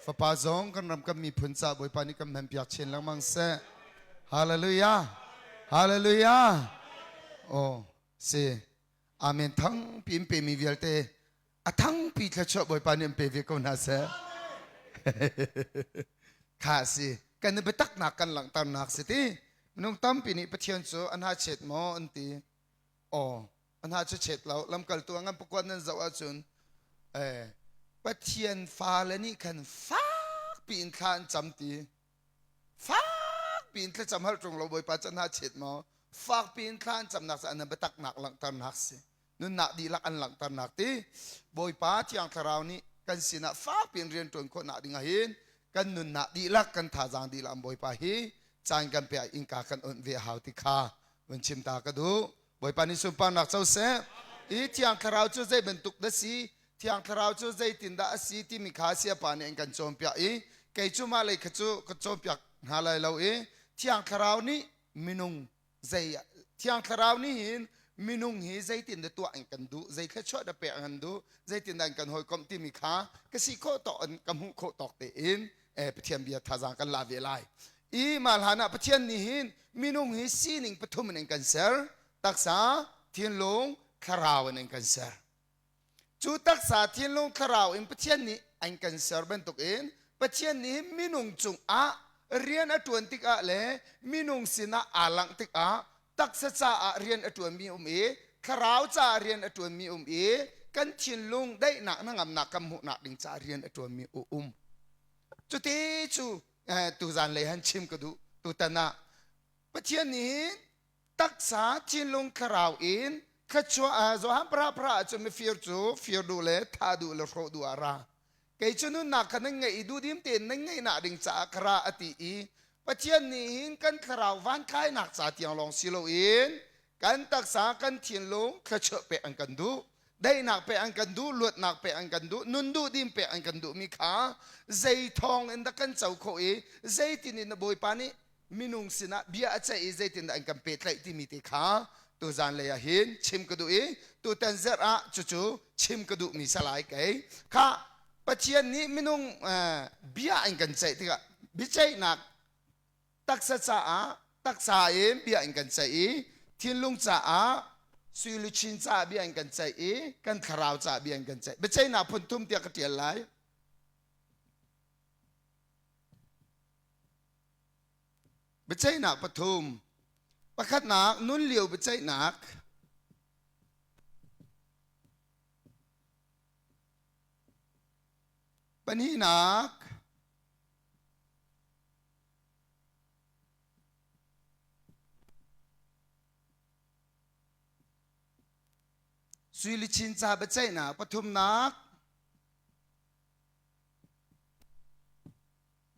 Fapa zong kan ram kan miphun ca Bawipa nih kan hmanpiak chin lengmang seh. Hallelujah. Hallelujah. Oh, si. Amen. Thangpi in pemi vialte a thangpi thluachuah Bawipa nih an pe ve ko hna seh. Kha si. Kan i biataknak kan langhternak si ti. Minung tampi nih Pathian cu an ha chet maw an ti. Aw, a hna cu chet lo. Lamkaltu a ngan pakuat nan zoh ahcun eh, Pathian fale nih khan fakpi in thla an cam ti. Fakpi in thlacam hal ṭung lo Bawipa cu hna chet maw? Fakpi in thla an camnak cu an biataknak langhternak si. Nunnak dihlak an langhternak ti. Bawipa Thiang Thlarau nih kan sinah fakpi in rian ṭuan khawhnak ding ah hin kan nunnak dihlak kan thazaang dihlak an Bawipa hi caan kan pe ah innka kan onh ve a hau ti kha vun chim ta ka duh. Bawipa nih sunparnak co seh. I Thiang Thlarau cu zei bantuk dah si? Thiang Thlarau cu zeitindah a si timi kha Siapa nih an kan cawnpiak i kei cu mah lei kha cu ka cawnpiak hna lai lo i Thiang Thlarau nih minung zei Thiang Thlarau nih hin minung hi zeitin dah tuah an kan duh, zei thluachuah dah pek an kan duh, zeitin dah an kan hawikomh timi kha ka si khawh tawk in ka hmuh khawh tawk tein eh, Pathian bia thazaang kan la ve lai. I mah hlan ah Pathian nih hin minung hi sining pathum in an kan ser. Taksa, thinlung, thlarau in an kan ser. Cu taksa, thinlung, thlarau in Pathian nih an kan ser bantukin Pathian nih minung cungah rian a ṭuan tikah le minung sinah aa langh tikah taksa caah rian a ṭuanmi um i thlarau caah rian a ṭuanmi um i kan thinlung daihnak hnangamnak kan hmuhnak ding caah rian a ṭuanmi a um. Cuti cu tuzan lei han chim ka duh tutan ah Pathian nih taksa thinlung thlarau in thluachuah Johan para para ahcun mifir cu fir duh le thah duh le hrawh duh ah ra kei cu nunnak kha nan ngeih i duhdim tein nan ngeihnak ding caah ka ra a ti i Pathian nih hin kan thlarau van kainak ca tiang lawng si loin kan taksa kan thinlung thluachuah pek an kan duh daihnak pek an kan duh luatnak pek an kan duh nun duh dim pek an kan duhmi kha zei thawng in dah kan co khawh i zeitin in Bawipa nih minung sinah bia a ceih i zeitindah an kan pehtlaih timi te kha tuzan lei ah hin chim ka duh i tutan zarh ah cucu chim ka duhmi salai kei kha Pathian nih minung bia an kan ceih tikah biaceihnak taksa caah taksa in bia in kan ceih i thinlung caah sui luchin caah bia in kan ceih i kan thlarau caah bia in kan ceih biaceihnak phun thum tiah ka tial lai Biaceihnak pathum. Pakhatnak, nun lio biaceihnak. Pahnihnak, sui luchin ca biaceihnak. Pathumnak,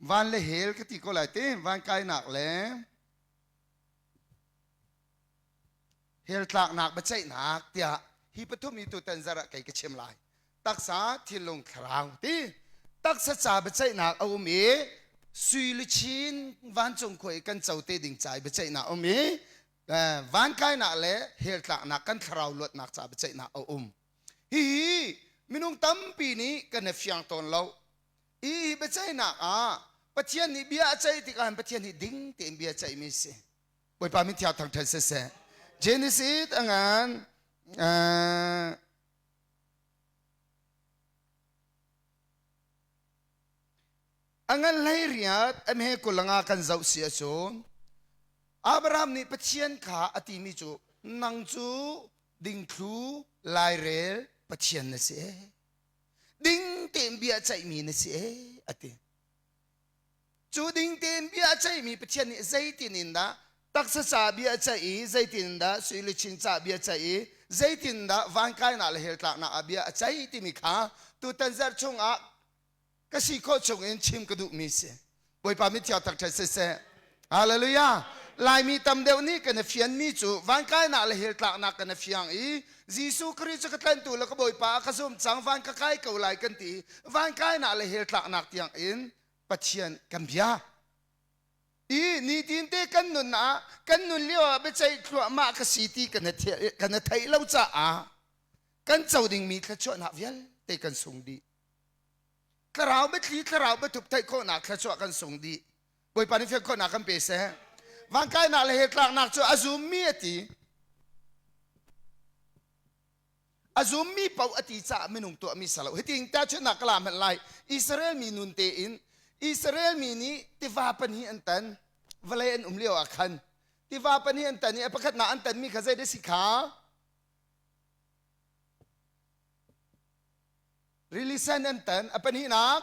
Van le hell ka ti ko lai te van kainak le hell tlaknak biaceihnak tiah hi pathum hi tutan zarh ah kei ka chim lai taksa thinlung thlarau ti taksa ca biaceihnak a um i sui luchin vancung khua i kan co te ding ca i biaceihnak a um i van kainak le hell tlaknak kan thlarau luatnak ca biaceihnak a um hihi minung tampi nih kan i fiang tawn lo Hi biaceihnak ah Pathian nih bia a ceih tikah Pathian nih ding tein bia a ceihmi a si. Bawipa min thiang thangṭhat siseh. Genesis a ngan a ngan hlei riat a hme kulanga kan zoh si ahcun Abraham nih Pathian kha a timi cu nang cu dingthlu lairel Pathian na si ding tein bia ceihmi na si ee a ti cu ding tein bia ceihmi Pathian nih zeitin in dah taksa ca bia ceih i zeitin in dah sui luchin ca bia ceih i zeitin dah vankainak le heltlaknak ah bia a ceih timi kha tutan zarh chungah ka si khawh chungin chim ka duhmi si Bawipa mithiang thangṭhat siseh Hallelujah Laimi tam deuh nih kan i fianmi cu vankainak le heltlaknak kan i fiang i Jesuh Khrih cu ka tlanhtu le ka Bawipa a ka zum cang van ka kai ko lai kan ti vankainak le heltlaknak tiang in Pathian kan bia i nitin te kan nun ah kan nun lio ah biaceih thluahmah ka si ti kan i theih lo caah kan co dingmi thluachuahnak vialte kan sung dih. Thlarau biathli thlarau biathup theih khawhnak thluachuah kan sung dih. Bawipa nih fian khawhnak kan pe seh. Vankainak le he tlaknak cu a zummi a ti. A zummi paoh a ti caah minung tuahmi si lo. Hitin tahchunhnak ka la hmanh lai. Israel mi nun tein Israel mi nih tiva pahnih an tan. Vawlei an um lio ah khan tiva pahnih an tan i a pakhatnak an tanmi kha zei dah si kha? Rili sen an tan. A pahnihnak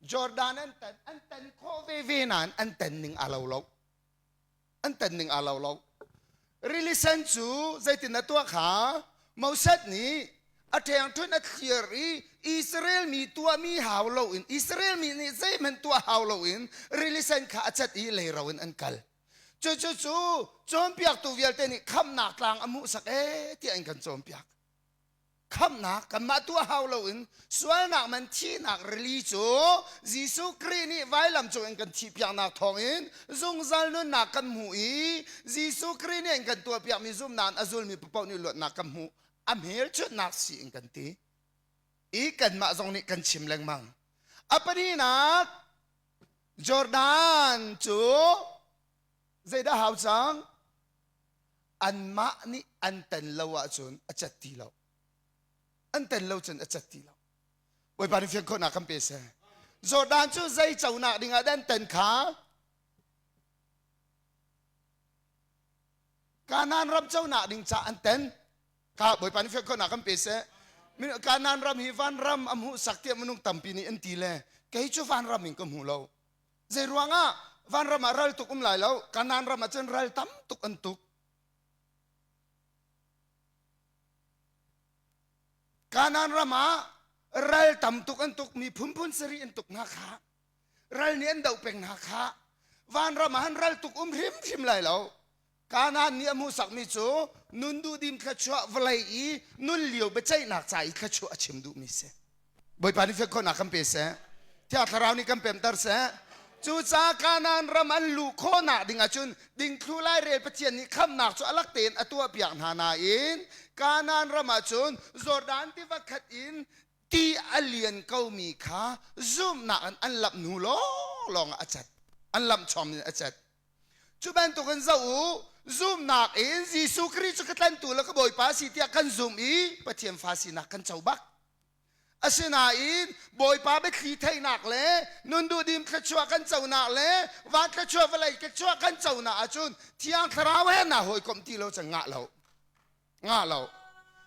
Jordan an tan. An tan khawh veve nain an tan ning aa lo lo. An tan ning aa lo lo. Rili sen cu zeitin na tuah kha Moses nih a ṭhengṭhunh a thlir i Israel mi tuahmi hau loin Israel mi nih zeihmanh tuah hau loin rili sen kha a cat i leiro in an kal. Cucu cu cawnpiaktu vialte nih khamhnak tlang a hmuhsak ee tiah an kan cawnpiak. Khamhnak kanmah tuah hau loin sualnak man thihnak rili cu Jesuh Khrih nih vailam cung in kan thihpiaknak thawngin zungzal nunnak kan hmu i Jesuh Khrih nih an kan tuahpiakmi zumhnak in a zulmi paoh nih luatnak kan hmu. A hmelchunhnak si in kan ti. I kanmah zong nih kan chim lengmang. A pahnihnak Jordan cu zeidah hau cang? Anmah nih an ten lo ahcun a cat ti lo. An ten lo cun a cat ti lo. Bawipa nih fian khawhnak kan pe seh. Jordan cu zei conak ding ah dah an ten kha? Kanaan ram conak ding ca an ten. Kha Bawipa nih fian khawhnak kan pe seh. Kanaan ram hi vanram a hmuhsak tiah minung tampi nih an ti le kei cu vanram in ka hmu lo. Zei ruangah vanram ah ral tuk um lai lo. Kanaan ram ah cun ral tam tuk an tuk. Kanaan ram ah ral tam tuk an tuk mi phunphun sarih an tuk hna kha. Ral nih an doh peng hna kha. Vanram ah han ral tuk um hrimhrim lai lo. Kanaan nih a hmuhsakmi cu nun duhdim thluachuah vawlei i nun lio biaceihnak ca i thluachuah a chim duhmi si. Bawipa nih fek khawhnak kan pe seh. Thiang Thlarau nih kan pemter seh. Cucaah Kanaan ram an luh khawhnak ding ahcun dingthlu lairel Pathian nih khamhnak cu a lak tein a tuahpiak hna nain Kanaan ram ahcun Jordan tiva khat in ti a lian komi kha zumhnak in an lamh hnu lawnglawng ah a cat. An lamh chom in a cat. Cu bantukin zoh u, zumhnak in Jesuh Khrih cu ka tlantu le ka Bawipa si tiah kan zumh i Pathian fa sinak kan co bak. Asinain Bawipa biathli theihnak le nun duhdim thluachuah kan conak le van thluachuah vawlei thluachuah kan conak ahcun Thiang Thlarau he naa hawikomh ti lo cun ngah lo. Ngah lo.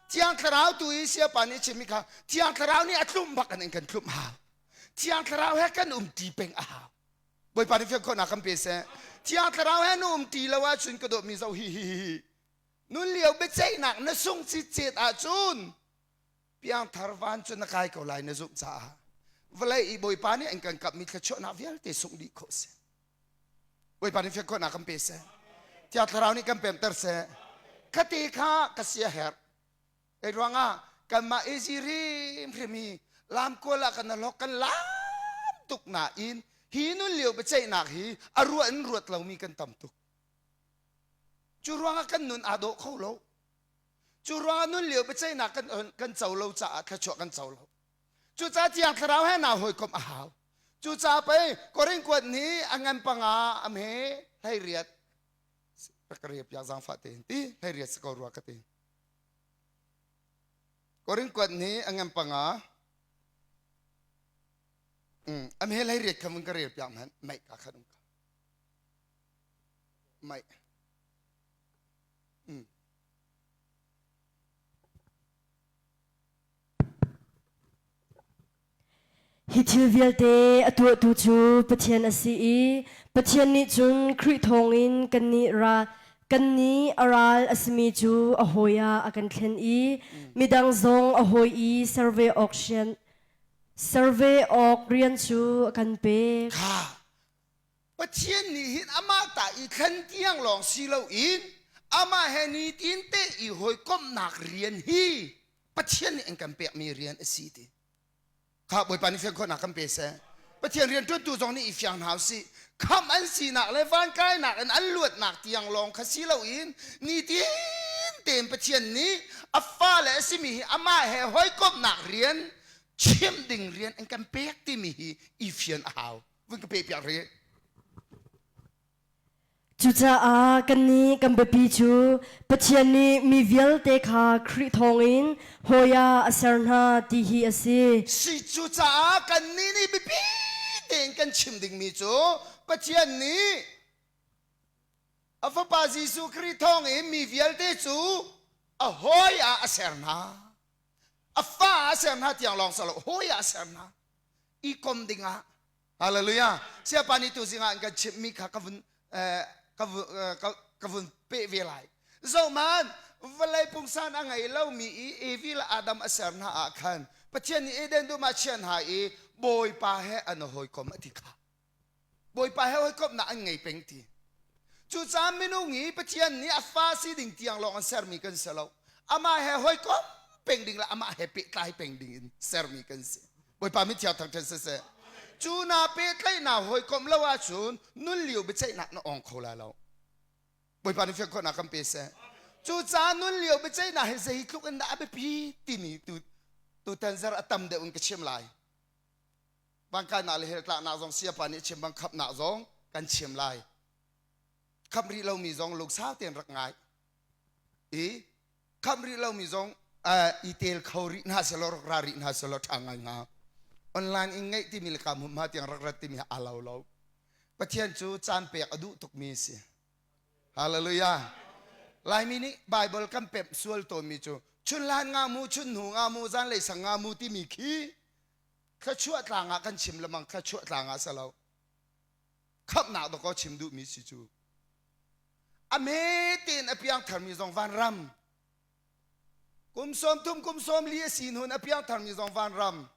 Thiang Thlarau tu i Siapa nih a chimmi kha Thiang Thlarau nih a tlumh bak in kan tlumh hau. Thiang Thlarau he kan um ṭi peng a hau. Bawipa nih fian khawhnak kan pe seh. Thiang Thlarau he na um ti lo ahcun ka dawtmi zoh hi hi hi. Nun lio biaceihnak na sung citcet ahcun piangthar van cu na kai ko lai na zumh caah vawlei i Bawipa nih an kan kapmi thluachuahnak vialte sungh dih khawh si. Bawipa nih fian khawhnak kan pe seh. Thiang Thlarau nih kan pemter seh. Khate kha ka sia herh. Kei ruangah kanmah easy hrimhrim hi lamkual ah kan alok kan lam tuk nain hi nun lio biaceihnak hi a ruah in ruat lomi kan tam tuk. Cu ruangah kan nun aa dawh kho lo. Cu ruangah nun lio biaceihnak kan kan co lo caah thluachuah kan co lo. Cucaah Thiang Thlarau he naa hawikomh a hau. Cucaah pei Korin kuat nih a ngan panga a hme 18 rak ka rel piak zaangfah tein ti 18 si ko rua ka ti. Korin kuat nih a ngan panga a hme 18 kha mun ka rel piak hmanh meih ka khat um ka meih Hi thil vialte a tuahtu cu Pathian a si i Pathian nih cun Khrih thawngin kannih ra kannih a ral a simi cu a hawi ah a kan thlen i midang zong a hawi i ser ve awk rian ser ve awk rian cu a kan pek. Kha Pathian nih hin amah ta i thlen tiang lawng si loin amah he nitin te i hawikomhnak rian hi Pathian nih an kan pekmi rian a si ti. Kha Bawipa nih fian khawhnak kan pe seh. Pathian rianṭuantu zong nih i fiang hna usih. Khamh an sinak le vankainak in an luatnak tiang lawng kha si loin nitin tein Pathian nih A fale a simi hi amah he hawikomhnak rian chim ding rian an kan pek timi hi i fian a hau. Vun ka pe piak rih. Cucaah kannih kan biapi cu Pathian nih mi vialte kha Khrih thawngin hawi ah a ser hna ti hi a si. Si cucaah kannih nih biapi tein kan chim dingmi cu Pathian nih a Fapa Jesuh Khrih thawngin mi vialte cu a hawi ah a ser hna. A fa ah a ser hna tiang lawng si lo, hawi ah a ser hna. I kom dingah Hallelujah. Siapa nih tu zingah an kan chimhmi kha ka vun ka ka vun peh ve lai. Zohman vawlei pungsan a ngei lomi i Evi le Adam a ser hna ah khan Pathian nih Eden dum ah chia hna i Bawipa he an hawikom a ti kha. Bawipa he hawikomhnak an ngei peng ti. Cucaah minung i Pathian nih a fa si ding tiang lawng an sermi kan si lo. Amah he hawikom peng ding le amah he pehtlai peng ding in sermi kan si. Bawipa min thiang thangṭhat siseh. Cu naa pehtlaihnak hawikomh lo ahcun nun lio biaceihnak na awng kho lai lo. Bawipa nih fiang khawhnak kan pe seh. Cucaah nun lio biaceihnak hi zeitluk in dah a biapi timi tu tutan zar a tam deuh in ka chim lai. Vangkainak le heltlaknak zong siapa nih a chim bang khamhnak zong kan chim lai. Khamh rih lomi zong lungsau tein rak ngai. I khamh rih lomi zong i tel kho rih hna selaw rak ra rih hna selaw ṭha ngai hnga. Online in ngeih timi le ka hmunhma tiang rak rat timi aa lo lo. Pathian cu caan pek a duh tukmi a si. Hallelujah. Laimi nih Bible kan pemh sual tawnmi cu chunhlan nga mu, chunhnu nga mu, zanlei sang nga mu timi khi thluachuah tlang ah kan chim lemang thluachuah tlang ah si lo. Khamhnak dawkaw chim duhmi si cu. A hme tein a piangtharmi zong vanram. Kum 30 kum 40 a si hnu a piangtharmi zong vanram.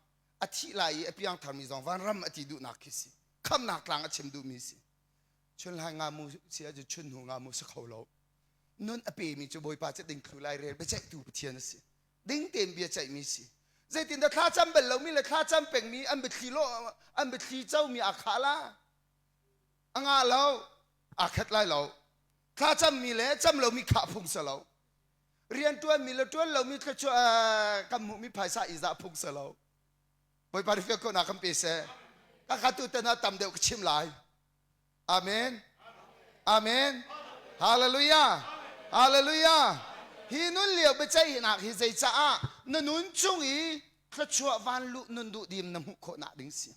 A thih lai i a piangtharmi zong vanram a ti duhnak khi si. Khamnak tlang a chim duhmi si. Chunhlai nga mu si ahcun chunhnu nga mu si kho lo. Nun a pemi cu Bawipa cu dingthlu lai rel biaceihtu Pathian a si. Ding tein bia ceihmi si. Zeitindah thlacam bal lomi le thlacam pengmi an biathli lo an biathli comi aa khah la. A ngah lo. Aa khat lai lo. Thlacammi le cam lomi khah phung si lo. Rianṭuanmi le ṭuan lomi thluachuah kan hmuhmi phaisa i zah phung si lo. Bawipa nih fiang khawhnak kan pe seh. Ka kha tu tan ah tam deuh ka chim lai. Amen. Amen. Hallelujah. Hallelujah. Hi nun lio biaceihnak hi zeicaah na nun chung i thluachuah van luh nun duh dim na hmuh khawhnak ding si.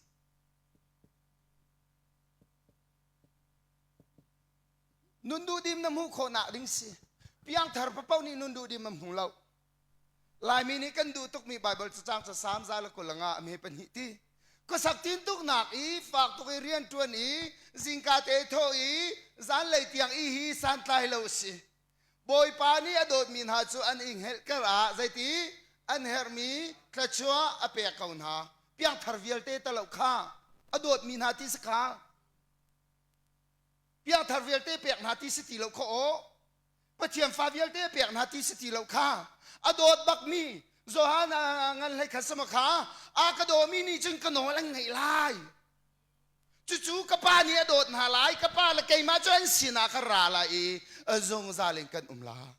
Nun duhdim na hmuh khawhnak ding si. Piangthar papoh nih nun duhdim an hmu lo. Laimi nih kan duh tukmi Baibal cacang ca Salm za le 25 a hme pahnih ti. Khuasak tin tuknak i fak tuk i rian ṭuan i zingka te thawh i zanlei tiang i hi santlai lo a si. Bawipa nih a dawtmi hna cu an i hngelhker ah zeiti an herhmi thluachuah a pek ko hna. Piangthar vialte talo kha a dawtmi hna ti si kha. Piangthar vialte pek hna ti si ti lo kha aw. Pathian fa vialte pek hna ti si ti lo kha. A dawt bakmi Johan ngan hlei khat sama kha a ka dawmi nih cun ka nawl an ngaih lai. Cucu ka pa nih a dawt hna lai, ka pa le keimah cu an sinah ka ra lai i zungzal in kan um lai.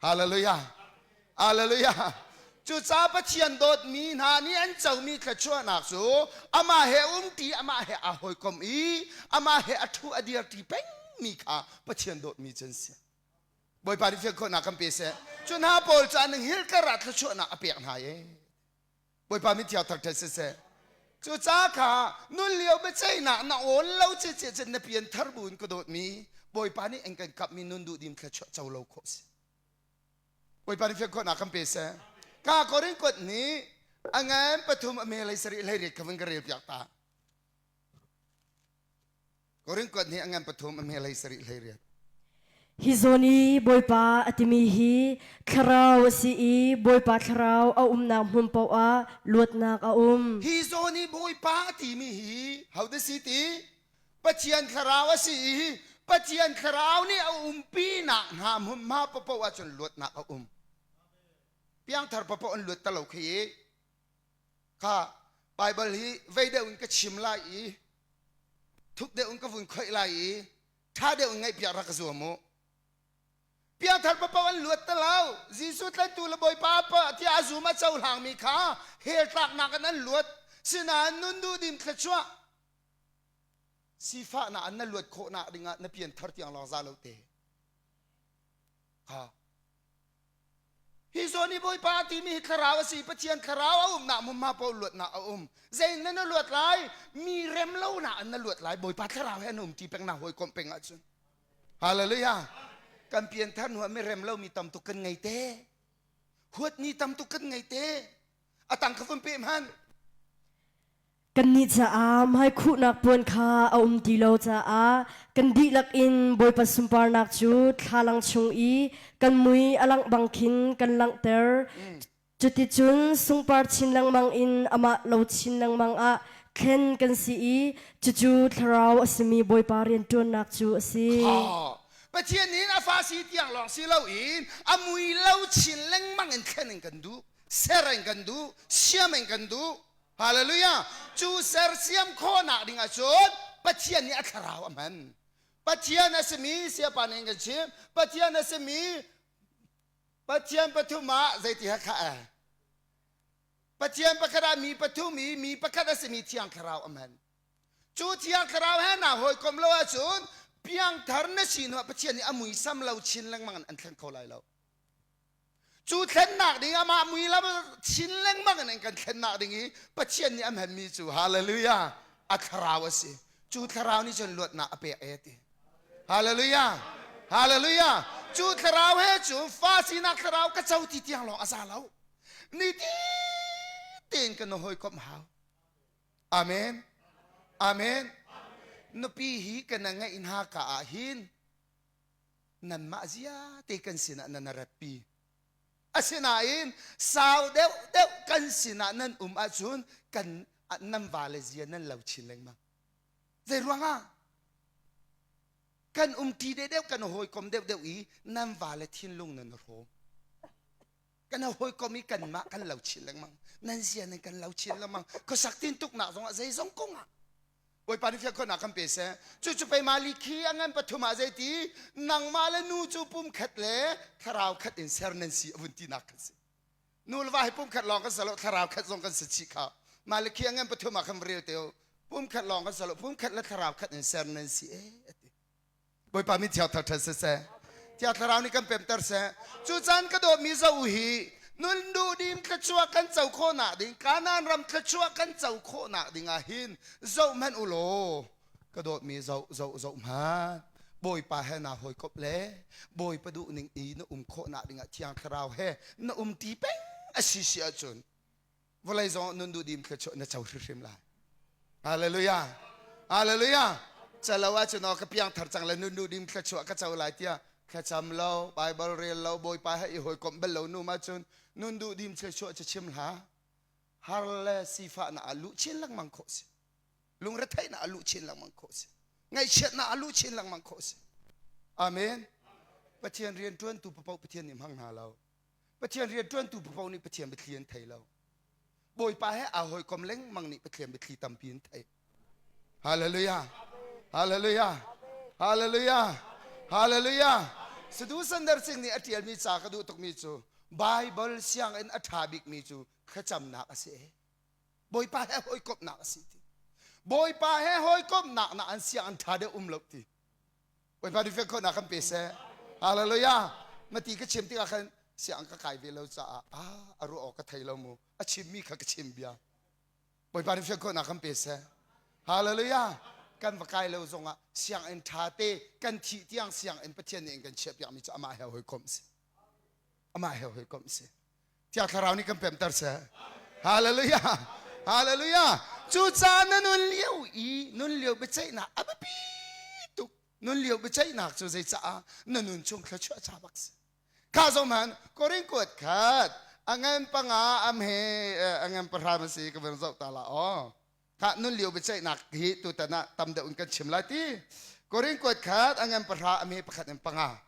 Hallelujah. Hallelujah. Cucaah Pathian dawtmi hna nih an comi thluachuahnak cu amah he umṭi, amah he aa hawikom i amah he a ṭhu a dirṭi pengmi kha Pathian dawtmi cu an si. Bawipa nih fian khawhnak kan pe seh. Cu hna pawl cu an hngilh ah thluachuahnak a pek hna i Bawipa min thiang thangṭhat siseh. Cucaah kha nun lio biaceihnak na awn lo cece cun na pian thar bu in ka dawtmi Bawipa nih an kan kapmi nun duhdim thluachuah co lo khawh si. Bawipa nih fian khawhnak kan pe seh. Ka Korin kuat nih a ngan pathum a me lei sarih hlei riat kha vun ka rel piak ta. Korin kuat nih a ngan pathum a hme hlei sarih hlei riat. Hi zawn i Bawipa a timi hi thlarau a si i Bawipa thlarau a umnak hmun paoh ah luatnak a um. Hi zawn i Bawipa a timi hi hodah si ti? Pathian thlarau a si i Pathian thlarau nih a umpinak hna hmunhma paoh ahcun luatnak a um. Piangthar paoh an luat ta lo khi i kha Bible hi vei deuh in ka chim lai i thuk deuh in ka vun khoih lai i ṭha deuh in ngaihpiak rak ka zuam u. Piangthar papaoh an luat ti lo. Jesuh tlantu le Bawipa pa tiah a zum a cohlangmi kha hell tlaknak in an luat. Sinain nun duhdim thluachuah sifahnak in na luat khawhnak dingah na pianthar tiang lawng za lo te. Ha. Hi zawn i Bawipa a timi hi thlarau a si. Pathian thlarau a umnak hmunhma paoh luatnak a um. Zei in na luat lai? Mi rem lonak in na luat lai. Bawipa thlarau he an um ti peng na hawikomh peng ahcun. Hallelujah. Kan pianthar hnu ah mi rem lomi tam tuk kan ngei te. Huatni tam tuk kan ngei te. A tang kha vun pe hmanh. Kannih caah hmaikhuhnak puan kha a um ti lo caah kan dihlak in Bawipa sunparnak cu thlalang chung i kan mui a langh bang khin kan langhter. Cuticun sungpar chin lengmang in amah lo chin lengmang ah thlen kan si i cucu thlarau a simi Bawipa rianṭuannak cu a si. Pathian nih a fa si tiang lawng si loin a mui lo chin lengmang in thlen in kan duh, ser in kan duh, siam in kan duh. Hallelujah! Cu sersiam khawhnak ding ahcun Pathian nih a thlarau a hman. Pathian a simi siapa nih kan chim. Pathian a simi Pathian pathum ah zeiti ha kha eh? Pathian pakhat ah mi pathum i mi pakhat a simi Thiang Thlarau a hman. Cu Thiang Thlarau he naa hawikom lo ahcun piangthar na si hnu ah Pathian nih a muisam lo chin lengmang in an thleng kho lai lo. Cu thlennak ding amah mui lam chin lengmang in an kan thlennak ding i Pathian nih a hmanmi cu hallelujah a thlarau a si. Cu thlarau nih cun luatnak a pek e ti. Hallelujah. Hallelujah. Cu thlarau he cun fa sinak thlarau ka co ti tiang lawng a za lo. Ni tein kan hawikomh hau. Amen. Amen. Nupi hi kan ngeih hna ka ah hin nanmah zia te kan sinah nan ratpi. Asinain sau deuh deuh kan sinah nan um ahcun kan nan vale zia nan lo chin lengmang. Zei ruangah? Kan umṭi deuh deuh kan hawikom deuh deuh i nan vale thinlung nan hrawm. Kan hawikom i kanmah kan lo chin lengmang. Nan zia nan kan lo chin lengmang. Khuasak tintuknak zongah zeizong kong ah Bawipa nih fiangkhawhnak kan pe seh. Cucu pei mah khi a ngan pathum ah zeiti nangmah le nu cu pum khat le thlarau khat in ser nan si a vun tinak kan si. Nu le va hi pum khat lawng kan si lo thlarau khat zong kan si chih kha. Mah le khi a ngan pathum ah khan rel te pum khat lawng kan si lo pum khat le thlarau khat in ser nan si e ati. Bawipa min thiang thar ṭhan siseh. Thiang Thlarau nih kan pemter seh. Cu caan ka dawtmi zoh u hi nun duhdim thluachuah kan co khawhnak ding Kanaan ram thluachuah kan co khawhnak ding ah hin zoh hmanh u law ka dawtmi zoh zoh zoh hmanh Bawipa he naa hawikomh le Bawipa duhning i na um khawhnak ding ah Thiang Thlarau he na um ti peng a si si ahcun vawlei zong nun duhdim thluachuah na co hrimhrim lai hallelujah hallelujah calo ahcun aw ka piang thar cang le nun duhdim thluachuah ka co lai tiah thlacam lo bible rel lo bawipa he i hawikomh bal lo nu ma cun nun duhdim thluachuah cu chim hlah har le sifahnak ah luh chin lengmang khawh si lungretheihnak ah luh chin lengmang khawh si ngaihchiatnak ah luh chin lengmang khawh si amen pathian rian ṭuantu papoh pathian nih hmang hna lo Pathian rianṭuantu paoh nih Pathian biathli an thei lo. Bawipa he aa hawikom lengmang nih Pathian biathli tampi an theih. Hallelujah. Hallelujah. Hallelujah. Hallelujah. Sadu Sandar Singh nih a ṭialmi ca ka duh tukmi cu Bible sianginn a ṭha bikmi cu thlacamnak a si. Bawipa he hawikomhnak a si ti. Bawipa he hawikomhnak na an sianginn ṭha deuh um lo ti. Bawipa nih fekkhawhnak kan pe seh. Hallelujah. Mati ka chim tikah khan siang ka kai ve lo caah ah a ruah awk ka thei lo mu. A chimmi kha ka chim bia. Bawipa nih fekkhawhnak kan pe seh. Hallelujah. Kan va kai lo zongah sianginn ṭha te kan thih tiang sianginn Pathian nih in kan chiahpiakmi cu amah he hawikomh si. Amah he hawikomh si. Thiang Thlarau nih kan pemter seh. Hallelujah. Hallelujah. Cucaah na nun lio i nun lio biaceihnak a biapi tuk. Nun lio biaceihnak cu zeicaah na nun chung thluachuah ca bak si. Kha zong man Korin kuat khat a ngan panga am he a ngan pahra ma si ka van zoh ta la aw. Kha nun lio biaceihnak hi tutan ah tam deuh in kan chim lai ti. Korin kuat khat a ngan pahra a me pakhat in panga.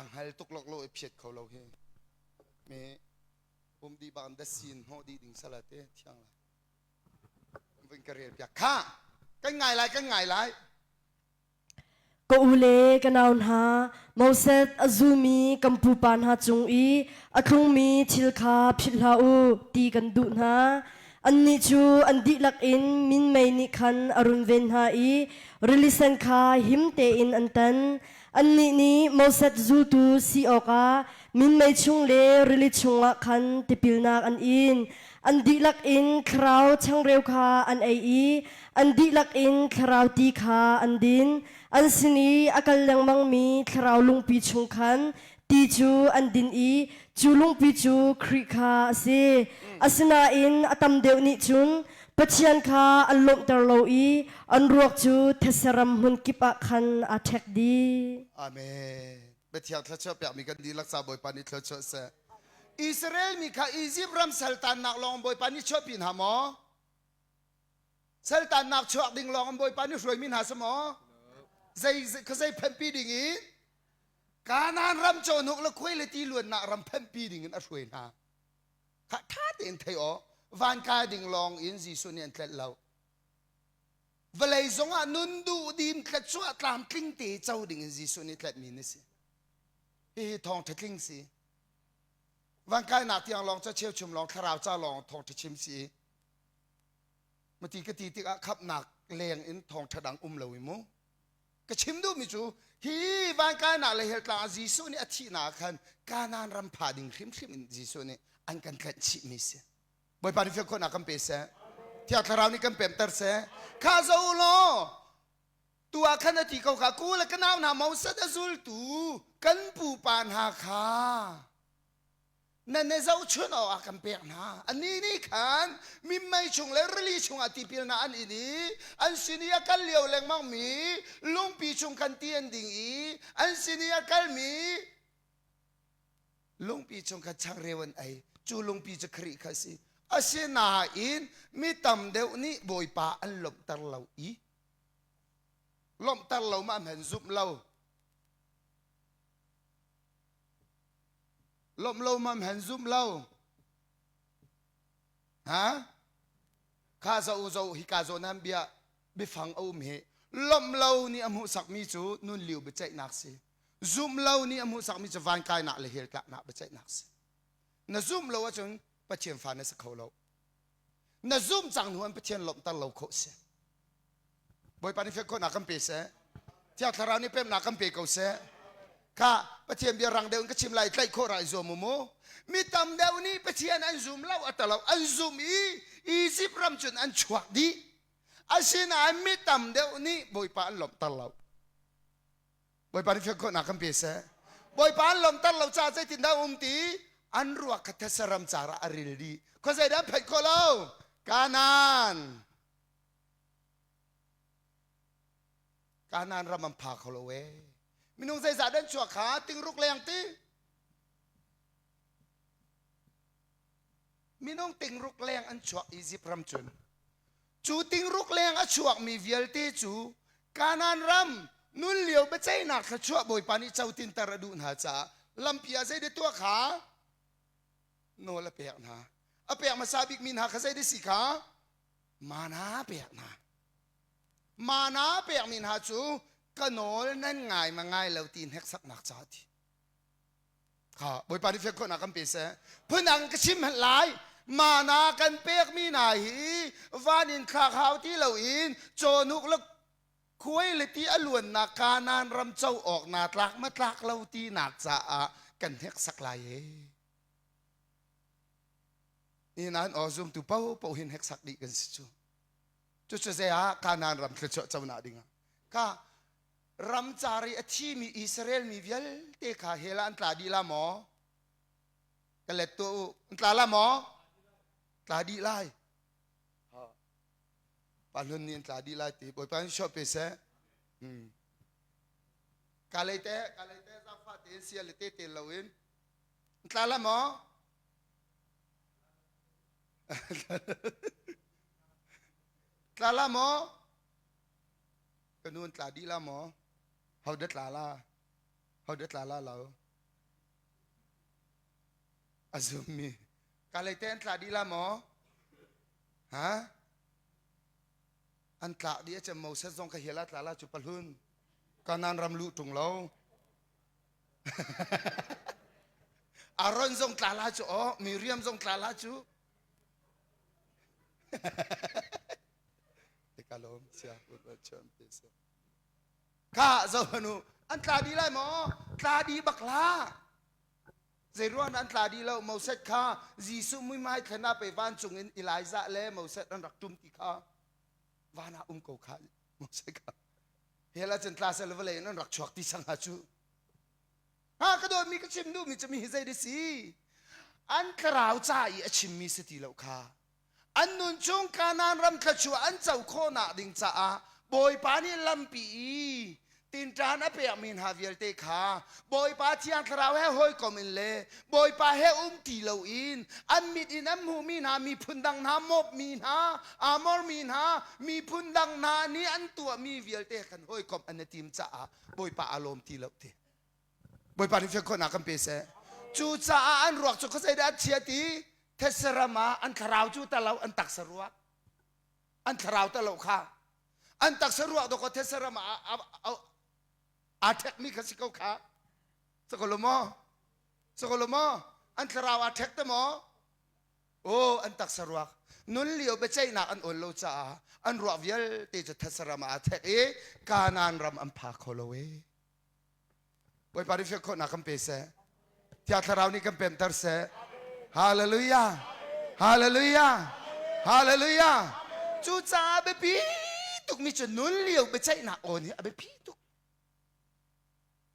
Aa hngal tuk lok lo i phiat kho lo hi. Me um di bang da sin hnawh dih ding sala te thiang lai. Vun ka rel piak. Kha kan ngai lai kan ngai lai. Ka u le ka nau hna, Moses a zulmi kan pupa hna cung i a tlungmi thil kha philh hlah u ti kan duh hna. Annih cu an dihlak in minmei nih khan a runven hna i rili sen kha him tein an tan. Annih nih Moses zultu si awkah minmei chung le rili chungah khan tipilnak an in. An dihlak in thlarau changreu kha an ei i an dihlak in thlarau ti kha an din. An sin i a kal lengmangmi thlarau lungpi chung khan ti cu an din i cu lungpi cu Khrih kha a si. Asinain a tam deuh nih cun Pathian kha an lawmhter lo i an ruak cu thetse ram hmun kip ah khan aa ṭhek dih. Amen. Biathiang thluachuah pekmi kan dihlak ca Bawipa nih thluachuah seh. Israel mi kha Izipt ram saltannak lawng Bawipa nih chuahpi hna maw? Saltannak chuak ding lawng an Bawipa nih hruaimi hna si maw? Zei zei phenhpi ding in Kanaan ram cawhnuk le khuai le ti luannak ram phenhpi ding in a hruai hna. Kha ṭha tein thei aw van kai ding lawng in Jesuh nih an tlenh lo. Vawlei zongah nun duh dim thluachuah tlamtling te co ding in Jesuh nih tlenhmi na si. Hihi thawngṭha tling si. Van kainak tiang lawng ca cheuchum lawng thlarau ca lawng thawngṭha chim si. Mati ka ti tikah khamhnak leng in thawngṭha dang um lo i mu. Ka chim duhmi cu hi van kainak le heltlang ah Jesuh nih a thihnak ah khan Kanaan ram pha ding hrimhrim in Jesuh nih an kan tlenh chihmi si. Bawipa nih fiang khawhnak kan pe seh. Thiang Thlarau nih kan pemter seh. Kha zo law tu ah khan a ti ko kha ku le ka nau hna Moses a zultu kan pupa hna kha nan i zohchunh awkah kan pek hna. Annih nih khan minmei chung le rili chungah tipilnak an in i an sin i a kal lio lengmangmi lungpi chung khan ti an ding i an sin i a kalmi lungpi chung khan changreu an ei. Cu lungpi cu Khrih kha a si. Asinain mi tam deuh nih Bawipa an lawmhter lo i lawmhter lo ma an zumh lo. Lawmh lo mam hen zumh lo. Ha? Kha zo zo hika zawn han bia biafang a um hi. Lawmh lo nih a hmuhsakmi cu nun liu biaceihnak si. Zumh lo nih a hmuhsakmi cu van kainak le hell tlaknak biaceihnak si. Na zumh lo ahcun Pathian fa na si kho lo. Na zumh cang hnu an Pathian lawmhter lo khawh si. Bawipa nih fek khawhnak kan pe seh. Thiang Thlarau nih pemnak kan pe ko seh. Kha Pathian bia rang deuh in ka chim lai tlaih khawh rai zuam u mu. Mi tam deuh nih Pathian an zum lo a talo an zum i Egypt ram cun an chuak dih. Asinain mi tam deuh nih Bawipa an lawmhter lo. Bawipa nih fek khawhnak kan pe seh. Bawipa an lawmhter lo caah zeitindah um ti? An ruak kha thetse ram car ah a ril dih. Khuazei dah an pheih khawh lo? Kanaan. Kanaan ram an pha kho lo ee. Minung zeizah dan chuak kha tingruk leng ti. Minung tingruk leng an chuak Egypt ram cun. Cu tingruk leng a chuakmi vialte cu Kanaan ram nun lio biaceihnak thluachuah Bawipa nih cotinter a duh hna caah lampi ah zeidah tuah kha nawl a pek hna. A pek hmasa bikmi hna kha zeidah si kha Mana pek hna. Mana pekmi hna cu ka nawl nan ngai ma ngai lo ti hneksaknak ca ti. Kha Bawipa nih fiang khawhnak kan pe seh. Phundang ka chim hmanh lai. Mana kan pekmi hna hi van in thlak hau ti loin cawhnuk le khuai le ti a luannak Kanaan ram co awk naa tlak ma tlak lo tinak caah kan hneksak lai e. Ni nain aw zumtu paohpaoh hin heksak dih kan si cu. Cucu zei ah Kanaan ram thluachuah conak dingah ka ramcar i a thimi Israel mi vialte kha hell ah an tla dih la maw? Ka let tuah u. An tla la maw? Tla dih lai. Pa hlun nih an tla dih lai ti Bawipa in sawh pe seh. Hmm. Ka lei te, ka lei te zaangfah tein sia le te te loin an tla la maw? Tla la maw? Ka nu an tla dih la maw? Ho dah tla la? Ho dah tla la lo? A zummi. Ka lei te an tla dih la maw? Ha? An tlak dih a Moses zong ka hial a tla la cu pahlun. Kanan ram luh ṭung lo. Aaron zong tla la cu aw, Miriam zong tla la cu. Ka lawm sia Kha zohanu an tla dih lai maw? Tla dih bak la. Zei ruang an tla dih lo Moses kha Jesuh muihmai thlen ah pei vancung in Elijah le Moses an rak ṭum ti kha van ah um ko kha Moses kha hell ah cun tla sel vawlei in an rak chuak ti sang ha cu ha ka dawtmi ka chim duhmi cu mi hi zei si an thlarau ca i a chimmi si ti lo kha An nun chung Kanaan ram thluachuah an co khawhnak ding caah Bawipa nih lampi i tinṭan a pekmi hna vialte kha Bawipa Thiang Thlarau he hawikom in le Bawipa he um ti loin an mit in an hmuhmi hna miphun dang hna mawpmi hna Amor mi hna miphun dang hna nih an tuahmi vialte kan hawikom an i tim caah Bawipa aa lawm ti lo ti. Bawipa nih fiang khawhnak kan pe seh. Cucaah an ruak cu khuazei dah an chia ti thetse ram ah an thlarau cu talo an taksa ruak an thlarau talo kha an taksa ruak dawkaw thetse ram ah aa ṭhekmi kha si ko kha sako maw sako maw an thlarau aa ṭhek te maw aw an taksa ruak nun lio biaceihnak an awl lo caah an ruak vialte cu thetse ram ah aa ṭhek i Kanaan ram an pha kho lo ee Bawipa nih fiang khawhnak kan pe seh. Thiang Thlarau nih kan pemter seh. Hallelujah. Hallelujah. Hallelujah. Cucaah biapi tukmi cu nun lio biaceihnak awn hi a biapi tuk.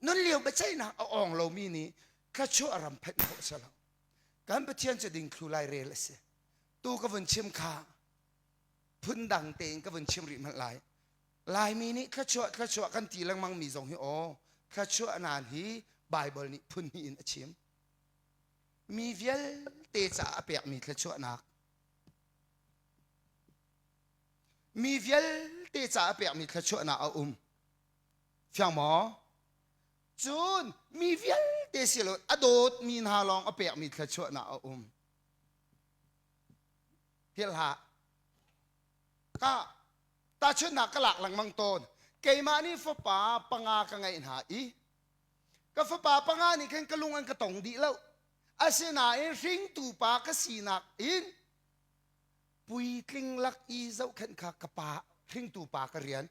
Nun lio biaceihnak a awng lomi nih thluachuah ram phanh khawh a si lo. Kan Pathian cu dingthlu lairel a si. Tu ka vun chim kha phundang tein ka vun chim rih hmanh lai. Laimi nih thluachuah thluachuah kan ti lengmang mi zong hi aw thluachuah naan hi Baibal nih phun hnih in a chim. Mi vialte caah a pekmi thluachuahnak. Mi vialte caah a pekmi thluachuahnak a um. Fiang maw? Cun mi vialte si lo a dawtmi hna lawng a pekmi thluachuahnak a um. Philh hlah. Ka Tahchunhnak ka lak lengmang tawn. Keimah nih fapa panga ka ngeih hna i ka fapa panga nih khan ka lung an ka tong dih lo. Asinain hringtu pa ka sinak in puitling lak i zohkhenh kha ka pa hringtu pa ka rian.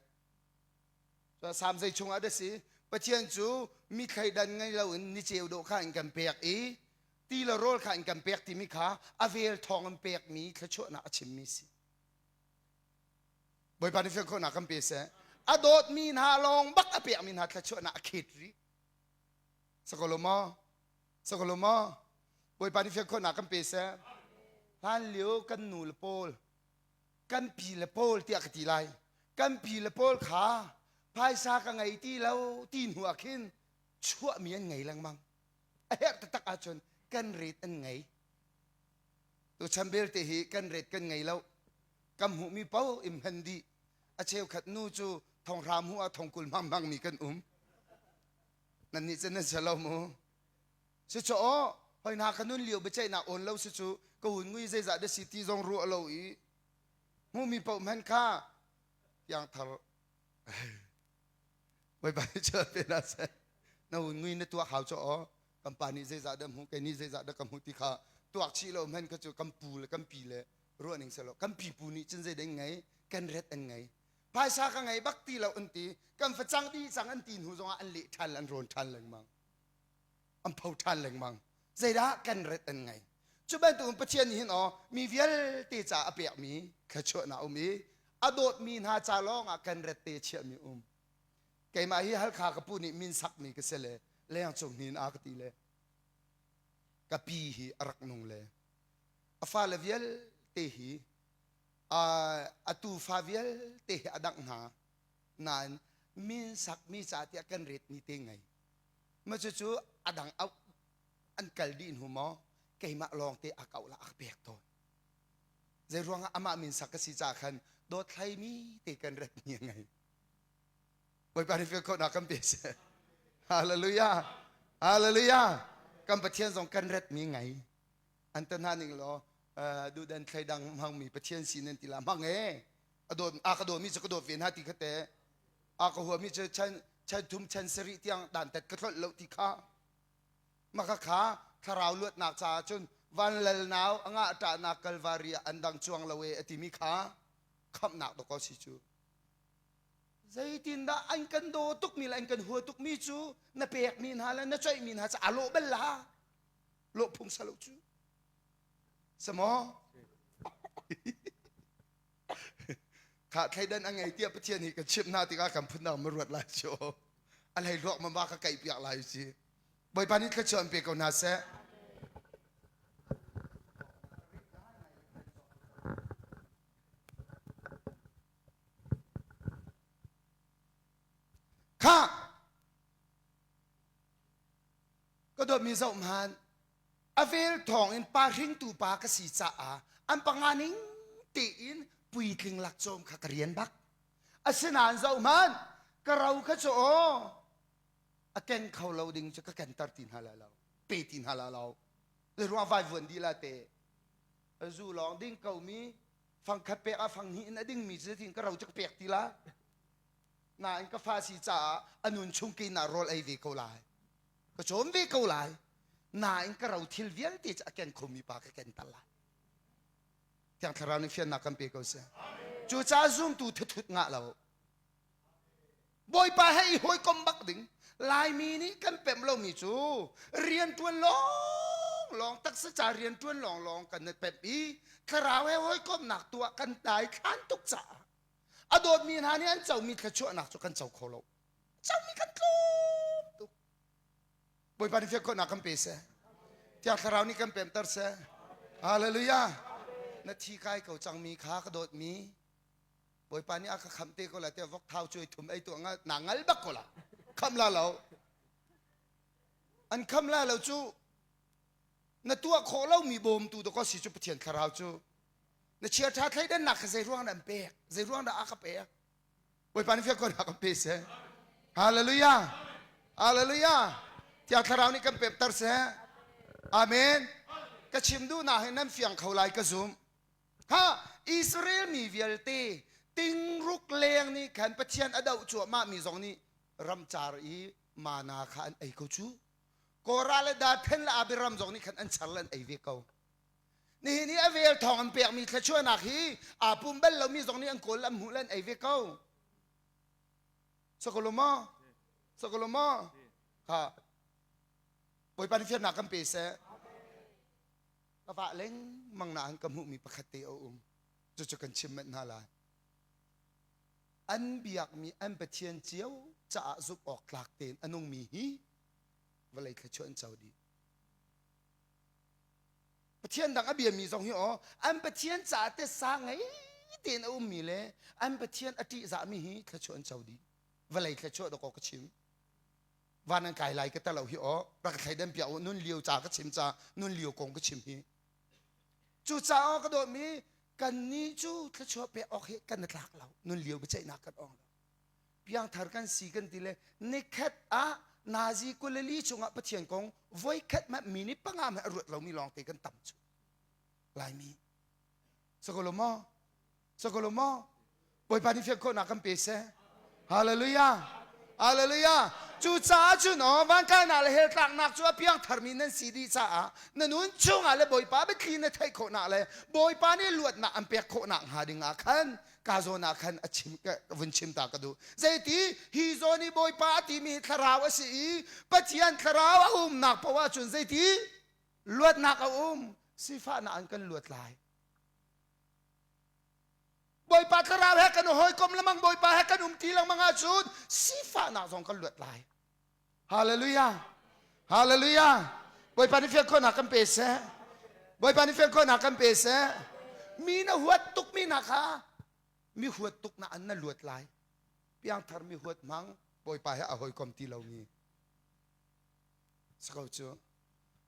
Salm zei chungah dah si? Pathian cu mi thleidan ngei loin ni ceu dawh kha in kan pek i ti le rawl kha in kan pek timi kha a vel thawng in pekmi thluachuahnak a chimmi si. Bawipa nih fiang khawhnak kan pe seh. A dawtmi hna lawng bak a pekmi hna thluachuahnak a khet rih. Sakolo maw? Sakolo maw? Bawipa nih fiang khawhnak kan pe seh. Hlan lio kan nu le pawl, kan pi le pawl tiah ka ti lai. Kan pi le pawl kha phaisa ka ngei ti lo ti hnu ah khin chuahmi an ngei lengmang. A herh taktak ahcun kan ret an ngei. Tuchan belte hi kan ret kan ngei lo. Kan hmuhmi paoh in hman dih. A cheukhat nu cu thonghra hmuh ah thongkul hmang mi kan um. Nan nih cun nan si lo mu. Si cu aw, hoi hna ka nun lio biaceihnak awn lo si cu ka hun ngui zeizah dah si ti zong ruah lo i hmuhmi paoh hman kha piangthar Bawipa nih cu pe hna seh. Na hun ngui na tuak hau cu aw. Kan pa nih zeizah dah hmuh, kei nih zeizah dah ka hmuh ti kha tuak chih lo hman kha cu kan pu le kan pi le ruah ning selaw kan pipu nih cun zeidah ngei kan ret an ngei phaisa ka ngei bak ti lo an ti kan facang dih cang an ti hnu zongah an leh ṭhan an rawn ṭhan lengmang an pho ṭhan lengmang zeidah kan ret an ngei cu bantukin Pathian nih hin aw mi vialte ca a pekmi thluachuahnak um i a dawtmi hna ca lawngah kan ret te chiahmi um keimah hi Halkha ka pu nih min sakmi ka si le leng cung hnin a ka ti le ka pi hi a rak nung le a fale vialte hi a tufa vialte hi a dangh hna nain min sakmi ca tiah kan retmi te ngei ma cucu a dang auh an kal dih hnu maw keimah lawng te a kauh la a pek tawn zei ruangah amah min sak ka si ca khan dawt thlaimi te kan retmi a ngei Bawipa nih feel khawhnak kan pe seh. Hallelujah. Hallelujah. Kan Pathian zong kan retmi ngei. An ta hna ning law duhdan thleidang hmangmi Pathian si nan ti la hmang e. A dawt a ka dawtmi cu ka dawt ve hna ti kha te. A ka huami cu chan chan thum chan sarih tiang dantat ka tlolh lo ti kha. Maka kha thlarau luatnak caah cun van lal nau a ngah ṭahnak Kalvari ah an dang cuang lo e a timi kha khamhnak dawkaw si cu. Zeitindah an kan daw tukmi le an kan hua tukmi cu na pekmi hna le na coihmi hna cu aa lawh bal la? Lawh phung salo cu. Samaw? Kha thleidan a ngei tiah Pathian hi kan chimh hna tikah kan phundang ma ruat lai cu. A hlei hluak ma ka kaih piak lai si. Bawipa nih thluachuah an pe ko hna seh. Kha ka dawtmi zoh hmanh a vel thawng in pa hringtu pa ka si caah an panga ning tein puitling lak cawm kha ka rian bak asinain zoh hmanh ka ro kha cu aw a keng kho lo ding cu ka kenter ti hna lai lo pe ti hna lai lo le ruang vai vuan dih la te zu lawng ding ko mi fangkhat pek ah fang hnih in a dingmi cu tin ka ro cu ka pek ti la nain ka fa si caah a nun chung ke na rawl ei ve ko lai ka cawm ve ko lai nain ka ro thil vialte cu a ken khomi pa ka ken tal lai Thiang Thlarau nih fiannak kan pe ko seh cucaah zumtu thuthut ngah lo Bawipa he i hawikom bak ding Laimi nih kan pemh lomi cu rianṭuan lawng lawng taksa ca rianṭuan lawng lawng kan i pemh i thlarau he hawikomnak tuah kan dai thlan tuk caah a dawtmi hna nih an comi thluachuahnak cu kan co kho lo comi kan tlawm tuk Bawipa nih fiak khawhnak kan pe seh Thiang Thlarau nih kan pemter seh Hallelujah na thi kai ko cangmi kha ka dawtmi Bawipa nih a ka khamh te ko la tiah vok thau cuai thum ei tuah nga na ngal bak ko la khamh la lo an khamh la lo cu na tuah khawh lomi bawmtu dawkaw si cu Pathian thlarau cu na chia ṭha thleidannak kha zei ruang dah an pek zei ruang dah a ka pek Bawipa nih fiak khawhnak kan pe seh Hallelujah Hallelujah Thiang thlarau nih kan pemter seh Amen ka chim duhnak hi nan fiang kho lai ka zum Ha Israel mi vialte tingruk leng nih khan Pathian a doh cuahmah mi zong nih ramcar i mana kha an ei ko cu. Korah le Dathan le Abiram zong nih khan an char le an ei ve ko. Nihin i a vel thawng an pekmi thluachuahnak hi aa pum bal lomi zong nih an kawl an hmuh le an ei ve ko. Sakolo maw? Sakolo maw? Ha. Bawipa nih fiannak kan pe seh. Ka vah lengmang nain ka hmuhmi pakhat te a um. Cucu kan chim manh hna lai. An biakmi an Pathian cio caah zumh awk tlak tein a nungmi hi vawlei thluachuah an co dih. Pathian dang a biami zong hi aw an Pathian caah tessa ngei tein a ummi le an Pathian a ṭihzahmi hi thluachuah an co dih. Vawlei thluachuah dawkaw ka chim. Van an kai lai ka talo hi aw rak ka thleidan piak u nun lio ca ka chim ca nun lio kong ka chim hi cucaah ka dawtmi kan nih cu thluachuah pek awk hi kan i tlak lo nun lio biaceihnak kan ong lo piangthar kan si kan ti le nikhat ah nazi kulali chungah Pathian kong voikhat mah minute panga mah a ruat lomi lawngte kan tam cu laimi Sakolo maw Sakolo maw Bawipa nih fian khawhnak kan pe seh. Hallelujah. Hallelujah. Cucaah cun aw vankainak le hell tlaknak cu a piangtharmi nan si dih caah na nun chungah le Bawipa biathli na theih khawhnak le Bawipa nih luatnak an pek khawhnak hnga ding ah khan ka zawn ah khan a chim ka vun chim ta ka duh. Zeiti hi zawn i Bawipa a timi hi thlarau a si i Pathian thlarau a umnak paoh ahcun zeiti luatnak a um sifahnak an kan luat lai. Bawipa thlarau he kan hawikom lengmang Bawipa he kan umti lengmang ahcun sifahnak zong kan luat lai. Hallelujah. Hallelujah. Bawipa nih fian khawhnak kan pe seh. Bawipa nih fian khawhnak kan pe seh. Mi na huat tuk mi hna kha mi huat tuk na an na luat lai. Piangthar mi huat hmang Bawipa he a hawikom ti lomi. Sako cu.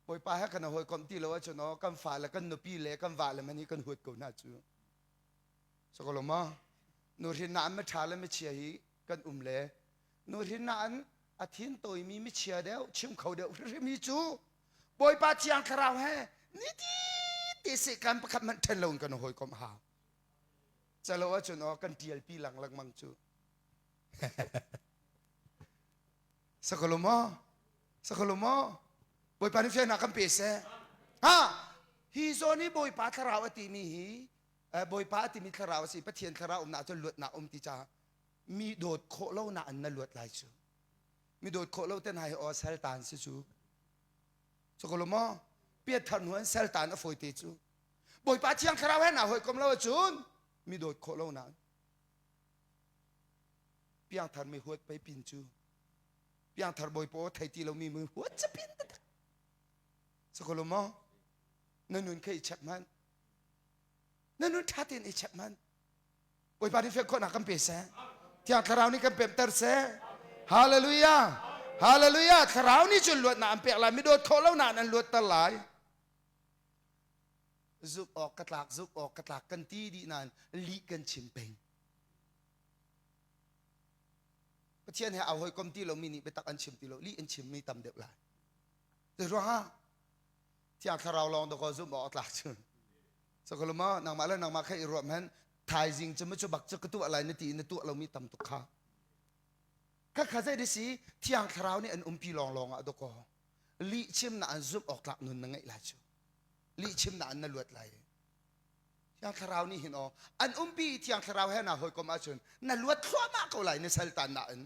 Bawipa he kan hawikom ti lo ahcun aw kan fa le kan nupi le kan va le man hi kan huat ko hna cu. Sokolo ma nuhrin na an miṭha le michia hi kan um le nuhrin na an a thin tawimi michia deuh chim kho deuh hrimhrim hi cu Bawipa Thiang Thlarau he Niti te se kan pakhat hmanh ṭhen lo in kan hawikom hau. Calo ahcun aw kan ṭialpi lang lengmang cu. Sakalo maw? Sakalo maw? Bawipa nih fiannak kan pe seh. Ha! Hi zawn hi Bawipa thlarau a timi hi Bawipa a timi thlarau a si. Pathian thlarau umnak cun luatnak um ti caah mi dawt khawh lo na an na luat lai cu. Mi dawt khawh lo te hna hi aw saltan si cu. Sakalo maw? Piathar hnu an saltan a fawi te cu. Bawipa thiang thlarau he na hawikom lo ahcun mi dawt khawh lo na piangthar mi huat pei pin cu piangthar bawipa aw thei ti lomi mi huat ca pin taktak sakolo maw na nun kha i check hmanh na nun ṭha tein i check hmanh Bawipa nih fek khawhnak kan pe seh Thiang Thlarau nih kan pemter seh Hallelujah Hallelujah Thlarau nih cun luatnak an pek lai mi dawt khawh lo nain an luatter lai zumh awk ka tlak zumh awk ka tlak kan ti dih nain lih kan chim peng Pathian he aa hawikom ti lomi nih biatak an chim ti lo lih an chimmi tam deuh lai zei ruangah Thiang Thlarau lawng dakaw zumh awk a tlak cun Sakolo ma nangmah le nangmah kha i ruah men thaizing cu cu bak cu ka tuah lai na ti na tuah lomi tam tuk kha kha kha zei si Thiang Thlarau nih an umpi lawng lawng ah dakaw lih chim na an zumh awk tlak nun na ngeih lai cu lih chim na an na luat lai Thiang Thlarau nih hin aw an umpi i Thiang Thlarau he naa hawikom ahcun na luat thluahmah ko lai na saltan nain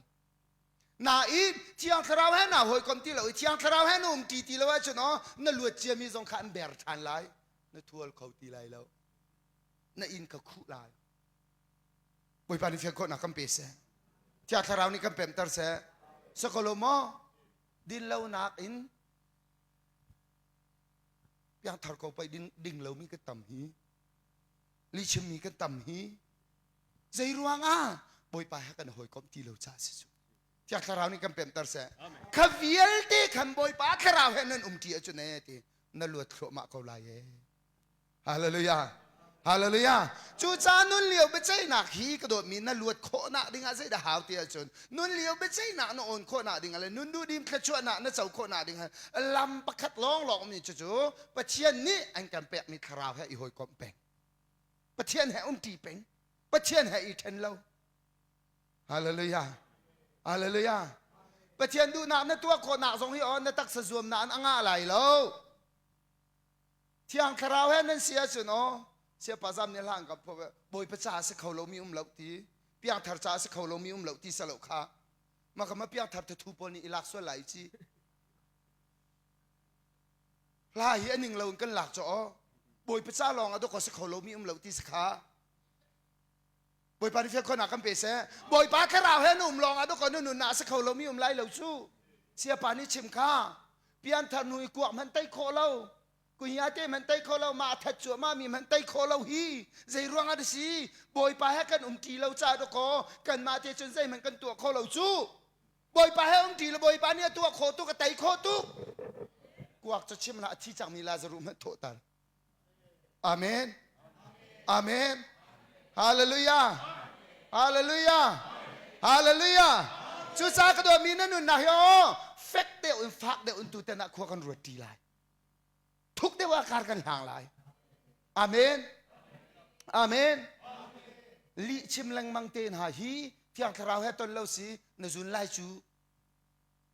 nain Thiang Thlarau he naa hawikom ti lo i Thiang Thlarau he na umṭi ti lo ahcun aw na luat ciami zong kha an ber ṭhan lai na thual kho ti lai lo na inn ka khuh lai Bawipa nih fian khawhnak kan pe seh Thiang Thlarau nih kan pemter seh sakolo maw dinlonak in piangthar ko pei ding, ding lomi kan tam hi lihchimmi kan tam hi zei ruangah bawipa he kan hawikomh ti lo caah si cu Thiang Thlarau nih kan pemter seh kha vialte khan bawipa thlarau he nan umṭi ahcun ee ti na luat thluahmah ko lai ee Hallelujah. Hallelujah. Cucaah nun lio biaceihnak hi ka dawtmi na luat khawhnak dingah zeidah hau ti ahcun nun lio biaceihnak na awn khawhnak dingah le nun duhdim thluachuahnak na co khawhnak dingah lam pakhat lawnglawng mi cucu Pathian nih an kan pekmi thlarau he i hawikomh peng. Pathian he umṭi peng. Pathian he i ṭhen lo. Hallelujah. Hallelujah. Pathian duhnak na tuah khawhnak zong hi aw na taksa zuamnak an a ngah lai lo. Thiang Thlarau he nan si ahcun aw siapa zam nih hlan ka bawipa ca a si kho lomi um lo ti piangthar ca a si kho lomi um lo ti salo kha maka ma piangthar thathu pawl nih i lak sual lai ci hla hi a ning lo in kan lak cho aw bawipa ca lawng a dawk si kho lomi um lo ti si kha Bawipa nih fian khawhnak kan pe seh. Bawipa thlarau he na um lawng ah dawkaw na nunnak a si kho lomi um lai lo cu. Siapa nih chim kha pianthar hnu i kuak hmanh tei khawh lo kuhia te hmanh tei khawh lo mah that cuahmah mi hmanh tei khawh lo hi zei ruang ah si Bawipa he kan um ṭi lo caah dawkaw kanmah te cun zeihmanh kan tuah kho lo cu. Bawipa he um ṭi lo Bawipa nih a tuah khawh tuk a tei khawh tuk. Kuak cu chim hlah a thi cangmi Lazaruh hmanh thawhter. Amen. Amen. Hallelujah. Hallelujah. Hallelujah. Cucaah ka dawtmi na nunnak hi aw fek deuh in fak deuh in tutan ah khua kan ruat ṭi lai. Thuk deuh ah kar kan hlang lai. Amen. Amen. Lih chim lengmang te hna hi Thiang Thlarau he ton lo si na zun lai cu.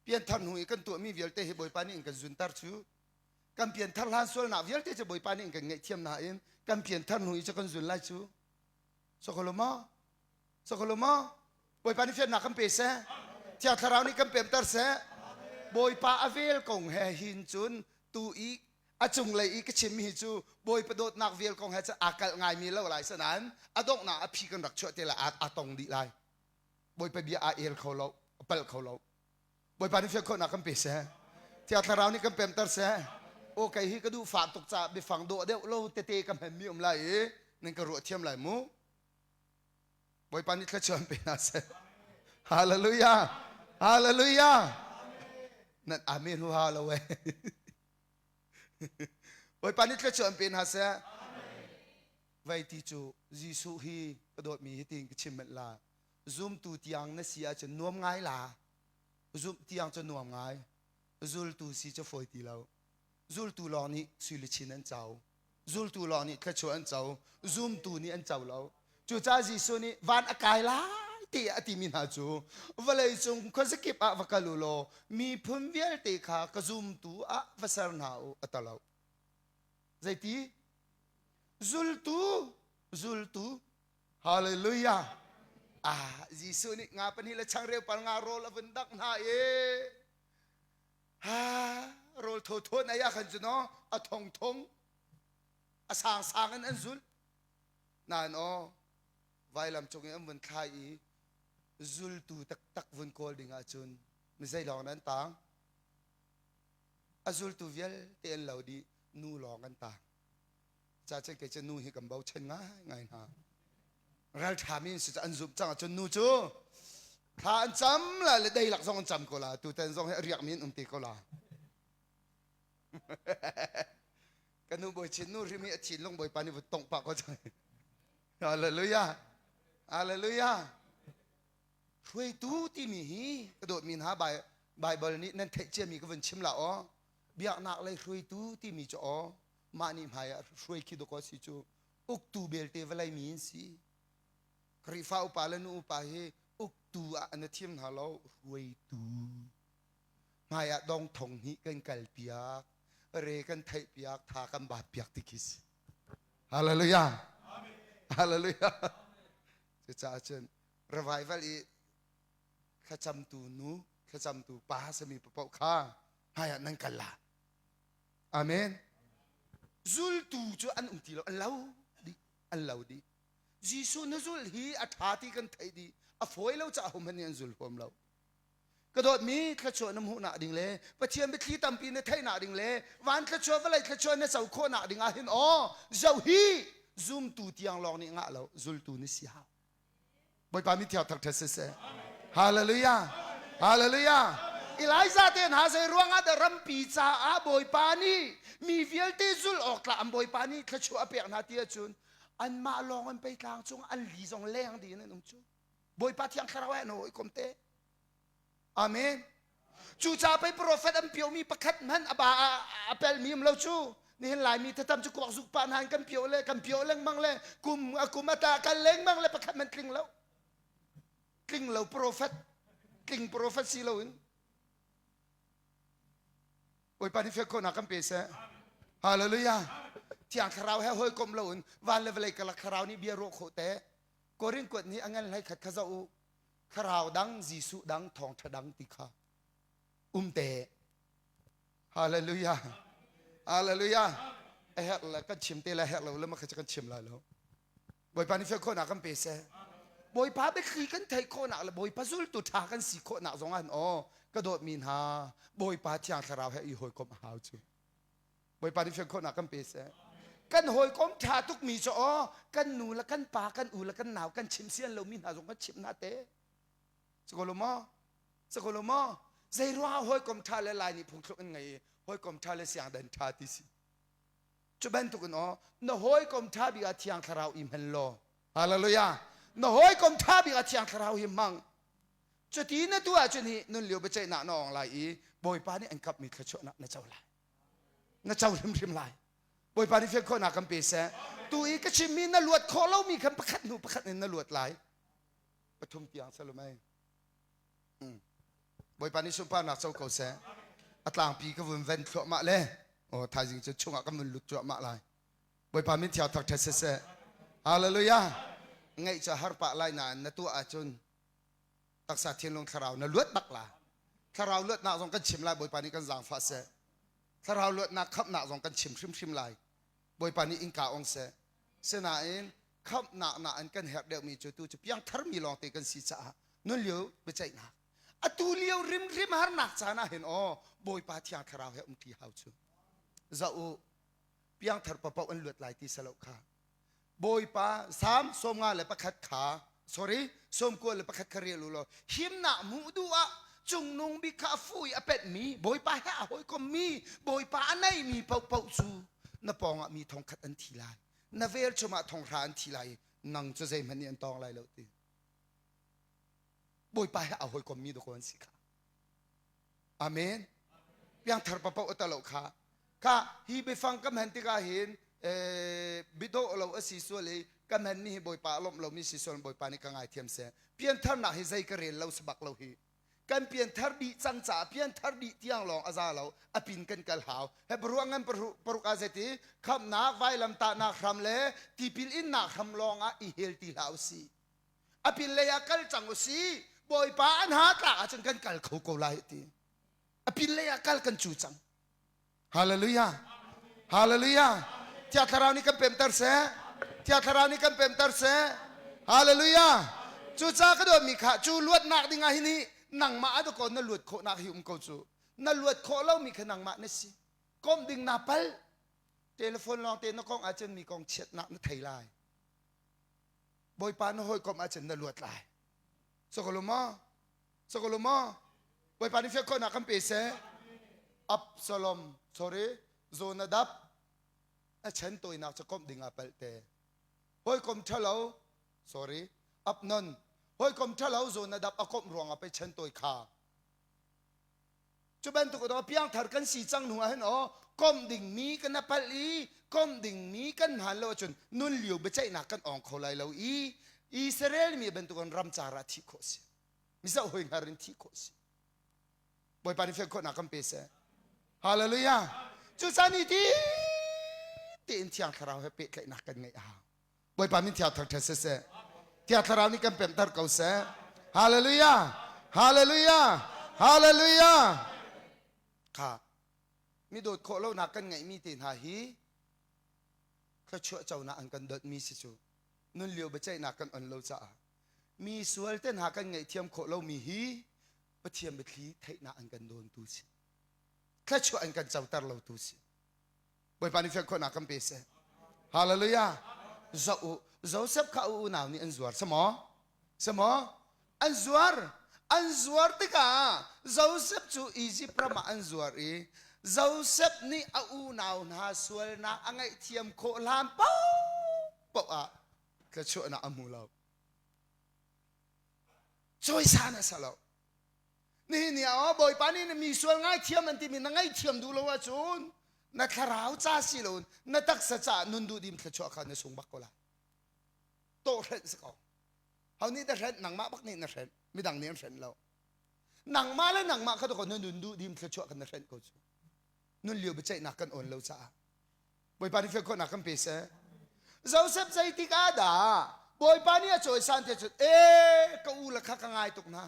Pianthar hnu i kan tuahmi vialte hi Bawipa nih in kan zunter cu. Kan pianthar hlan sualnak vialte cu Bawipa nih in kan ngaihthiam nain kan pianthar hnu i cu kan zun lai cu. Sokolo maw? Sokolo maw? Bawipa nih fiannak kan pe seh. Thiang Thlarau nih kan pemter seh. Bawipa a vel kong he hin cun tu i a cunglei i ka chimmi hi cu Bawipa dawtnak vel kong he cun aa kalh ngaimi lo lai sanain a donghnak a phi kan rak chuah te lai aa tong dih lai. Bawipa bia aa el kho lo, a palh kho lo. Bawipa nih fian khawhnak kan pe seh. Thiang Thlarau nih kan pemter seh. Aw kei hi ka duh fah tuk caah biafang dawh deuh lo tete ka hmanmi um lai i nan ka ruah thiam lai mu. Bawipa nih thluachuah an pe hna seh. Hallelujah. Hallelujah. Nan amen huha lo eh. Bawipa nih thluachuah an pe hna seh. Vai ti cu Jesuh hi ka dawtmi hi tiin ka chim manh la. Zumtu tiang na si ahcun nuam ngai la. Zumh tiang cu nuam ngai. Zultu si cu fawi ti lo. Zultu lawng nih sui luchin an co. Zultu lawng nih thluachuah an co. Zumtu nih an co lo. Cucaah Jesuh nih van a kai lai ti a timi hna cu vawlei cung khuazakip ah va kal u law miphun vialte kha ka zumtu ah va ser hna u a ti lo. Zeiti? Zultu, zultu. Hallelujah. Ah, Jesuh nih nga pahnih le changreu pal nga rawl a vun dangh hna i ha rawl thawthawn ai ah khan cu no a thong thong a sang sang in an zulh nain aw vailam cung i an vun thlai i zultu taktak vun kawl ding ahcun mi zei lawng an tang a zultu vialte an lo dih nu lawng an tang ca cun kei cu nu hi kan bochan ngai ngai hna ralṭha mi an si cu an zumh cang ahcun nu cu thla an cam la le deilak zong an cam ko la tutan zong hi a riak mi an um te ko la Ka nu bawi chin nu hrim hi a thinlung bawipa nih vun tongh pah ko cang. Hallelujah. Hallelujah. Hruaitu timi hi ka dawtmi hna Bible nih nan theih ciami ka vun chim la aw. Biaknak lei hruaitu timi cu aw mah nih hmai ah hruai khi dawkaw si cu uktu belte vawlei mi in si. Khrihfa upa le nu upa hi uktu ah an thim hna lo hruaitu. Hmaiah dong thong hnih kan kalpiak, re kan theihpiak, tha kan baatpiak ti khi si. Hallelujah. Hallelujah. Cucaah cun revival i thlacamtu nu, thlacamtu pa sami paoh kha hmaiah nan kal la. Amen. Zultu cu an um ti lo, an lo dih, an lo dih. Jesuh na zulh hi a ṭha ti kan theih dih. A fawi lo caah hohmanh nih an zul huam lo. Ka dawtmi thluachuah na hmuhnak ding le Pathian biathli tampi na theihnak ding le van thluachuah vawlei thluachuah na co khawhnak ding ah hin aw zoh hi zumtu tiang lawng nih ngah lo zultu na si hau. Bawipa mi thiang thangṭhat siseh. Hallelujah. Hallelujah. Elijah te hna zei ruangah dah rampi caah Bawipa nih mi vialte zulh awk tlak an Bawipa nih thluachuah a pek hna ti ahcun anmah lawng an pei tlang cung an li zong leng dih in an um cu. Bawipa thiang thlarau he an hawikom te. Amen. Cucaah pei profet an piomi pakhat hmanh a ba a pelmi um lo cu. Nihin Laimi thatam cu kuak zuk pa hna in kan pio le kan pio lengmang le kum a kum a ta kal lengmang le pakhat hmanh tling lo. Tling lo profet tling profet si lo in Bawipa nih fial khawhnak kan pe seh. Hallelujah. Thiang thlarau he hawikom lo in van le vawlei karlak thlarau nih bia ruah khawh te. Korin kuat nih a ngan hlei khat kha zoh u. Thlarau dang, Jesuh dang, thawngṭha dang ti kha um te. Hallelujah. Hallelujah. A herh le kan chim te le herh lo le ma kha kan chim lai lo. Bawipa nih fial khawhnak kan pe seh. Bawipa biathli kan theih khawhnak le Bawipa zultu ṭha kan si khawhnak zong ah aw ka dawtmi hna Bawipa Thiang Thlarau he i hawikomh a hau cu. Bawipa nih fian khawhnak kan pe seh. Kan hawikom ṭha tukmi cu aw kan nu le kan pa kan u le kan nau kan chim sian lomi hna zong kan chimh hna te. Si ko lo maw? Si ko lo maw? Zei ruangah hawikom ṭha le Lai nih phungthluk in ngei i hawikom ṭha le siangdan ṭha ti si. Cu bantuk in aw na hawikom ṭha bik ah Thiang Thlarau i hman law. Hallelujah. Na hawikom ṭha bik ah Thiang Thlarau hi hmang. Cuti na tuah ahcun hi nun lio biaceihnak na awng lai i Bawipa nih an kapmi thluachuahnak na co lai. Na co hrimhrim lai. Bawipa nih fian khawhnak kan pe seh. Tu i ka chimmi na luat khawh lomi khan pakhat hnu pakhat in na luat lai. Pathum tiang salomei. Hmm. Bawipa nih sunparnak co ko seh. A tlangpi ka vun ven thluahmah le aw thaizing cu chungah kan vun lut cuahmah lai. Bawipa min thiang thak ṭhat siseh. Hallelujah. Ngaih cu har pah lai nain na tuah ahcun taksa thinlung thlarau na luat bak la. Thlarau luatnak zong kan chim lai Bawipa nih kan zaangfah seh. Thlarau luatnak khamhnak zong kan chim hrimhrim lai. Bawipa nih innka ong seh. Sinain khamhnak na an kan herh deuhmi cu tu cu piangthar mi lawngte kan si caah nun lio biaceihnak atu lio rimhrim harnak caan ah hin aw Bawipa Thiang Thlarau he umṭi hau cu zoh u piangthar papaoh an luat lai ti salo kha Bawipa Salm 51 kha sorry 91 kha rel u law himnak hmuh duh ah cungnung bik kha a fu i a penhmi Bawipa he a hawikommi Bawipa a neimi paohpaoh cu na pawngah mi thongkhat an thi lai na velchum ah thonghra an thi lai i nang cu zeihmanh nih an tawng lai lo ti Bawipa he a hawikommi dawkaw an si kha Amen piangthar paohpaoh a talo kha. Kha hi biafang ka hman tikah hin biadawh lo a si sual i ka hmanmi hi Bawipa a lawmh lomi si sual Bawipa nih ka ngaithiam seh. Piantharnak hi zei ka rel lo si bak lo hi. Kan pianthar dih cang caah pianthar dih tiang lawng a za lo a pin kan kal hau. Hebrew ngan paruk ah zeiti khamhnak vailamtahnak hram le tipil innak hram lawng ah i hel ti hlah usih. A pin lei ah kal cang usih. Bawipa an ha tlak ahcun kan kal kho ko lai ti. A pin lei ah kal kan cu cang. Hallelujah. Hallelujah. Thiang Thlarau nih kan pemter seh. Thiang Thlarau nih kan pemter seh. Hallelujah. Cucaah ka dawtmi kha cu luatnak ding ah hin hi nangmah a dakaw na luat khawhnak hi um ko cu. Na luat khawh lomi kha nangmah na si. Komh ding naa pal. Telephone lawng te na kong ahcun mi kong chiatnak na thei lai. Bawipa na hawikom ahcun na luat lai. Sokolo maw? Sokolo maw? Bawipa nih fiak khawhnak kan pe seh. Absalom, sorry, Jonadab a chan tawinak cu komh ding ah palh te. Hawikom ṭhalo, sorry, Abnon, hawikom ṭhalo Jonadab a komh ruangah pei chan tawi kha. Cu bantuk in piangthar kan si cang hnu ah hin aw komh dingmi kan a palh i komh dingmi kan hmaan lo ahcun nun lio biaceihnak kan awng kho lai lo i Israel mi bantukin ramcar ah thih khawh si. Mizoh hoi hngar in thih khawh si. Bawipa nih fian khawhnak kan pe seh. Hallelujah. Cucaah ni ti tein Thiang Thlarau he pehtlaihnak kan ngeih a hau. Bawipa min thiang thangṭhat siseh. Thiang Thlarau nih kan pemhter ko seh. Hallelujah. Hallelujah. Hallelujah. Kha mi dawt khawh lonak kan ngeihmi te hna hi thluachuah conak an kan dawtmi si cu nun lio biaceihnak kan on lo caah mi sual te hna kan ngaihthiam khawh lomi hi Pathian biathli theihnak an kan dawntu si thluachuah an kan coter lotu si Bawipa nih fian khawhnak kan pe seh. Hallelujah. Zoh u. Joseph kha u unau nih an zuar. Samaw? Samaw? An zuar. An zuar tikah Joseph cu Egypt ram ah an zuar i Joseph nih a unau hna sualnak a ngaihthiam khawh hlan paohpaoh ah thluachuahnak a hmu lo. Cawisan a si lo. Nihin ni ah Bawipa nih na mi sual ngaithiam an timi na ngaihthiam duh lo ahcun na thlarau ca si loin na taksa caah nun duhdim thluachuah kha na sung bak ko lai. Tawh hrenh si ko. Ho nih dah hrenh? Nangmah bak nih na hrenh. Midang nih an hrenh lo. Nangmah le nangmah kha na nun duhdim thluachuah kan na hrenh ko cu. Nun lio biaceihnak kan awn lo caah. Bawipa nih fian khawhnak kan pe seh. Joseph zeitik ah dah Bawipa nih a cawisan te cun ee ka u le kha ka ngai tuk hna.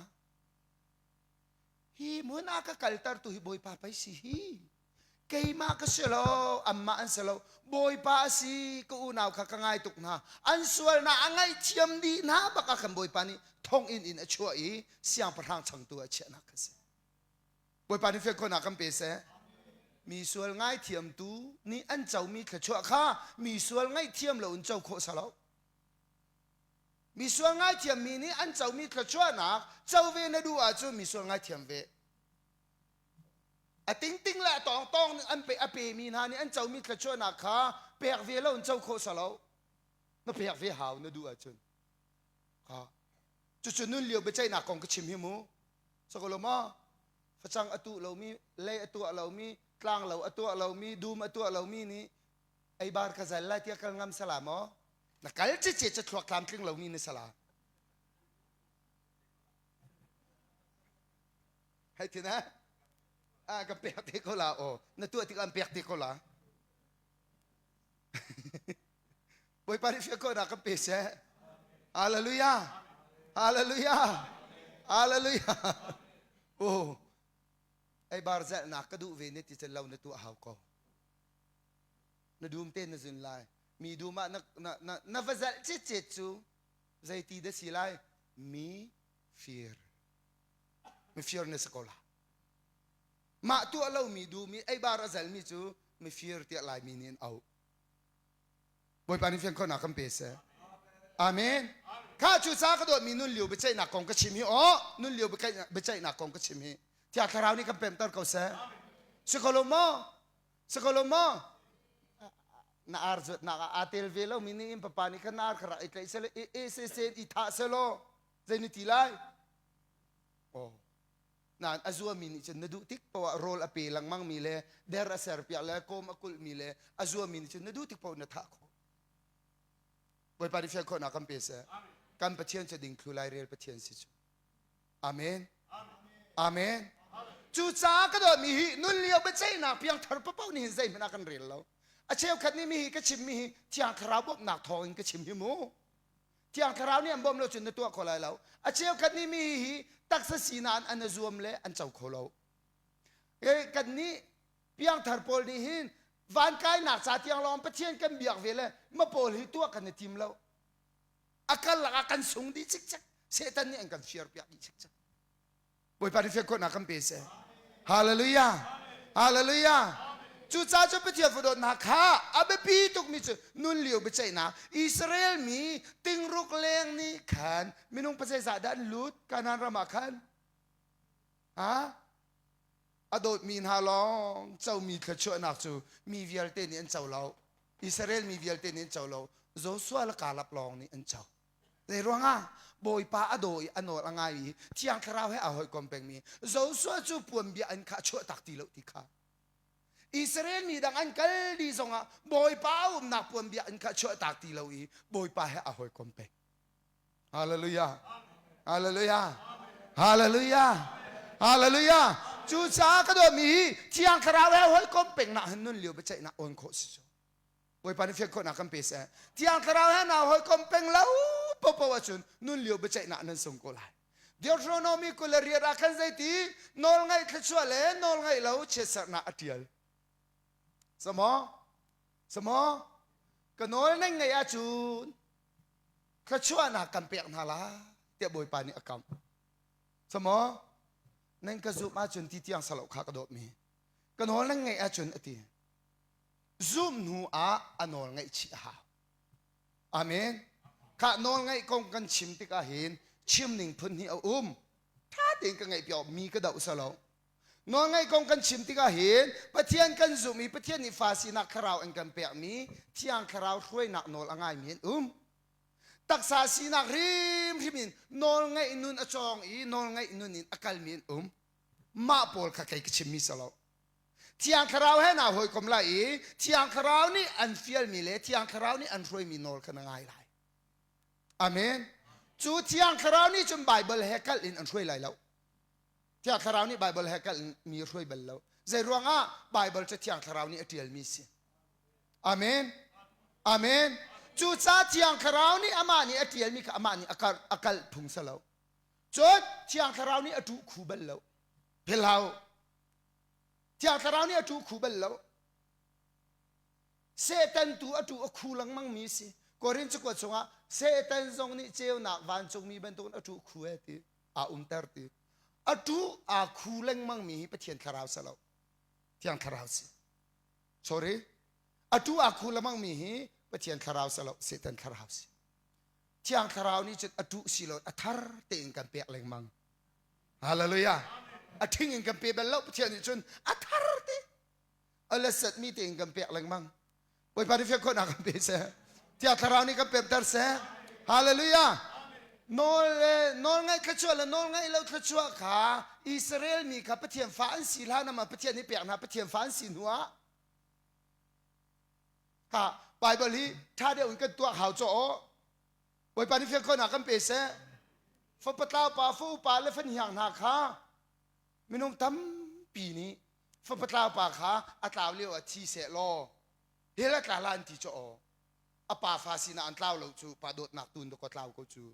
Hi hmun ah ka kaltertu hi Bawipa pei si hi. Keimah ka si lo, anmah an si lo. Bawipa a si, ka unau kha ka ngai tuk hna. An sualnak a ngaihthiam dih hna bak ah khan Bawipa nih thonginn in a chuah i siangpahrang changtu ah chiahnak kha si. Bawipa nih fian khawhnak kan pe seh. Mi sual ngaithiamtu nih an comi thluachuah kha mi sual ngaihthiam lo in co khawh sa lo. Misual ngaithiammi nih an comi thluachuahnak co ve na duh ahcun misual ngaithiam ve. A tingting le a tawngtawng nih an pe a pemi hna nih an comi thluachuahnak kha pek ve lo in co khawh sa lo. Na pek ve hau na duh ahcun. Ha. Cucu nun lio biaceihnak kong ka chim hi mu. Sako lo maw? Facang a tuh lomi, lei a tuah lomi, tlanglo a tuah lomi, dum a tuah lomi nih eibar ka zal lai tiah kal ngam sala maw? Na kal cice cu thluak tlamtling lomi na sala. Hei tin ha? Ah, ka pek te ko la o. Na tuah tik an pek te ko la. Bawipa nih fiak ko na kan pe seh. Hallelujah. Hallelujah. Hallelujah. Oh. Ei bar zelnak ka duh ve ne ti cun lo na tuah hau ko. Na dum te na zun lai. Mi dum ah na, na, na, na va zalh citcet cu zeiti dah si lai? Mi fir. Mifir na si ko la. Mah tuah lomi dum i eibar a zalmi cu mifir tiah Laimi nih an auh. Bawipa nih fian khawhnak kan pe seh. Amen. Kha cu ca ka dawtmi nun lio biaceihnak kong ka chim hi aw nun lio biaceihnak kong ka chim hi Thiang Thlarau nih kan pemter ko seh. Si ko lo maw? Si ko lo maw? Na ar zuatnak ah aa tel ve lomi nih in papa nih khan na ar kha rak i tlaih seh i e se se i thah seh law zei ni ti lai? Oh. Nain a zuami nih cun na duh tik paoh ah rawl a pe lengmangmi le der a serpiak le kawm a kulhmi le a zuami nih cun na duh tik paoh na thah khawh. Bawipa nih fian khawhnak kan pe seh. Kan Pathian cu dingthlu lairel Pathian si cu. Amen. Amen. Cucaah ka dawtmi hi nun lio biaceihnak piangthar paoh nih hin zeihmanh ah kan rel lo. A cheukhat nih mi hi ka chimmi hi Thiang Thlarau bawmhnak thawng in ka chim hi mu. Thiang Thlarau nih an bawm lo cun na tuah kho lai lo. A cheukhat nih mi hi taksa sinak an a zuam le an co kho lo. Kan nih piangthar pawl nih hin van kainak ca tiang lawng Pathian kan biak ve le ma pawl hi tuah kan i tim lo. A karlak ah kan sung dih cikcek. Satan nih an kan fiar piak dih cikcek. Bawipa nih fian khawhnak kan pe seh. Hallelujah. Hallelujah. Cucaah cu Pathian fadawtnak kha a biapi tukmi cu nun lio biaceihnak Israel mi tingruk leng nih khan minung pazeizah dah an lut Kanaan ram ah khan ha a dawtmi hna lawng comi thluachuahnak cu mi vialte nih an co lo Israel mi vialte nih an co lo Joshua le Kaleb lawng nih an co Zei ruangah Bawipa a daw i a nawl a ngai i Thiang Thlarau he aa hawikom pengmi Joshua cu puanbia an kha chuah tak ti lo ti kha Israel mi dang an kal dih zongah Bawipa a umnak puanbia an kha chuah tak ti lo i Bawipa he aa hawikom peng. Hallelujah. Hallelujah. Hallelujah. Hallelujah. Cucaah ka dawtmi hi Thiang Thlarau he hawikom pengnak hin nun lio biaceihnak awn khawh si cu. Bawipa nih fian khawhnak kan pe seh. Thiang Thlarau he naa hawikom peng lo popo ahcun nun lio biaceihnak nan sung ko lai. Deuteronomy 28 ah khan zeiti nawlngaih thluachuah le nawlngaih lo chiatserhnak a ṭial. Samaw? Samaw? Ka nawl nan ngaih ahcun thluachuahnak kan pek hna lai tiah Bawipa nih a kamh. Samaw? Nan ka zumh ahcun ti tiang salo kha ka dawtmi. Ka nawl nan ngaih ahcun a ti. Zumh hnu ah a nawl ngaihchih a hau. Amen. Khah nawl ngaih kong kan chim tikah hin chim ning phun hnih a um. Tha tein ka ngaih piak mi ka doh salo. Nawl ngaih kong kan chim tikah hin Pathian kan zumh i Pathian nih fa sinak thlarau an kan pekmi Thiang Thlarau hruainak nawl a ngaimi an um. Taksa sinak hrimhrim in nawl ngaih nun a cawng i nawl ngaih nun in a kalmi an um. Mah pawl kha kei ka chimmi salo. Thiang Thlarau he naa hawikom lai i Thiang Thlarau nih an fialmi le Thiang Thlarau nih an hruaimi nawl kha na ngai lai. Amen. Cu Thiang Thlarau nih cun Baibal he kalh in an hruai lai lo. Thiang Thlarau nih Baibal he kalh in mi hruai bal lo. Zei ruangah Baibal cu Thiang Thlarau nih a ṭialmi si. Amen. Amen. Cucaah Thiang Thlarau nih amah nih a ṭialmi kha amah nih a kalh phung si lo. Cun Thiang Thlarau nih a ṭuh khu bal lo. Phil hau. Thiang Thlarau nih a ṭu khu bal lo. Satan tu a ṭu a khu lengmang mi si. Korin cakuat chungah Satan zong nih ceunak vancungmi bantukin a ṭu khu e ti aa umter ti. A ṭu aa khu lengmang mi hi Pathian Thlarau si lo. Thiang Thlarau si. Sorry. A ṭu aa khu lengmang mi hi Pathian Thlarau si lo, Satan Thlarau si. Thiang Thlarau nih cun a ṭuh si lo, a thar tein kan pek lengmang. Hallelujah. A ṭhing in kan pe bal lo Pathian nih cun a thar te a let mi tein kan pek lengmang. Bawipa nih fian khawhnak kan pe seh. Thiang Thlarau nih kan pemter seh. Hallelujah. Nawl le nawl ngaih thluachuah le nawl ngaih lo thluachuah kha Israel mi kha Pathian fa an si hlan ah Pathian nih pek hna Pathian fa an si hnu ah ha Bible hi ṭha deuh in kan tuak hau caw aw Bawipa nih fian khawhnak kan pe seh. Fapa tlau pa, fa upa le fahniang hna kha minung tampi nih fapa tlau pa kha a tlau lio ah thi seh law hell a tla la an ti cu aw. A pa fa sinah an tlau lo cu pa dawtnak tun dakaw tlau ko cu.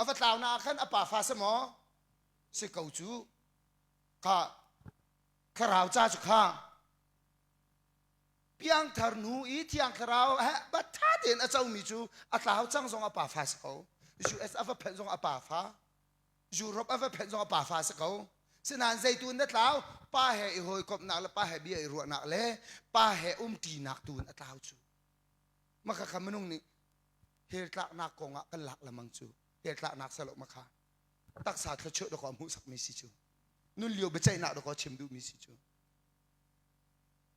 A va tlau na ah khan a pa fa si maw? Si ko cu. Kha thlarau ca cu kha Piangthar hnu i Thiang Thlarau he ṭha tein a comi cu a tlau cang zong a pa fa si ko. US a va phanh zong a pa fa. Europe a va phanh zong a pa fa si ko. Sinain zeitu na tlau pa he i hawikomhnak le pa he bia i ruahnak le pa he umṭinak tu in a tlau cu. Maka kha minung nih hell tlaknak kong ah kan lak lemang cu. Hell tlaknak salo makha. Taksa thluachuah dakaw hmuhsakmi si cu. Nun lio biaceihnak dakaw chim duhmi si cu.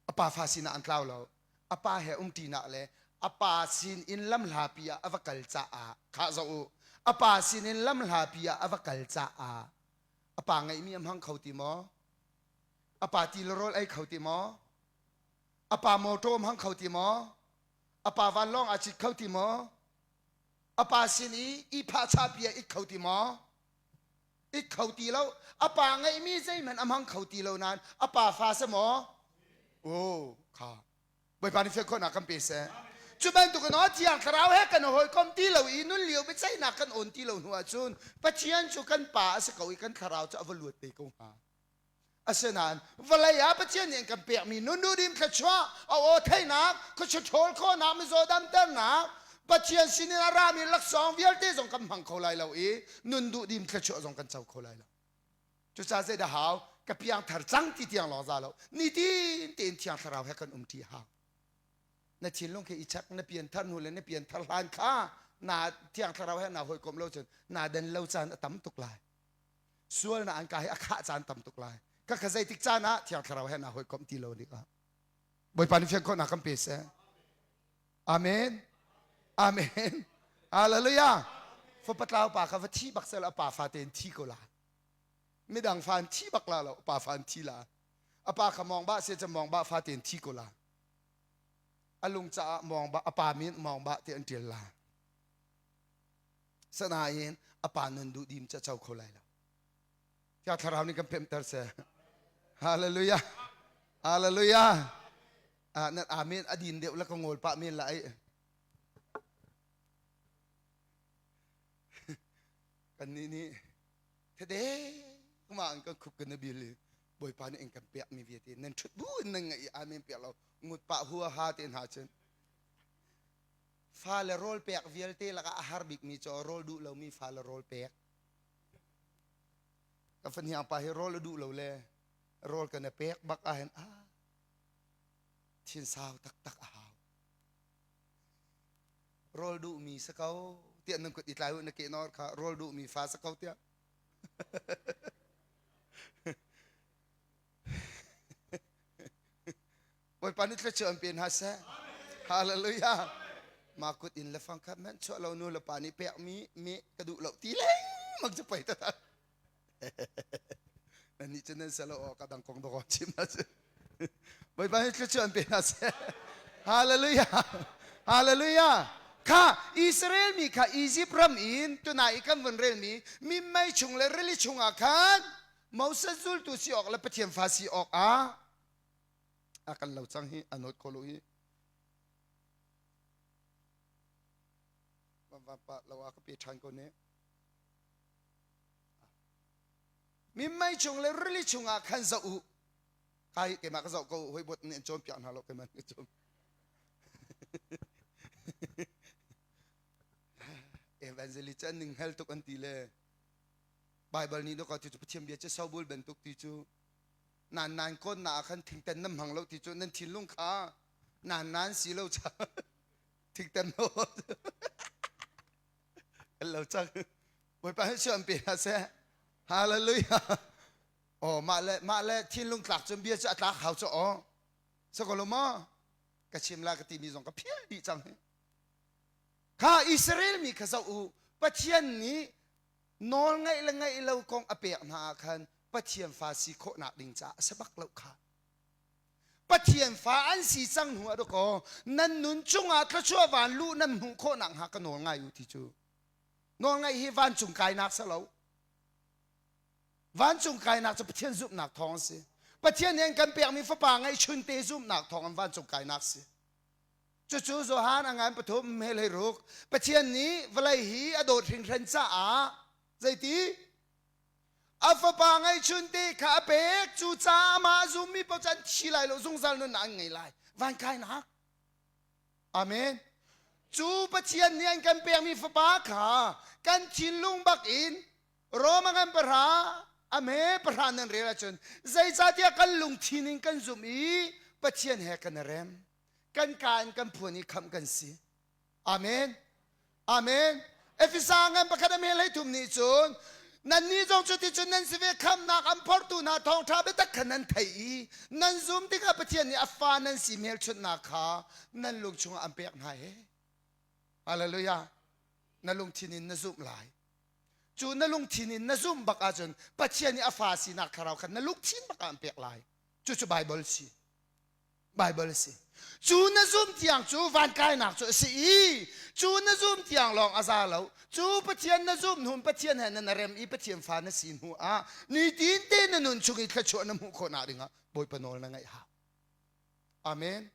A pa fa sinah an tlau lo. A pa he umṭinak le a pa sin in lamhlapi ah a va kal caah khah zoh u. A pa sin in lamhlapi ah a va kal caah. A pa ngeihmi a hmang kho ti maw? A pa ti le rawl ei kho ti maw? A pa mawṭaw hmang kho ti maw? A pa vanlawng aa cit kho ti maw? A pa sin i ihphah chahpi ah it kho ti maw? It kho ti lo. A pa ngeihmi zeihmanh a hmang kho ti lo nain a pa fa si maw? Oh, kha. Bawipa nih fian khawhnak kan pe seh. Cu bantuk in aw Thiang Thlarau he kan hawikom ti lo i nun lio biaceihnak kan awn ti lo hnu ahcun Pathian cu kan pa a si ko i kan thlarau cu a va luat te ko hnga. Asinain vawlei ah Pathian nih an kan pekmi nun duhdim thluachuah, a aw theihnak, khuachia ṭhawl khawhnak, mizaw damternak, Pathian sinin a rami laksawng vialte zong kan hmang kho lai lo i nun duhdim thluachuah zong kan co kho lai lo. Cucaah zeidah hau? Ka piangthar cang ti tiang lawng za lo. Nitin tein Thiang Thlarau he kan umṭi hau. Na thinlung khi i check na pianthar hnu le na pianthar hlan kha na Thiang Thlarau he naa hawikomh lo cun naa den lo caan a tam tuk lai. Sual na an ka hi a khah caan tam tuk lai. Ka kha zeitik caan ah Thiang Thlarau he naa hawikomh ti lo nik ah. Bawipa nih fian khawhnak kan pe seh. Amen. Amen. Hallelujah. Fapa tlau pa kha va thi bak sel a pa fa tein thi ko la. Midang fa an thi bak la lo, pa fa an thi la. A pa kha mong ba se cha mong ba fa tein thi ko la. A lung caah mong ba a pa min mong ba te an tial la. Sanain a pa nun duh dim cha chau kho lai lo. Thiang Thlarau nih kan pemter seh. Hallelujah. Hallelujah. Ah, nan amen a din deuh la ka ngol pah men lai. Kan nih nih thede kuma an kan khup kan bil i Bawipa nih in kan pek mi vialte nan thut bu in nan ngaih i amen pek lo ngut pah hua ha te hna cun fa le rawl pek vialte lakah a har bik mi cu rawl duh lomi fa le rawl pek ka fahniang pa hi rawl a duh lo le rawl kan i pek bak ahhin ah thinsau taktak a hau rawl duhmi si ko tiah nan kut i tlai u na ke nor kha rawl duhmi fa si ko tiah Bawipa nih thluachuah an pe hna seh. Hallelujah. Ma kut in le fang khat hmanh chuah lo nu le pa nih pek mi me ka duh lo ti lengmang cu pei ta. Nan nih cu nan selo aw ka dang kong dawk chim na cu. Bawipa nih thluachuah an pe hna seh. Hallelujah. Hallelujah. Kha Israel mi kha Egypt ram in tunai i kan vun rel mi minmei chung le rili chungah khan Moses zultu si awk le Pathian fa si awk ah a kan lo cang hi a nawt kho lo hi va pa lo a ka pe ṭhan ko ne minmei chung le rili chungah khan zoh u kai keimah ka zoh ko hoi bot nih an cawnpiak hna lo keimah nih cawn evangelist cu an ning hngal tuk an ti le Bible nih dawk ti cu Pathian bia cu sobul bantuk ti cu nan nan kawn na ah khan thingten nan hmang lo ti cu nan thinlung kha nan nan si lo cha thingten lo kan lo cang Bawipa hi an pe hna seh hallelujah oh mah le mah le thinlung tlak cun bia cu a tlak hau cu aw sako ma ka chim la ka ti mi zong ka phil dih cang hi kha Israel mi kha zoh u Pathian nih nawl ngaih le ngaih lo kong a pek hna ah khan Pathian fa si khawhnak ding caah a si bak lo kha. Pathian fa an si cang hnu ah dakaw nan nun cungah thluachuah van luh nan hmuh khawhnak hnga ka nawl ngai u ti cu. Nawl ngaih hi vancung kainak si lo. Vancung kainak cu Pathian zumhnak thawng a si. Pathian nih an kan pekmi fapa ngeihchun te zumhnak thawng in vancung kainak si. Cucu Johan a ngan pathum he hlei ruk Pathian nih vawlei hi a dawt hringhran caah zeiti a fapa ngeihchun te kha a pek cucaah amah a zummi paoh cu an thi lai lo zungzal nunnak an ngei lai van kainak amen cu Pathian nih an kan pekmi fapa kha kan thinlung bak in Roma ngan pahra a hme pahra nan rel ahcun zeicahtiah kan lungthin in kan zumh i Pathian he kan i rem kan ka in kan phuan i khamh kan si amen amen Efesa ngan pakhat a hme hlei thum nih cun nannih zong cu ticun nan si ve khamnak an phortu hna thawngṭha biatak kha nan theih i nan zum tikah Pathian nih a fa nan si hmelchunhnak kha nan lung chungah an pek hna he hallelujah na lungthin in na zumh lai. Cu na lungthin in na zumh bak ahcun Pathian nih a fa sinak thlarau kha na lungthin bak ah an pek lai. Cucu Baibal si. Baibal a si. Cu na zum tiang cu van kainak cu a si i cu na zum tiang lawng a za lo. Cu Pathian na zum hnu Pathian he na rem i Pathian fa na si hnu ah nitin te na nun chung i thluachuah na hmuh khawhnak dingah Bawipa nawl na ngaih hau. Amen.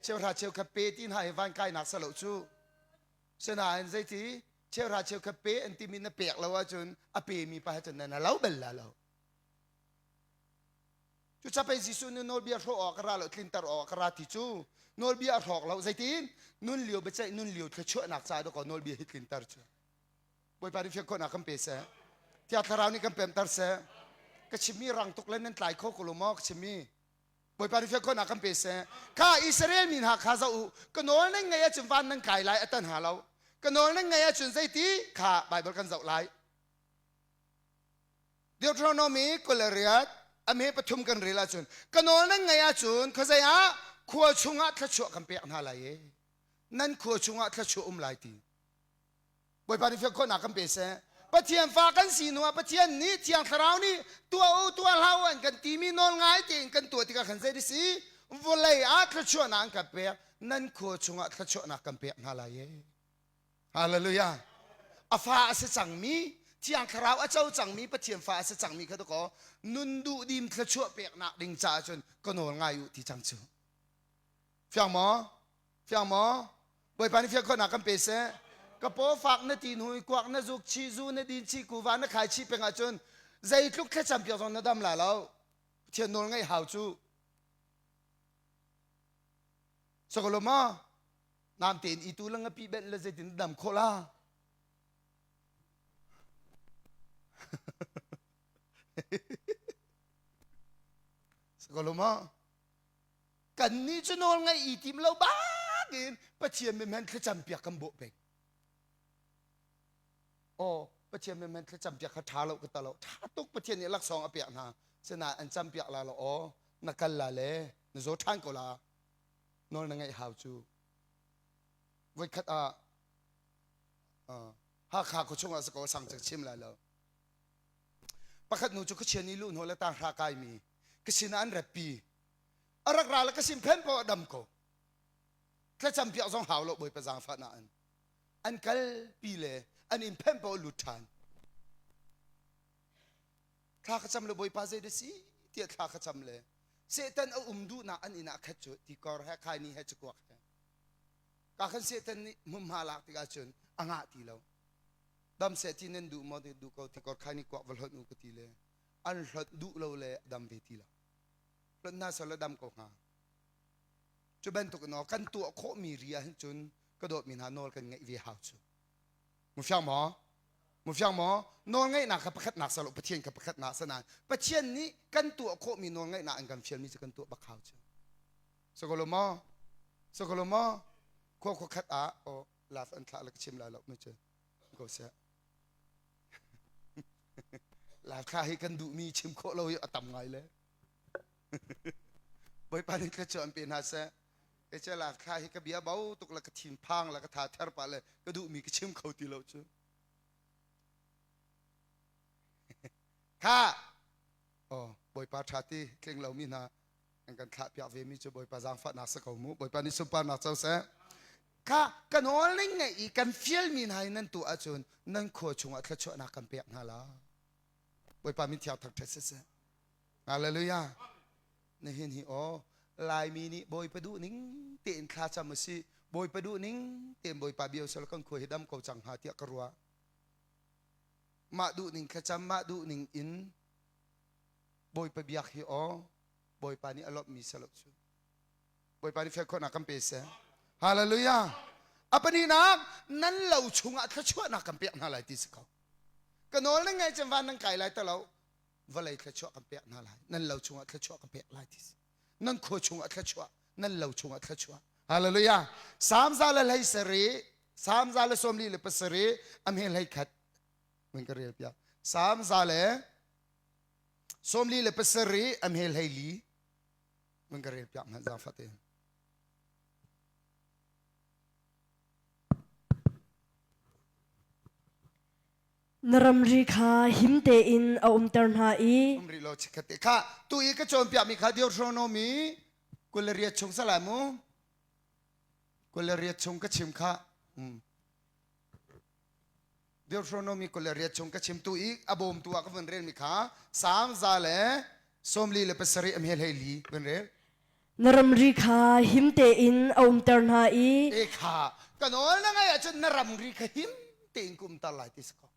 Cheuhra cheukhat pe ti hna hi van kainak sa lo cu. Sinain zeiti cheuhra cheukhat pe an timi na pek lo ahcun a pemi pa he cun na lo bel la lo. Cucapei Jesuh nih nawlbia hrawh awk ka ra lo tlinter awk ka ra ti cu nawlbia a hrawk lo zeitin nun lio biaceih nun lio thluachuahnak ca dawkaw nawlbia hi tlinter cu Bawipa nih fiang khawhnak kan pe seh Thiang Thlarau nih kan pemter seh ka chimmi rang tuk le nan tlai kho ko lo maw ka chimmi Bawipa nih fiang khawhnak kan pe seh kha Israel mi hna kha zoh u ka nawl nan ngaih ahcun van nan kai lai a tan hna lo ka nawl nan ngaih ahcun zeiti kha Bible kan zoh lai Deuteronomy 28 a me pathum kan rel ahcun ka nawl nan ngaih ahcun khuazei ah khua chungah thluachuah kan pek hna lai i nan khua chungah thluachuah um lai ti Bawipa nih fiang khawhnak kan pe seh Pathian fa kan si hnu ah Pathian nih Thiang Thlarau nih tuah u tuah hlah u an kan timi nawl ngai tein kan tuah tikah khan zei si vawlei ah thluachuahnak an kan pek nan khua chungah thluachuahnak kan pek hna lai e Hallelujah. A fa a si cangmi, Thiang Thlarau a co cangmi Pathian fa a si cangmi kha dakaw nun duh dim thluachuah peknak ding caah cun ka nawl ngai u ti cang cu. Fiang maw? Fiang maw? Bawipa nih fiang khawhnak kan pe seh. Ka paw fak na ti hnu i kuak na zuk chi zu na din chi kuva na khai chi peng ahcun zeitluk thlacam piak zong na dam la lo. Pathian nawl ngaih hau cu. Sokolo maw? Nam tein i tu lang pi benh le zeitin dam khawh la? Sokolo maw? Kan nih cu nawl ngaih i tim lo bak in Pathian min thlacam piak kan bawh peng. Aw, Pathian min thlacam piak kha ṭha lo ka ta lo. Ṭha tuk Pathian nih laksawng a pek hna. Sinain an cam piak la lo aw, na kal la le na zaw ṭhan ko la. Nawl na ngaih hau cu. Voikhat ah Hakha khuachung ah sakaw sang cak chim lai lo. Pakhat nu cu khuachia nih luh hnaw le tanghra kaimi ka sinah an ratpi. A rak ra le ka sin phen paoh a dam ko. Thlacam piak zong hau lo Bawipa zaangfah nain. An kalpi le an inn phen paoh lut ṭhan. Thla ka cam le Bawipa zei dah si tiah thla ka cam le Satan a um duhnak an inn ah khat cu tikor he khaini he cakuak he. Ka khan Satan nih hmunhma lak tikah cun a ngah ti lo. Dam seh ti nan duh maw ti duh ko tikor khaini kuak va hlonh u ka ti le an hlonh duh lo le a dam ve ti lo. Hlonh hna seh law dam ko hnga. Cu bantuk in aw kan tuah khawhmi ri ah hin cun ka dawtmi hna nawl kan ngeih ve hau cu. Mu fiang maw? Mu fiang maw? Nawlngaihnak kha pakhatnak sa lo Pathian kha pakhatnak sa nain Pathian nih kan tuah khawhmi nawlngaihnak an kan fialmi cu kan tuah bak hau cu. Sokolo maw? Sokolo maw? Khua khua khat ah aw laf an thlah le ka chim lai lo mu cu. Ko seh. Laf thlah hi kan duhmi chim khawh lo hi a tam ngai le. Bawipa nih thluachuah an pe hna seh. Kei lak thla hi ka bia bo tuk le ka thin phang le ka tha ther pah le ka duhmi ka chim kho ti lo cu. Kha oh Bawipa tha ti tling lomi hna an kan thlah piak ve mi cu Bawipa zaangfahnak si ko mu. Bawipa nih sunparnak co seh. Kha ka nawl ning ngaih i kan fialmi hna hi nan tuah ahcun nan khua chungah thluachuahnak kan pek hna la. Bawipa min thiang thangṭhat siseh. Hallelujah. Nihin hi aw Laimi nih Bawipa duh ning tein thlacam a si. Bawipa duh ning tein Bawipa bia usal kan khua hi dam ko cang hnga tiah ka ruah. Mah duh ning thlacam mah duh ning in Bawipa biak hi aw Bawipa nih a lawmhmi si lo cu. Bawipa nih fel khawhnak kan pe seh. Hallelujah. A pahnihnak nan lo chungah thluachuahnak kan pek hna lai ti si ko. Ka nawl nan ngaih cun van nan kai lai ta lo. Vawlei thluachuah kan pek hna lai. Nan lo chungah thluachuah ka pek lai ti si. Nan khua chungah thluachuah, nan lo chungah thluachuah. Hallelujah. Salm za le hlei sarih, Salm za le 47 a hme hlei khat. Mun ka rel piak. Salm za le 47 a hme hlei li. Mun ka rel piak hmanh zaangfah tein. Na ramri kha him tein a umter hna i Um rih lo chikkhat te kha tu i ka cawnpiakmi kha Deuteronomy 28 chung salai mu 28 chung ka chim kha um. Deuteronomy 28 chung ka chim tu i a bawmtu ah ka vun relmi kha Salm 147 a hme hlei li vun rel. Na ramri kha him tein a umter hna i E kha ka nawl na ngaih ahcun na ramri kha him tein ka umter lai ti si ko.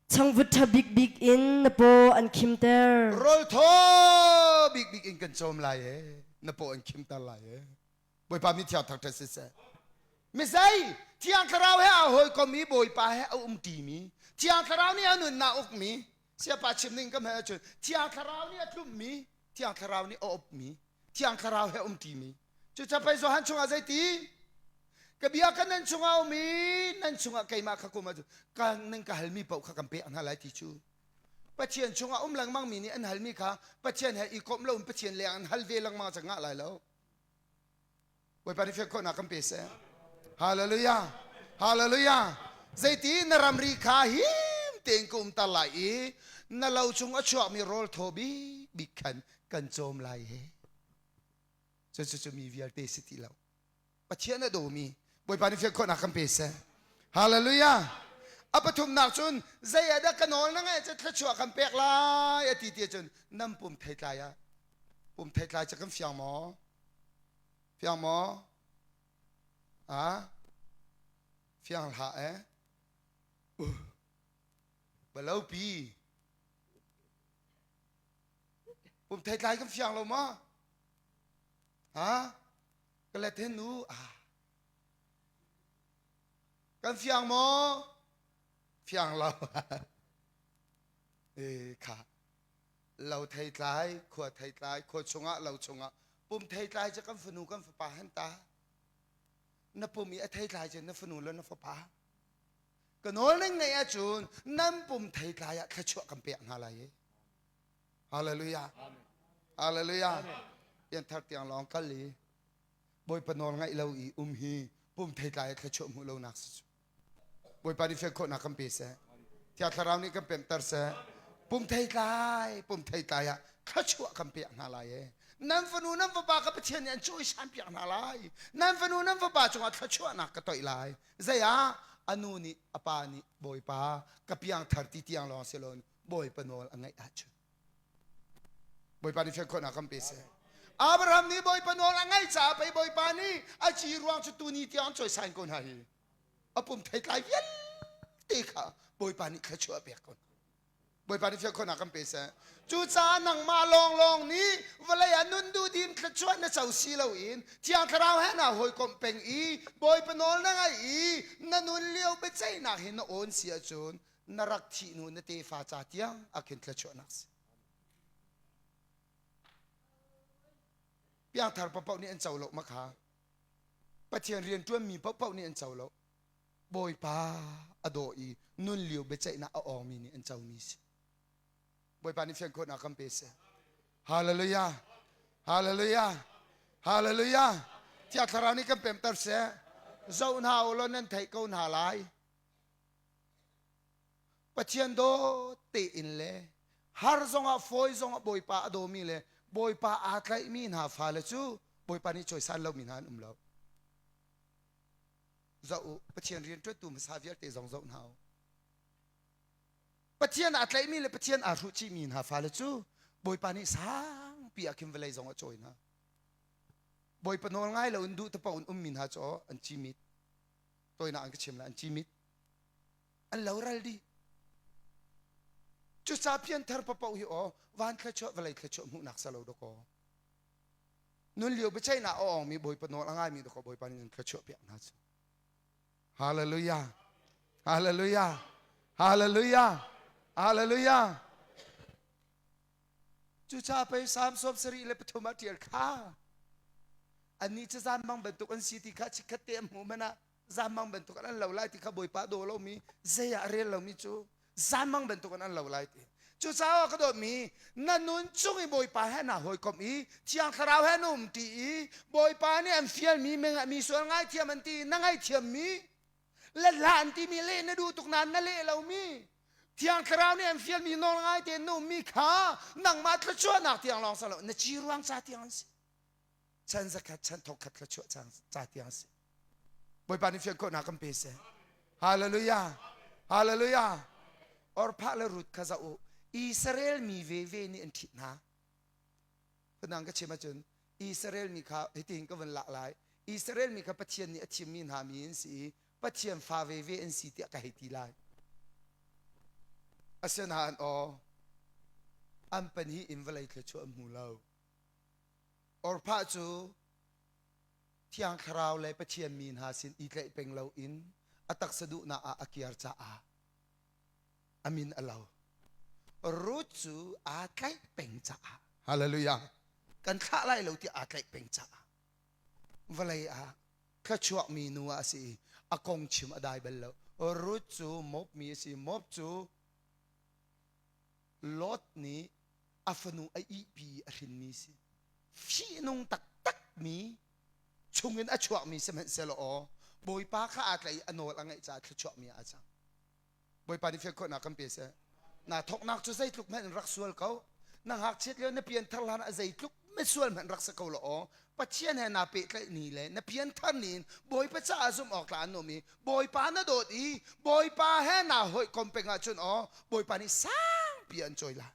Changvut ṭha bikbik in na paw an khimter. Rawl thaw bikbik in kan cawm lai e na paw an khimter lai e. Bawipa mi thiang thangṭhat siseh. Mizei Thiang Thlarau he aa hawikom i Bawipa he a um ṭimi Thiang Thlarau nih a nunnak ukmi Siapa chim ning ka hmeh ahcun Thiang Thlarau nih a tlumhmi Thiang Thlarau nih a upmi Thiang Thlarau he um ṭimi Cucaah pei Johan chungah zeiti ka bia ka nan chungah um i nan chungah keimah kha kum ahcun ka nan ka halmi paoh kha kan pek hna lai ti cu Pathian chungah um lengmang mi nih an halmi kha Pathian he i komh loin Pathian leng an hal ve lengmang cang ngah lai lo Bawipa nih fian khawhnak kan pe seh. Hallelujah. Hallelujah. Zeiti na ramri kha him tein ka umter lai i na lo chung a chuakmi rawl thaw bik bik khan kan cawm lai he. Cu cu cu mi vialte si ti lo. Pathian a dawmi Bawipa nih fian khawhnak kan pe seh. Hallelujah. A pathumnak cun zei ah dah ka nawl na ngaih cu thluachuah kan pek lai a ti ti cun nan pum theitlai ah pum theitlai cu kan fiang maw? Fiang maw? Ah? Fiang hlah eh? Uh. Balopi. Pum theitlai kan fiang lo maw? Ha? Ka let hen nu. Ah. Kan fiang maw? Fiang lo. e kha. Lo theitlai, khua theitlai, khua chungah, lo chungah pum theitlai cu kan fanu kan fapa han ta. Na pum i a theitlai cu na fanu le na fapa. Ka nawl ning ngeih ahcun nan pum theitlai ah thluachuah kan pek hna lai i. Hallelujah. Hallelujah. Pian thar tiang lawng kal i Bawipa nawl ngaih lo i um hi pum theitlai ah thluachuah hmuh lonak si cu. Bawipa nih fian khawhnak kan pe seh. Thiang Thlarau nih kan pemhter seh. Pum theitlai, pum theitlai ah thluachuah kan pek hna lai e. Nan fanu nan fapa ka Pathian nih an cawisan piak hna lai. Nan fanu nan fapa cungah thluachuahnak ka toih lai. Zei ah a nu nih a pa nih Bawipa ka piangthar ti tiang lawng si loin Bawipa nawl a ngaih ahcun Bawipa nih fian khawhnak kan pe seh. Abraham nih Bawipa nawl a ngaih caah pei Bawipa nih a ci ruang cu tuni tiang an cawisan ko hna hi. A pum theitlai vialte kha Bawipa nih thluachuah a pek ko hna. Bawipa nih fian khawhnak kan pe seh. Cucaah nangmah lawnglawng nih vawlei ah nun duhdim thluachuah na co si loin Thiang Thlarau he naa hawikomh peng i Bawipa nawl na ngaih i na nun lio biaceihnak hi na awn si ahcun na rak thih hnu na tefa ca tiang a khin thluachuahnak si. Piangthar paohpaoh nih an co lo ma kha. Pathian rian ṭuanmi paohpaoh nih an co lo. Bawipa a daw i nun lio biaceihnak a awngmi nih an comi si. Bawipa nih fian khawhnak kan pe seh. Hallelujah. Hallelujah. Hallelujah. Thiang Thlarau nih kan pemter seh. Zoh hna u law nan theih ko hna lai. Pathian dawt tein le har zongah fawi zongah Bawipa a dawmi le Bawipa aa tlaihmi hna fale cu Bawipa nih cawisan lomi hna an um lo. Zoh u, Pathian rianṭuantu hmasa vialte zong zoh hna u. Pathian aa tlaihmi le Pathian aa hruh chihmi hna fale cu Bawipa nih sangpi ah khin vawlei zong a cawi hna. Bawipa nawl ngai loin duh te paoh in ummi hna cu an cimit. Tawinak an ka chim lai, an cimit. An loral dih. Cucaah pianthar papaoh hi aw van thluachuah vawlei thluachuah hmuhnak sa lo dakaw. Nun lio biaceihnak a awngmi Bawipa nawl a ngaimi dakaw Bawipa nih nan thluachuah piak hna cu. Hallelujah. Hallelujah. Hallelujah. Hallelujah. Cucaah pei Salm 73 ah ṭial kha. Annih cu zanmang bantuk an si ti kha chikkhat te an hmuh hmanh ah zanmang bantuk an lo lai ti kha Bawipa daw lomi zei ah a rel lomi cu zanmang bantuk an lo lai ti. Cucaah ka dawtmi na nun chung i Bawipa he naa hawikomh i Thiang Thlarau he na umṭi i Bawipa nih an fialmi mi sual ngaithiam an ti na ngaihthiammi le hlah an timi leh na duh tuk nain na leh lomi. Thiang Thlarau nih an fialmi nawl ngai tein na ummi kha nangmah thluachuahnak tiang lawng si lo na ci ruang ca tiang an si. Chan zakhat chan thawkkhat thluachuah ca tiang a si. Bawipa nih fian khawhnak kan pe seh. Hallelujah. Hallelujah. Orphah le Ruth kha zoh u. Israel mi veve nih an ṭhit hna. Phundang ka chim ahcun Israel mi kha hitin ka vun lak lai. Israel mi kha Pathian nih a thimmi hna mi an si i Pathian fa veve an si tiah ka hei ti lai. Asinain aw an pahnih in vawlei thluachuah an hmu lo. Orphah cu Thiang Thlarau le Pathian mi hna sin i tlaih peng loin a taksa duhnak ah a kiar caah a min a lo. Ruth cu aa tlaih peng caah Hallelujah kan thlah lai lo tiah aa tlaih peng caah vawlei ah thluachuakmi nu ah a si i a kong chim a dai bal lo. Ruth cu Moab mi a si. Moab cu Lot nih a fanu a ihpi i a hrinmi si. Fihnung taktakmi chungin a chuakmi sihmanhsehlaw aw Bawipa kha aa tlaih i a nawl a ngaih caah thluachuahmi ah a cang. Bawipa nih fian khawhnak kan pe seh. Naa thawknak cu zeitluk hmanh in rak sual ko. Na ngakchiat lio na pianthar hlan ah zeitluk misual hmanh rak si ko law aw Pathian he naa pehtlaih ni le na pianthar ni in Bawipa caah zumh awk tlak an um i Bawipa na dawt i Bawipa he naa hawikom peng ahcun aw Bawipa nih sangpi an cawi lai.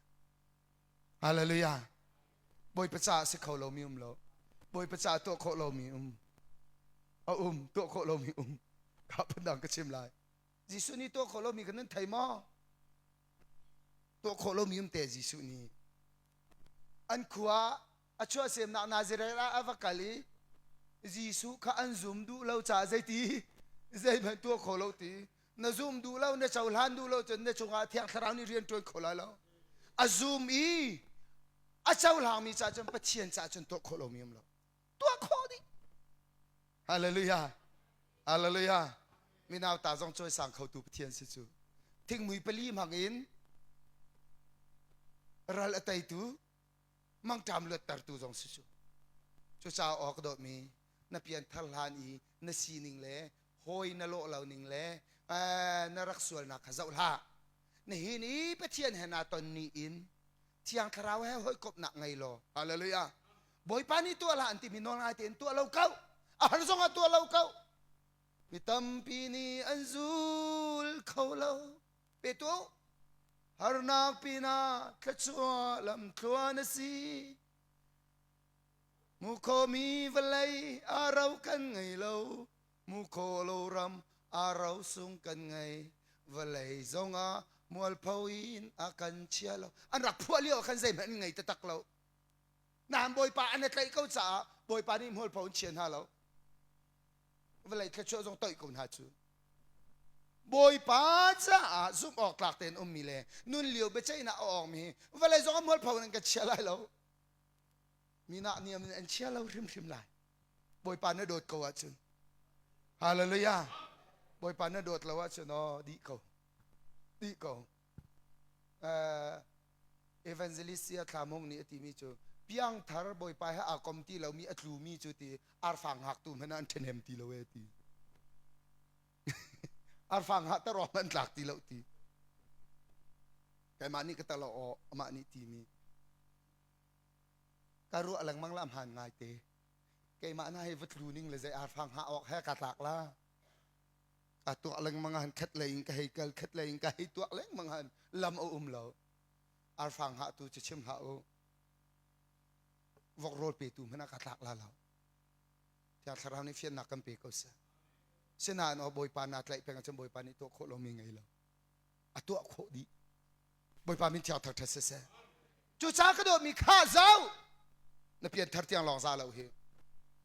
Hallelujah. Bawipa caah si kho lomi um lo. Bawipa caah tuah khawh lomi um. A um, tuah khawh lomi um. Ka phundang ka chim lai. Jesuh nih tuah khawh lomi kan nan thei maw? Tuah khawh lomi um te Jesuh nih. An khua a chuahsemnak Nazareth ah a va kal i Jesuh kha an zum duh lo caah zeiti zeihmanh tuah kho lo ti na zum duh lo na cohlan duh lo cun na cungah Thiang Thlarau nih rian ṭuan kho lai lo a zum i a cohlangmi caah cun Pathian caah cun tuah khawh lomi um lo tuah khawh dih Hallelujah Hallelujah minau ta zong cawisang khotu Pathian si cu thingmui pali hmang in ral a teitu mangṭam luattertu zong si cu cucaah awk dawtmi na pianthar hlan i na sining le hawi na lawh lo ning le na rak sualnak kha zoh hlah nihin i Pathian he naa ton ni in Thiang Thlarau he hawikomhnak ngei law hallelujah Bawipa nih tuah hlah an timi nawl ngai tein tuah lo ko a har zong ah tuah lo ko mi tampi nih an zul kho lo pe tu harnak pinah thluachuah lamthluan a si mu khomi vawlei a ro kan ngei lo mu kho lo ram a ro sung kan ngei vawlei zongah mualpho in a kan chia lo an rak phuah lio ah khan zeihmanh an ngei taktak lo nain bawipa an i tlaih ko caah bawipa nih mualpho an chia hna lo vawlei thluachuah zong toih ko hna cu Bawipa caah zumh awk tlak tein ummi le nun lio biaceihnak a awkmi hi vawlei zong a mualpho in an ka chia lai lo mi nak niam in an chia lo hrimhrim lai Bawipa na dawt ko ahcun Hallelujah Bawipa na dawt lo ahcun aw dih ko dih ko uh, evangelist sia thlamung nih a timi cu piangthar Bawipa he aa kom ti lomi a tlumi cu ti arfang hngaktu hmanh ah an ṭhahnem ti lo ee ti arfang hngah ter awk an tlak ti lo ti keimah nih ka talo aw amah nih timi ka ruah lengmang la hmaan ngai te keimah na hei va tlu ning le zei arfang hngah awk he ka tlak la ka tuah lengmang han khat lei in ka hei kal khat lei in ka hei tuah lengmang han lam a um lo arfang hngah tu cu chim hlah u vok rawl petu hmanh ah ka tlak la lo Thiang Thlarau nih fiannak kan pe ko seh sinain aw Bawipa naa tlaih peng ahcun Bawipa nih tuah khawh lomi ngei lo a tuah khawh dih Bawipa min thiang thar ṭhat siseh cucaah ka dawtmi kha zau na pianthar tiang lawng za lo hi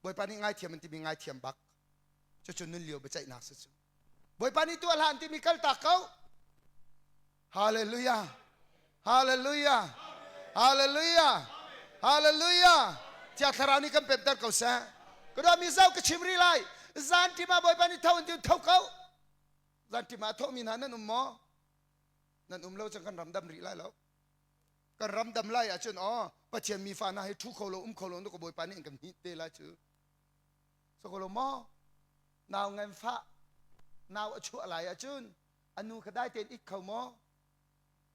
Bawipa nih ngaithiam an timi ngaithiam bak cucu nun lio biaceihnak si cu Bawipa nih tuah hlah an timi kaltak ko Hallelujah. Hallelujah. Hallelujah. Hallelujah. Thiang Thlarau nih kan pemter ko seh. Ka dawt mi zau ka chim rih lai. Zan ṭim ah Bawipa nih tho in tho ko. Zan ṭim ah tho mi hna nan um maw? Nan um lo cun kan ram dam rih lai lo. Kan ram dam lai ahcun aw Pathian mi fa hna hi ṭhu kho lo um kho lo ka Bawipa nih an kan hnih te lai cu. So ko lo maw? Nau nganfah nau a chuah lai ahcun a nu kha dai tein it kho maw?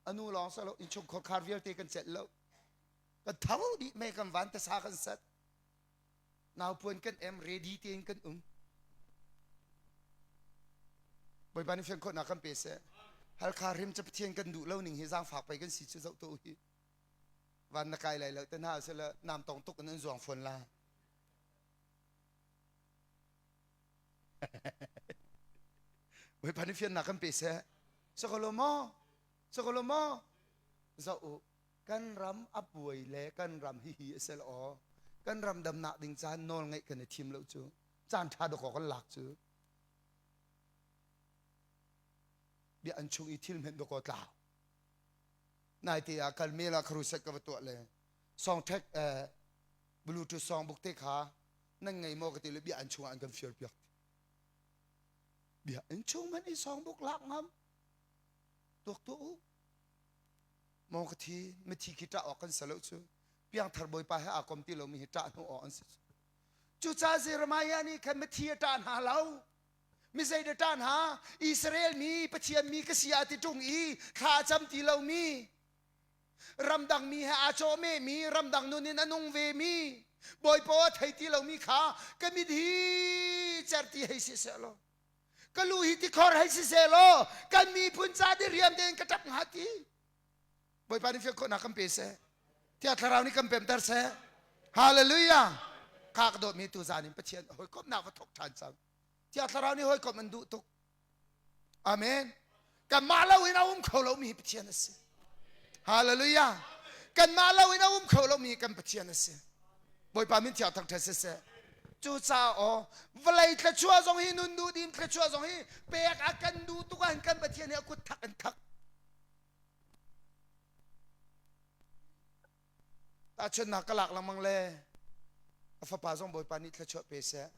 Anu lawng sa lo innchungkhar khar vialte kan celh lo. Kan tho dih me kan van te sa kan sat. Naupuan kan em ready tein kan um. Bawipa nih fian khawhnak kan pe seh. Halkha hrim cu Pathian kan duh lo ning hi zaangfak pei kan si cu zoh tu hi. Van na kai lai lo te hna sila nam tong tuk in an zuang fawn la. Bawipa nih fiannak kan pe seh. Sakolo maw? Sakolo maw? Zoh u. Kan ram a buai le kan ram hihi a si aw. Kan ram damnak ding caan nawl ngeih kan i thim lo cu. Caan ṭha dawkaw kan lak cu. Bia an chung i thil hmenh dawkaw tlau. Naite ah kal mel ah kharuset ka va tuah le songṭhek eh, Bluetooth songbook te kha nan ngei maw ka ti le bia an chungah an kan fial piak. Bia an chung man i songbook lak ngam. Tuak tuah u. Maw ka thi, mithi khi ṭah awk kan si lo cu. Piangthar Bawipa he aa kom ti lomi hi ṭah hnu awk an si cu. Cucaah Jeremiah nih khan mithi a ṭah hna lo. Mi zei dah ṭah hna? Israel mi Pathian mi ka si ah ti ṭung i thla a cam ti lomi ramdang mi he aa cawhmehmi ramdang nun in a nung vemi Bawipa a thei ti lomi kha ka mit hi certi hei si seh law ka lu hi tikhor hei si seh law kan miphun ca diriam tein ka ṭap hnga ti Bawipa nih fian khawhnak kan pe seh Thiang Thlarau nih kan pemter seh Hallelujah kha ka dawtmi tu zan in Pathian hawikomhnak va thawk ṭhan cang Thiang Thlarau nih hawikomh an duh tuk Amen. Kanmah lo in a um kho lomi hi Pathian a si. Hallelujah. Kanmah lo in a um kho lomi hi kan Pathian a si. Bawipa min thiang thangṭhat siseh. Cucaah aw vawlei thluachuah zong hi nun duh dim thluachuah zong hi pek a kan duh tuk ahhin kan Pathian hi a kut thak in thak. Tahchunhnak ka lak lengmang le a fapa zong Bawipa nih thluachuah pe seh.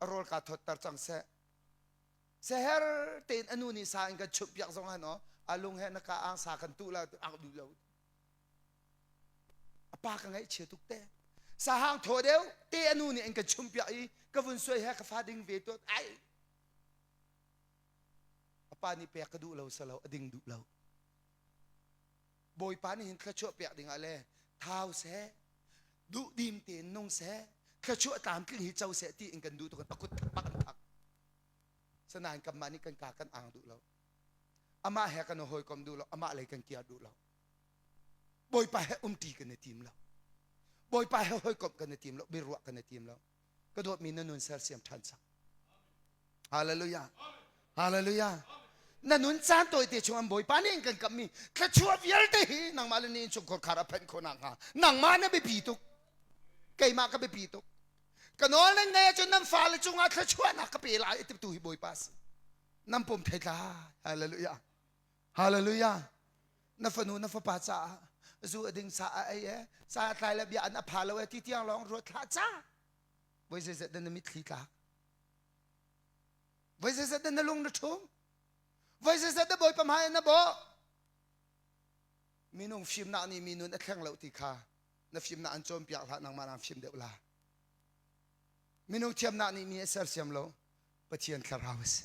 A rawl kaa thawtter cang seh. Seher tein a nu nih sa in kan chumh piak zong han aw a lung he na ka ang sa kan tuh la ang duh lo. A pa ka ngaihchia tuk te. Sahang thaw deuh te a nu nih an kan chumh piak i ka vun suai he ka fa ding ve to ai. A pa nih pek ka duh lo salo a ding duh lo. Bawipa nih hin thluachuah pek ding ah le thau seh duh dim tein nung seh thluachuah tlamtling hi co seh ti in kan duh tuk a kut thak bak an thak sanain kanmah nih kan ka kan ang duh lo amah he kan hawikom duh lo amah lei kan kiar duh lo Bawipa he umṭi kan i tim lo Bawipa he hawikomh kan i tim lo biaruah kan i tim lo ka dawtmi na nun sersiam ṭhan cang hallelujah hallelujah na nun caan tawite chung an bawipa nih an kan kammi thluachuah vialte hi nangmah le ni innchungkhar khar a phanh khawh nakhnga nangmah na biapi tuk keimah ka biapi tuk ka nawl nan ngai ahcun nan fale cungah thluachuahnak ka pe lai ti tu hi bawipa si nan pum thei tla hallelujah Hallelujah. Na fanu na fapa caah zu a ding sa a ei e sa a tlai le bia an a pha lo e ti tiang lawng ruat hlah ca. Voi zeizat dah na mitthli tlak? Voi zeizat dah na lung na ṭhum? Voi zeizat dah Bawipa hmai na bawh? Minung fimnak nih mi nun a thleng lo ti kha na fimnak an cawnpiak hlah nangmah nang fim deuh la. Minung thiamnak nih mi a sersiam lo Pathian thlarau a si.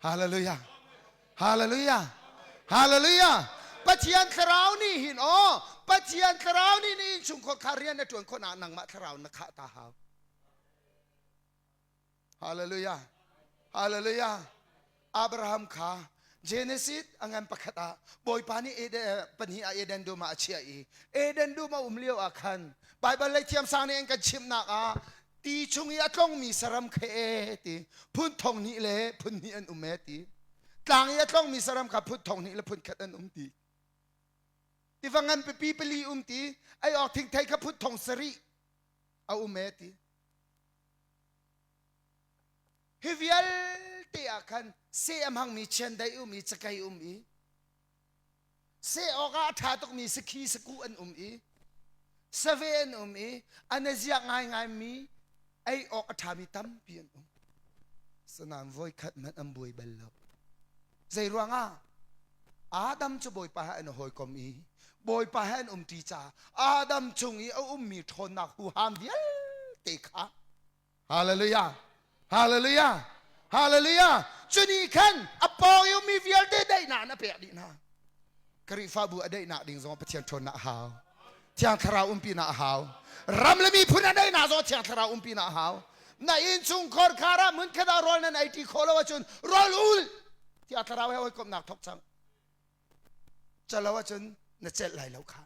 Hallelujah. Hallelujah. Hallelujah. Pathian thlarau nih hin aw Pathian thlarau nih ni innchungkhar kha rian na ṭuan khawh nak nangmah thlarau na khah ta hau. Hallelujah. Hallelujah. Abraham kha Genesis a ngan pakhat ah Bawipa nih Eden pahnih ah Eden dum ah a chiah i Eden dum a um lio ah khan Bible lei thiamsang nih an kan chimhnak ah ti chung i a tlongmi saram kha e ti phun thong hnih le phun hnih an um e ti tlang i a tlongmi saram kha phun thong hnih le phun khat an um ti tiva ngan pipi pali um ti ei awk thingthei kha phun thong sarih a um e ti hi vialte ah khan seh a hmangmi chiandeih um i cakei um i Seh awkah a ṭha tukmi sakhi sakuh an um i save an um i an i ziak ngaingaimi ei awk a ṭhami tampi an um. Sanain voikhat hmanh an buai bal lo. Zei ruangah? Adam cu Bawipa he an i hawikom i Bawipa he an umṭi caah Adam chung i a ummi ṭhawnnak huham vialte kha Hallelujah. Hallelujah. Hallelujah. Cu nih khan a pawng i ummi vialte daihnak na pek dih hna. Khrihfabu a daihnak ding zong Pathian ṭhawnnak a hau. Thiang Thlarau umpinak a hau. Ram le miphun a daihnak zong Thiang Thlarau umpinak a hau. Na innchungkhar khar ah hmunkhat ah rawl nan ei ṭi khawh lo ahcun rawl ul. Thiang Thlarau he hawikomhnak thawk cang. Calo ahcun na celh lai lo kha.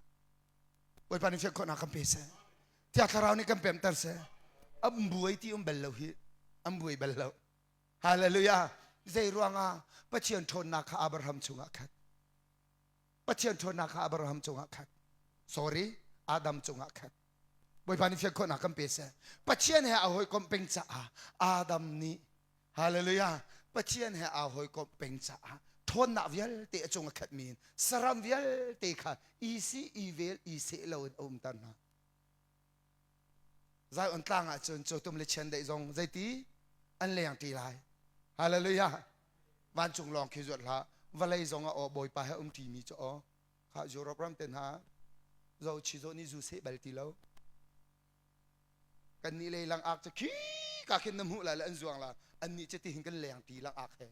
Bawipa nih fian khawhnak kan pe seh. Thiang Thlarau nih kan pemter seh. An buai ti um bal lo hi. An buai bal lo. Hallelujah. Zei ruangah Pathian ṭhawnnak kha Abraham chungah khat. Pathian ṭhawnnak kha Abraham cungah khat. Sorry, Adam cungah khat. Bawipa nih fian khawhnak kan pe seh. Pathian he aa hawikomh peng caah Adam nih Hallelujah Pathian he aa hawikomh peng caah ṭhawnnak vialte a cung a khatmi in saram vialte kha i si i vel i seh loin a umter hna. Zion tlang ah cun cawtum le chiandeih zong zeiti an leng ṭi lai. Hallelujah. Vancung lawng khi zuat hlah. Vawlei zong ah aw Bawipa he um ṭimi cu aw. Kha Europe ram te hna zo chi zo nih zu seh bal ti lo. Kan nih lei lang ak cu khi ka khin na hmuh lai le an zuang la. An nih cu ti hin kan leng ti lang ak he.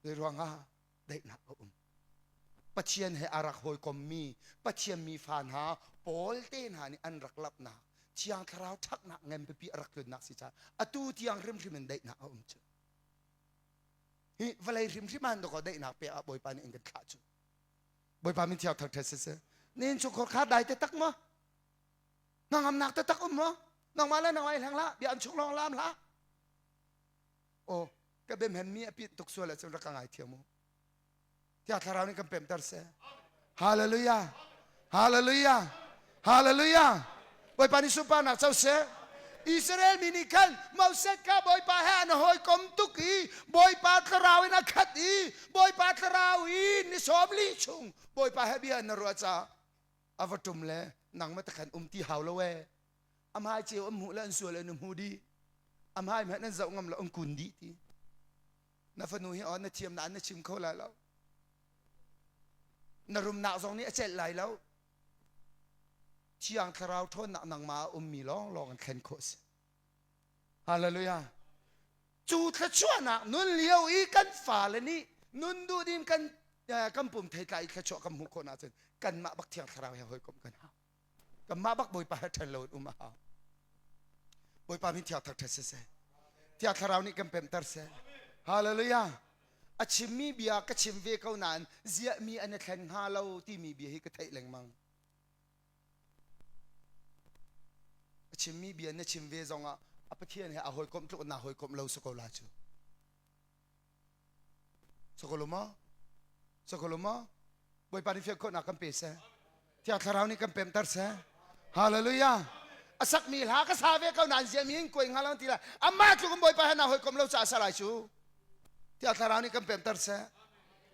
Zei ruangah daihnak a um. Pathian he a rak hawikommi Pathian mi fa hna Paul te hna nih an rak lapnak Thiang Thlarau ṭhaknak ngan pipi a rak tlunnak si caah atu tiang hrimhrim in daihnak a um cu. Hi vawlei hrimhrim ah dawkaw daihnak pek ah Bawipa nih in kan thlah cu. Bawipa min thiang thangṭhat siseh. Nihin chungkhar kha dai te tak maw? Hnangamnak taktak um maw? Nangmah le nangmah i hleng hlah, bia an chung lawng lam hlah. Aw, ka biahmenmi a pit tuk sual ahcun rak ka ngaithiam u. Thiang Thlarau nih kan pemter seh. Hallelujah. Hallelujah. Hallelujah. Bawipa nih sunparnak co seh. Israel mi nih khan Moses kha Bawipa he an hawikom tuk i Bawipa thlarau in a khat i Bawipa thlarau i ni sawm li chung Bawipa he bia na ruah caah a va ṭum le nangmah takhan um ti hau lo ee a hmai ceu an hmuh le an sual an hmu dih a hmai hmanh an zoh ngam lo an kun dih ti na fanu hi aw na thiam na na chim kho lai lo na rumnak zong nih a celh lai lo thiang thlarau ṭhawnnak nangmah a ummi lawnglawng an thlen khawh si hallelujah cu thluachuahnak nun lio i kan fale nih nun duh ding kan kan pum theitlai i thluachuah kan hmuh khawh ahcun kanmah bak thiang thlarau he hawikom kan hau kanmah bak bawipa he ṭhen lo in um a hau bawipa min thiang thangṭhat siseh thiang thlarau nih kan pemhter seh hallelujah a chimmi bia ka chim ve ko nain ziahmi an i thlen hnga lo timi bia hi ka theih lengmang a chimmi bia na chim ve zongah a Pathian he a hawikomh tluk na hawikomh lo si ko la cu Sokolo maw? Sokolo maw? Bawipa nih fian khawhnak kan pe seh. Thiang Thlarau nih kan pemter seh. Hallelujah. A sakmi hla ka sa ve ko nain ziami in kuai hnga lo ti lai. Amah tluk in Bawipa he na hawikom lo caah sa lai cu. Thiang Thlarau nih kan pemter seh.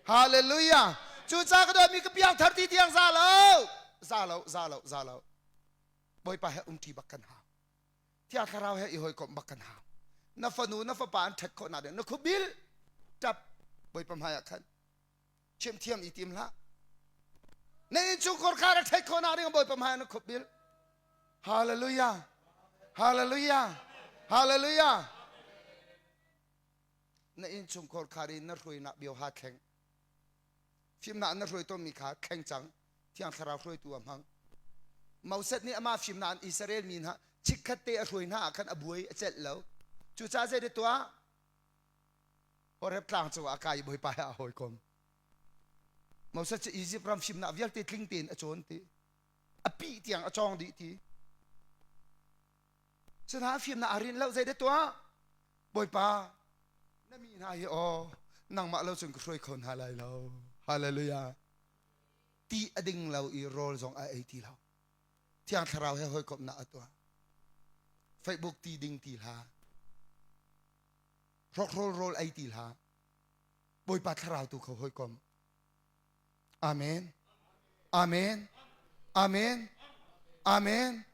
Hallelujah. Cucaah ka dawtmi ka piang thar ti tiang za lo. Za lo, za lo, za lo. Bawipa he umṭi bak kan hau. Thiang Thlarau he i hawikomh bak kan hau. Na fanu na fapa an ṭhat khawhnak ding na khubil ṭap Bawipa hmai ah khan chimthiam i tim hlah. Na innchungkhar kha rak ṭhat khawhnak ding Bawipa hmai ah na khubil. Hallelujah. Hallelujah. Hallelujah. Na innchungkhar khar in na hruainak bioha thleng. Fimnak na hruai tawnmi kha thleng cang. Thiang Thlarau hruaitu a hmang. Moses nih amah fimnak in Israel mi hna chikkhat te a hruai hna ah khan a buai a celh lo. Cucaah zei dah tuah? Horeb tlang cungah a kai i Bawipa he aa hawikom. Moses cu Izipt ram fimnak vialte tling tein a cawn ti. A pih tiang a cawng dih ti. Cuhna fimnak aa rinh lo zei dah tuah? Bawipa, na mi hna hi aw nangmah lo cun ka hruai kho hna lai lo. Hallelujah. Ti a ding lo i rawl zong a ei ti lo. Thiang Thlarau he hawikomhnak a tuah. Facebook ti ding ti hlah. Hrokhrawl rawl ei ti hlah. Bawipa Thlarau tu kho hawikom. Amen. Amen. Amen. Amen.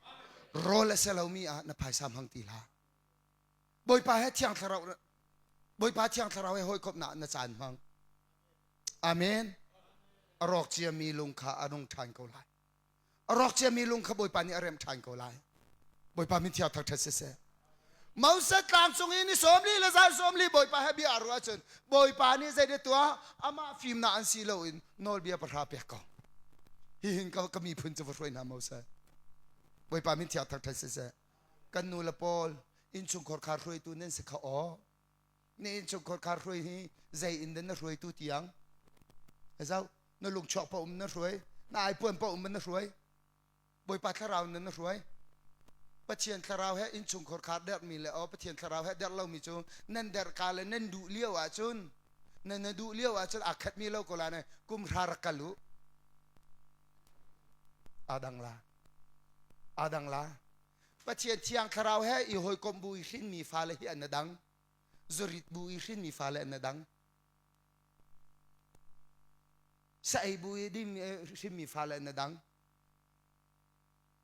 Rawl a si lomi ah na phaisa hmang ti hlah. Bawipa he Thiang Thlarau Bawipa Thiang Thlarau he hawikomhnak na caan hmang. Amen. A rawk ciami lung kha a nung ṭhan ko lai. A rawk ciami lung kha Bawipa nih a remh ṭhan ko lai. Bawipa min thiang thangṭhat siseh. Moses tlang cung i ni 40 le zan 40 Bawipa he bia ruah ahcun Bawipa nih zei tuah amah fimnak an si loin nawlbia pahra pek ko. Hihin ka, ka miphun cu va hruai hna Moses. Bawipa min thiang thangṭhat siseh. Kan nu le pawl innchungkhar khar hruaitu nan si kha aw. Na innchungkhar khar hruai hi zei in dah na hruaitu tiang. Zau na lungchuak pa um na hruai, na aipuan pa um na hruai. Bawipa thlarau in na hruai. Pathian thlarau he innchungkhar khar derhmi le aw Pathian thlarau he derh lomi cu nan derh ka le nan duh lio ahcun nan na duh lio ahcun aa khatmi lo ko la ne kum hra rak kal u. Aa dang la. Aa dang la. Pathian thiang thlarau he i hawikomh bu i hrinmi fale hi an dang. Zurit bu i hrinmi fale an dang. Sa ei bu i ding hrinmi fale an dang.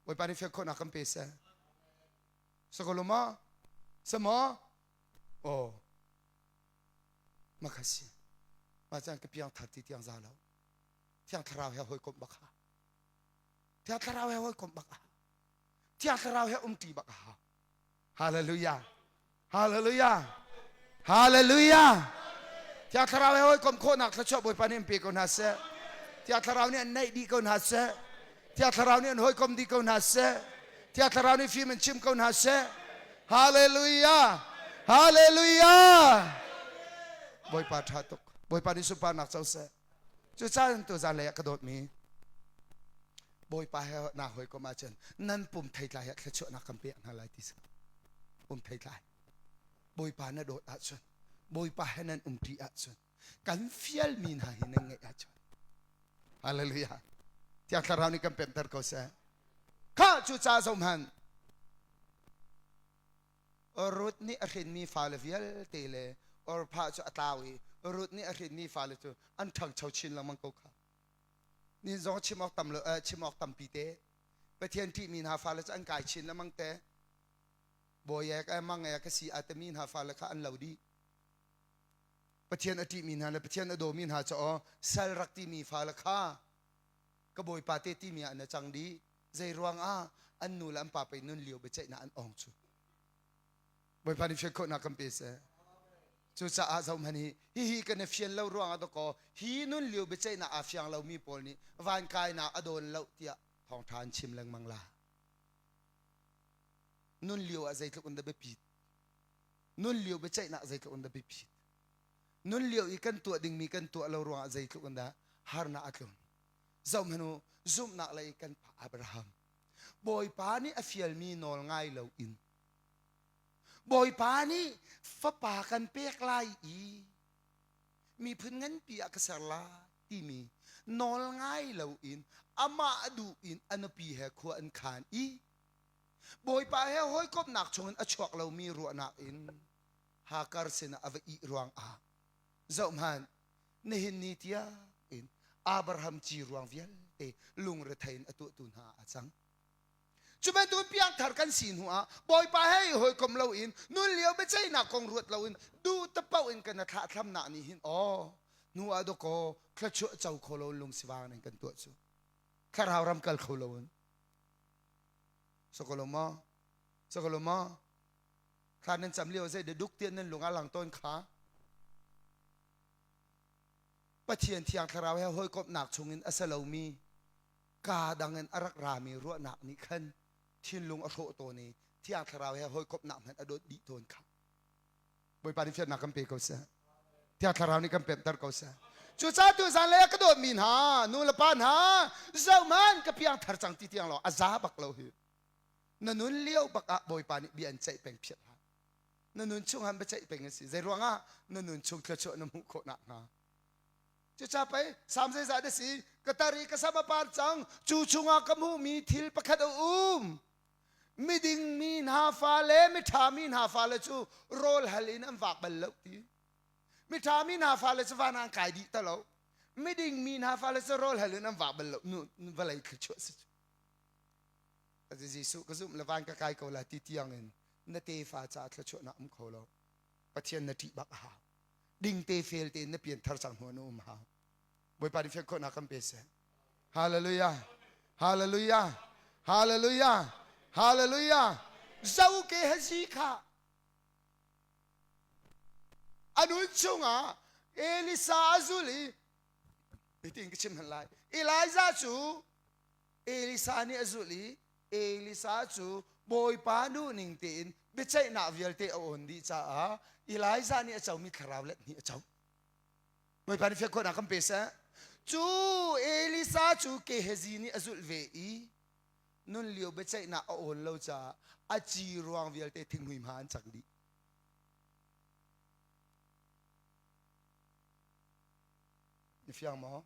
Bawipa nih fian khawhnak kan pe seh. Sakolo ma? Sama? Oh. Makasi. Ma chan ka piang thar ti tiang za lo. Thiang thlarau he hawikomh bak ha. Thiang thlarau he hawikomh bak ha. Thiang thlarau he umṭi bak ha. Hallelujah. Hallelujah. Hallelujah. Thiang Thlarau he hawikom khawhnak thluachuah Bawipa nih an pe ko hna seh. Thiang Thlarau nih an naih dih ko hna seh. Thiang Thlarau nih an hawikom dih ko hna seh. Thiang Thlarau nih fim an chim ko hna seh. Hallelujah. Hallelujah. Bawipa ṭha tuk. Bawipa nih sunparnak co seh. Cucaah tu zan lei ah ka dawtmi Bawipa he naa hawikom ahcun nan pum theitlai ah thluachuahnak kan pek hna lai ti si. Pum theitlai. Bawipa na dawt ahcun Bawipa he nan umṭi ahcun kan fialmi hna hi nan ngeih ahcun Hallelujah. Thiang Thlarau nih kan pemter ko seh. Kha cucaah zohhmanh Ruth nih a hrinmi fale vialte le Orpah cu a tlau i Ruth nih a hrinmi fale cu an ṭhangcho chin lengmang ko kha. Nihin zong chim awk tam lo, eh, chim awk tampi te. Pathian ṭihmi hna fale cu an kai chin lengmang te. Bawi e, ka mang e, ka si a timi hna fale kha an lo dih. Pathian a ṭihmi hna le Pathian a dawmi hna cu aw sal rak timi fale kha ka bawipa te timi ah na cang dih. Zei ruangah an nu le an pa pei nun lio biaceihnak an ong cu. Bawipa nih fian khawhnak kan pe seh. Cucaah zohhmanh hi hihi kan i fian lo ruangah dakaw hi nun lio biaceihnak aa fiang lomi pawl nih van kainak a dawn lo tiah thawngṭha an chim lengmang la. Nun lio ah zeitluk in dah biapit. Nun lio biaceihnak zeitluk in dah biapit. Nun lio i kan tuah dingmi kan tuah lo ruangah zeitluk in dah harnak a tlun. Zohhmanh u, zumhnak lei kan pa Abraham. Bawipa nih a fialmi nawl ngai loin Bawipa nih fapa kan pek lai i miphun nganpi ah ka ser lai timi nawl ngai loin amah duh in a nupi he khua an khan i Bawipa he hawikomhnak chungin a chuak lomi ruahnak in Hagar sinah a va ih ruangah zohhmanh nihin ni tiang in Abraham ci ruang vialte lungrethei in a tuahtu hna a cang. Cu bantuk piangthar kan si hnu ah Bawipa he i hawikom loin nun lio biaceihnak kong ruat loin duh tapoh in kan thlahthlamnak nih hin aw hnu ah dawkaw thluachuah co kho lo lungsivang in kan tuah cu thlarau ram kal kho loin sokolo maw sokolo maw thla nan cam lio zei duk tian nan lung a lang tawn kha Pathian thiang thlarau he hawikomhnak chungin a si lomi kaa dang in a rak rami ruahnak nih khan thinlung a hrawh tawn i thiang thlarau he hawikomhnak hmanh a dawt dih tawn kha Bawipa nih fiannak kan pe ko seh. Thiang thlarau nih kan pemhter ko seh. Cucaah tu zan lei ah ka dawtmi hna nu le pa hna zohman ka piang thar cang ti tiang lo a za bak lo hi. Na nun lio bak ah Bawipa nih bia an ceih peng phiat hlah. Na nun chung han biaceih peng a si. Zei ruangah na nun chung thluachuah na hmuh khawh nakhnga. Cucaah pei Salm zeizah dah si ka tar i ka sam a par cang cu chungah ka hmuhmi thil pakhat a um. Miding mi hna fale miṭha mi hna fale cu rawl hal in an vak bal lo ti. Miṭha mi hna fale cu van ah an kai dih ta lo. Miding mi hna fale cu rawl hal in an vak bal lo. Nu vawlei thluachuah si cu. Jesuh ka zumh le van ka kai ko la ti tiang in na tefa caah thluachuahnak um kho lo. Pathian na ṭih bak a hau. Dingte fel tein na pianthar cang hnu na um hau. Bawipa nih fian khawhnak kan pe seh. Hallelujah. Hallelujah. Hallelujah. Hallelujah. Zo ke hazi kha. A nun chungah Elisa a zul i hitin ka chim hlan lai. Elijah cu Elisa nih a zulh i Elisa cu Bawipa duhning tein biaceihnak vialte a awn dih caah Elijah nih a comi thlarau let hnih a co. Bawipa nih fian khawhnak kan pe seh. Cu Elisa cu Gehazi nih a zulh ve i nun lio biaceihnak a awn lo caah a ci ruang vialte thinghmui hma an cang dih. Na fiang maw?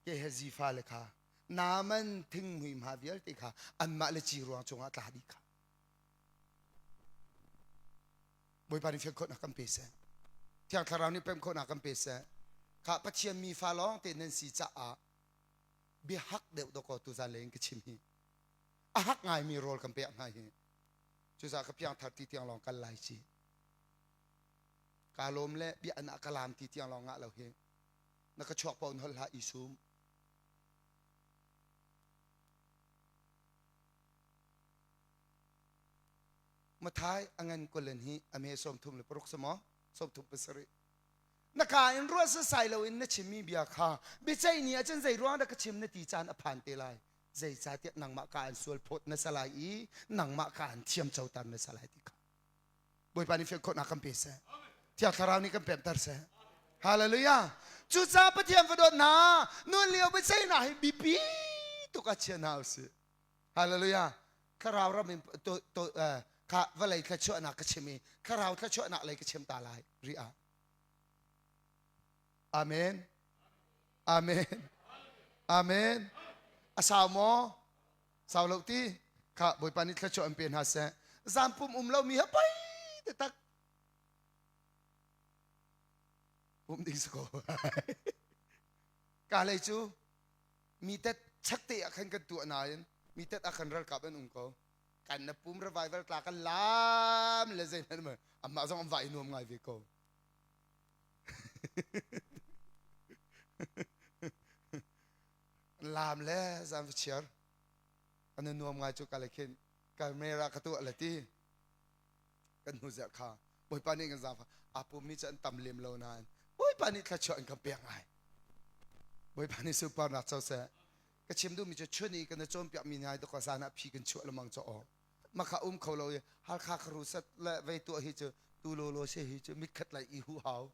Gehazi fale kha Naaman thinghmui hma vialte kha anmah le ci ruang cungah tla dih kha. Bawipa nih fian khawhnak kan pe seh. Thiang Thlarau nih pem khawhnak kan pe seh. Kha Pathian mi fa lawng te nan si caah bia hak deuh dawkaw tuzan lei in ka chim hi. A hak ngaimi rawl kan pek hna hi. Cucaah ka piangthar ti tiang lawng kal lai ci. Ka lawm le bia an ah ka laam ti tiang lawng ngah lo hi. Na ka chuak paoh in holh hlah i sum. Mathai a ngan kulen hi a me 36 si maw? 37. Na ka in ruah sasai loin na chimmi bia kha biaceih ni ahcun zei ruang dah ka chim na ti caan a phan te lai. Zeicahtiah nangmah ka an sual phawt na sa lai i nangmah ka an thiam coter na sa lai ti kha. Bawipa nih fian khawhnak kan pe seh. Thiang Thlarau nih kan pemter seh. Hallelujah. Cucaah Pathian va dawt hna, nun lio biaceihnak hi biapi tuk ah chia hna usih. Hallelujah. Thlarau ram in to, to, uh, kha vawlei thluachuahnak ka chim i thlarau thluachuahnak lei ka chim ta lai ri ah. Amen. Amen. Amen. A sau maw? Sau lo ti. Kha Bawipa nih thluachuah an pe hna seh. Zampum um lomi ha poi te tak. Pum ding si ko. Ka lei cu mi tet chak te ah khan kan tuah nain mi tet ah khan ralkap an um ko. Kan na pum revival tla kan lam le zei hmanh amah zong an va i nuam ngai ve ko. Lam le zan va chiar. An nuam ngai cu ka le khin camera ka tuah le ti. Kan hnu zerh kha Bawipa nih kan zaangfah aa pummi cu an tam lem lo nain Bawipa nih thluachuah an kan pek ngai. Bawipa nih sunparnak co seh. Ka chim duhmi cu chun i kan i cawnpiakmi hna hi zan ah phi kan chuah lengmang cu aw. Makha um kho lo i Halkha kharu sat le vei tuah hi cu tu lawlaw se hi cu mitkhat lai i hu hau.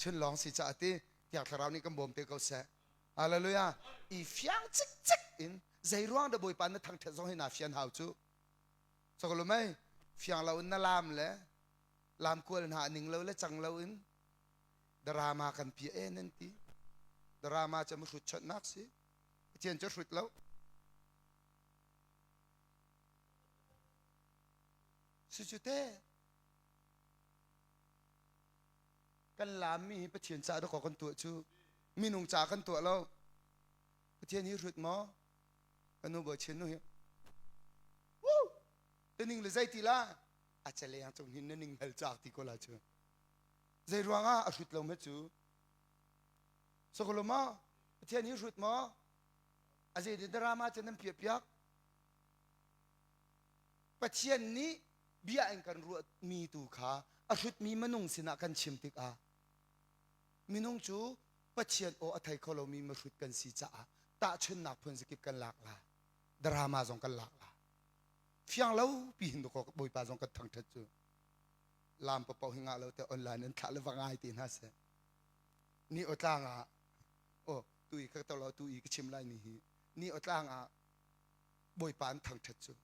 Chun lawng si caah ti Thiang Thlarau nih kan bawm te ko seh. Hallelujah. I fiang cikcek in zei ruang dah Bawipa na thangṭhat zong hi naa fian hau cu. Sokolo mei fiang lo in na lam le lam kual hna ning lo le cang lo in drama kan pia e nan ti. Drama cu hrut chonhnak si. Pathian cu hrut lo. Si cu te. Kan lammi hi Pathian ca dawkaw kan tuah cu minung ca kan tuah lo. Pathian hi hrut maw? Kan nu bawi chin nu hi. Woo! Taning le zei ti la? A chaleng cung hin na ning hal cak ti ko la cu. Zei ruangah a hrut lo ma cu? Sokolo maw? Pathian hi hrut maw? A zei drama cu nan piah piak? Pathian nih bia in kan ruahmi tu kha a hrutmi minung sinah kan chim tikah minung cu Pathian aw a thei kho lomi mihrut kan si caah tahchunnak phun zakip kan lak la drama zong kan lak la fiang lo pi hin ko Bawipa zong kan thangthat cu lam papo hi ngah lo te online an thlah le va ngai te hna seh ni aw tlang ah oh tu i ka to lo tu i ka chim lai ni hi ni aw tlang ah Bawipa an thangthat cu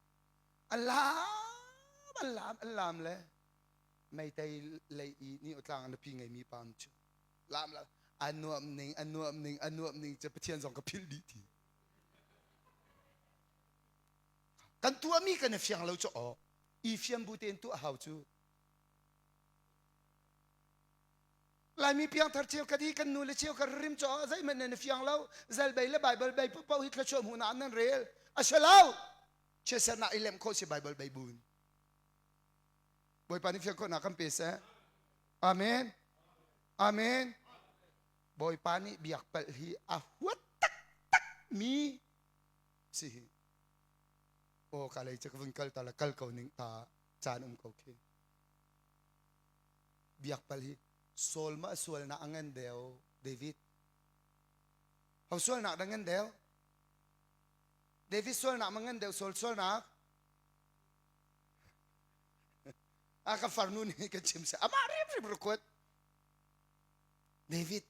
an lam an lam an lam le meitei lei i ni aw tlang ah nupi ngeimi pa um cu lam la a nuam ning a nuam ning a nuam ning cu Pathian zong ka philh dih ti kan tuahmi kan i fiang lo cu aw i fiam bu tein tuah hau cu Laimi piangthar cheu ka di kan nu le cheu ka rim cu zeihmanh nan i fiang lo zel bei le Bible bei paoh hi thluachuah hmuhnak nan rel a si lo chiatsernak i lem khawh si Bible bei buin Bawipa nih fiang khawhnak kan pe seh Amen Amen Bawipa nih biak palh hi a huat taktak mi si hi aw ka lei cu ka vun kal ta la kal ko ning ta caan um ko khi. Biak pal hi Saul ma sualnak a ngan deuh David. Ho sualnak dah ngan deuh? David sualnak ma ngan deuh Saul sualnak? A ka farnu nih ka chim seh amah hrimhrim record. David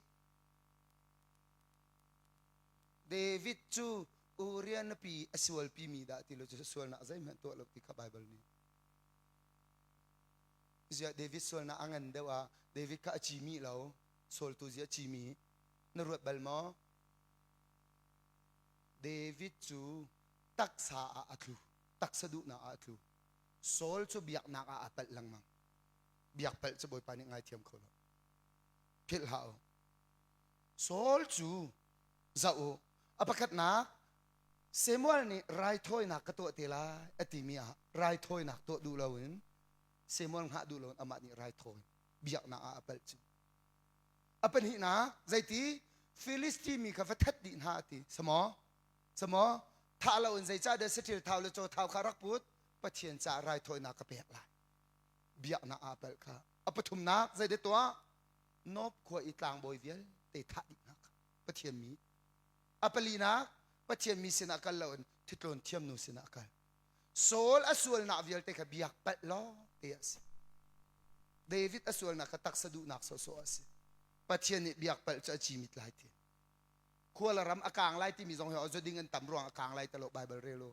David cu Uriah nupi a sualpi mi dah ti lo cu sualnak zeihmanh tuah lo ti kha Bible nih. Ziah David sualnak a ngan deuh ah David kha a cimi lo, Saul tu ziah cimi na ruat bal maw? David cu taksa ah a tlu, taksa duhnak ah a tlu. Saul cu biaknak ah a palh lengmang. Biak palh cu Bawipa nih ngaithiam kho lo. Philh hlah u. Saul cu zoh u a pakhatnak Samuel nih raithawinak ka tuah te lai a timi ah raithawinak tuah duh loin Samuel hngah duh loin amah nih raithawi biaknak ah a palh cu. A pahnihnak zeiti Philistine mi kha va that dih hna a ti. Samaw? Samaw? Thah loin zeicah dah saṭil thau le caw thau kha rak put? Pathian caah raithawinak ka pek lai. Biaknak ah a palh kha. A pathumnak zeidah tuah? Nob khua i tlangbawi vialte thah dih hna kha Pathian mi. A palinak Pathian mi sinah kal loin thitlawn thiamnu sinah kal. Saul a sualnak vialte kha biak palh lawng te a si. David a sualnak kha taksa duhnak sawhsawh a si. Pathian nih biak palh cu a cimit lai ti. Khua le ram a kaang lai timi zong hi ding an tam ruang a kaang lai talo Bible rel u.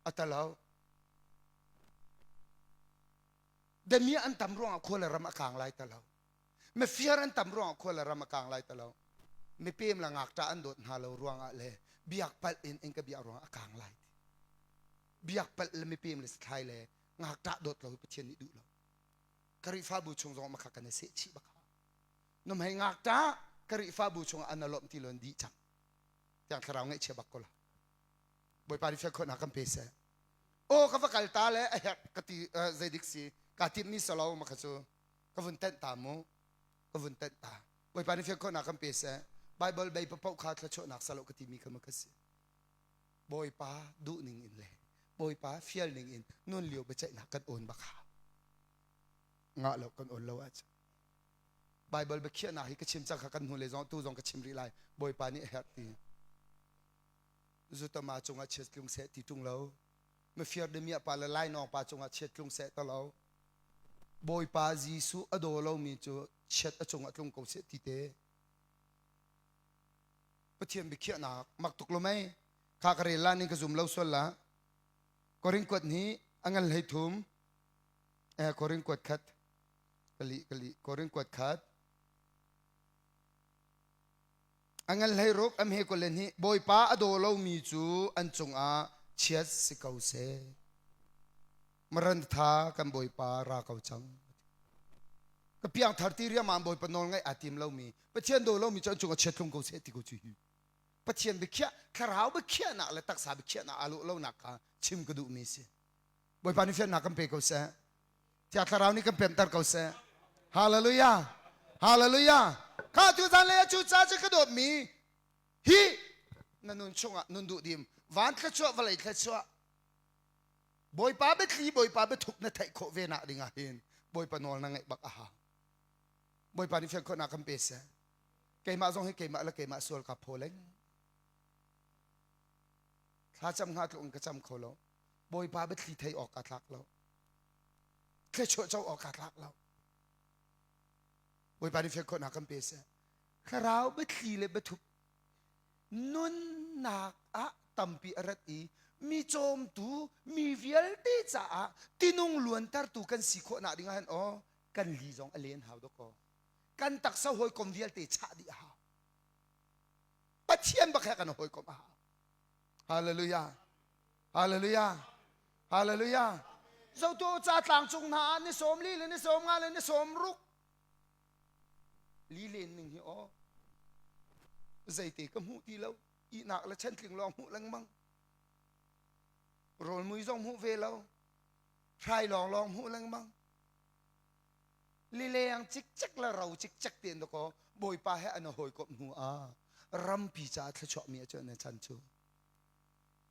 A talo. Damiah an tam ruangah khua le ram a kaang lai talo. Mifir an tam ruangah khua le ram a kaang lai talo. Mipem le ngakṭah an dawt hna lo ruangah le biak palh in in ka biak ruangah a kaang lai ti. Biak palh le mipem le sathlai le ngakṭah dawt lo hi Pathian nih duh lo. Khrihfabu chung zong makha kan i seh chih bak. Numhei ngakṭah Khrihfabu chungah an lawmh ti lo dih cang. Tiang thlarau ngaihchia bak ko la. Bawipa nih fial khawhnak kan pe seh. Aw ka va kal ta le a herh ka ti zeidik si ka timhmi salo ma kha cu ka vun tenh ta mu ka vun tenh ta Bawipa nih fial khawhnak kan pe seh Bible bei papoh kha thluachuahnak salo ka timi kha ma ka si Bawipa duh ning in le Bawipa fial ning in nun lio biaceihnak kan awn bak hau ngah lo kan awn lo ahcun Bible biakhiahnak hi ka chim cang kha kan hnu le zong tu zong ka chim rih lai Bawipa nih a herh ti Zutama cungah chiat tlung seh ti ṭung lo mifir damiah pa le lainawng pa cungah chiat tlung seh ti lo Bawipa Jesuh a daw lomi cu chiat a cungah tlung ko seh ti te Pathian biakhiahnak mak tuk lo mei kha ka rel la ning ka zum lo sual la Korin kuat ni a ngan hlei thum eh Korin kuat khat kali kali Korin kuat khat A ngan hleiruk a hme 22 Bawipa a daw lomi cu an cungah chiat si ko seh. Maranatha kan Bawipa ra ko cang. Ka piangthar ti riamam Bawipa nawl ngaih aa tim lomi Pathian daw lomi cu an cungah chiat tlung ko seh ti ko cu hi. Pathian biakhiah thlarau biakhiahnak le taksa biakhiahnak aa lawh lonak kha chim ka duhmi si. Bawipa nih fiannak kan pe ko seh. Thiang Thlarau nih kan pemter ko seh. Hallelujah. Hallelujah. Kha tu zan le cu ca cu ka dawtmi hi na nun chungah nun duh dim van thluachuah vawlei thluachuah Bawipa biathli Bawipa biathuk na theih khawh ve nak dingah hin Bawipa nawl na ngaih bak a hau. Bawipa nih fian khawhnak kan pe seh. Keimah zong hi keimah le keimah sual ka phaw leng. Thlacam hnga tluk in ka cam kho lo. Bawipa biathli theih awk aa tlak lo. Thluachuah co awk aa tlak lo. Bawipa nih fian khawhnak kan pe seh. Thlarau biathli le biathup nunnak ah tampi a rat i mi cawmtu mi vialte caah tinung luantertu kan si khawhnak ding ah hin aw kan li zong a len hau dawkaw kan taksa hawikom vialte chah dih a hau Pathian bak he kan hawikom a hau Hallelujah Hallelujah. Hallelujah. Zotu ca tlang cung hna ah ni sawm li le ni sawm nga le ni sawm ruk li len ning hi aw zeite ka hmuh ti lo ihnak le chantling lawng hmuh lengmang rawl mui zong hmuh ve lo hrai lawng lawng hmuh lengmang lileng cikcek le ro cikcek tein dakaw bawipa he an hawikomh hnu ah rampi caah thluachuah mi a na chan cu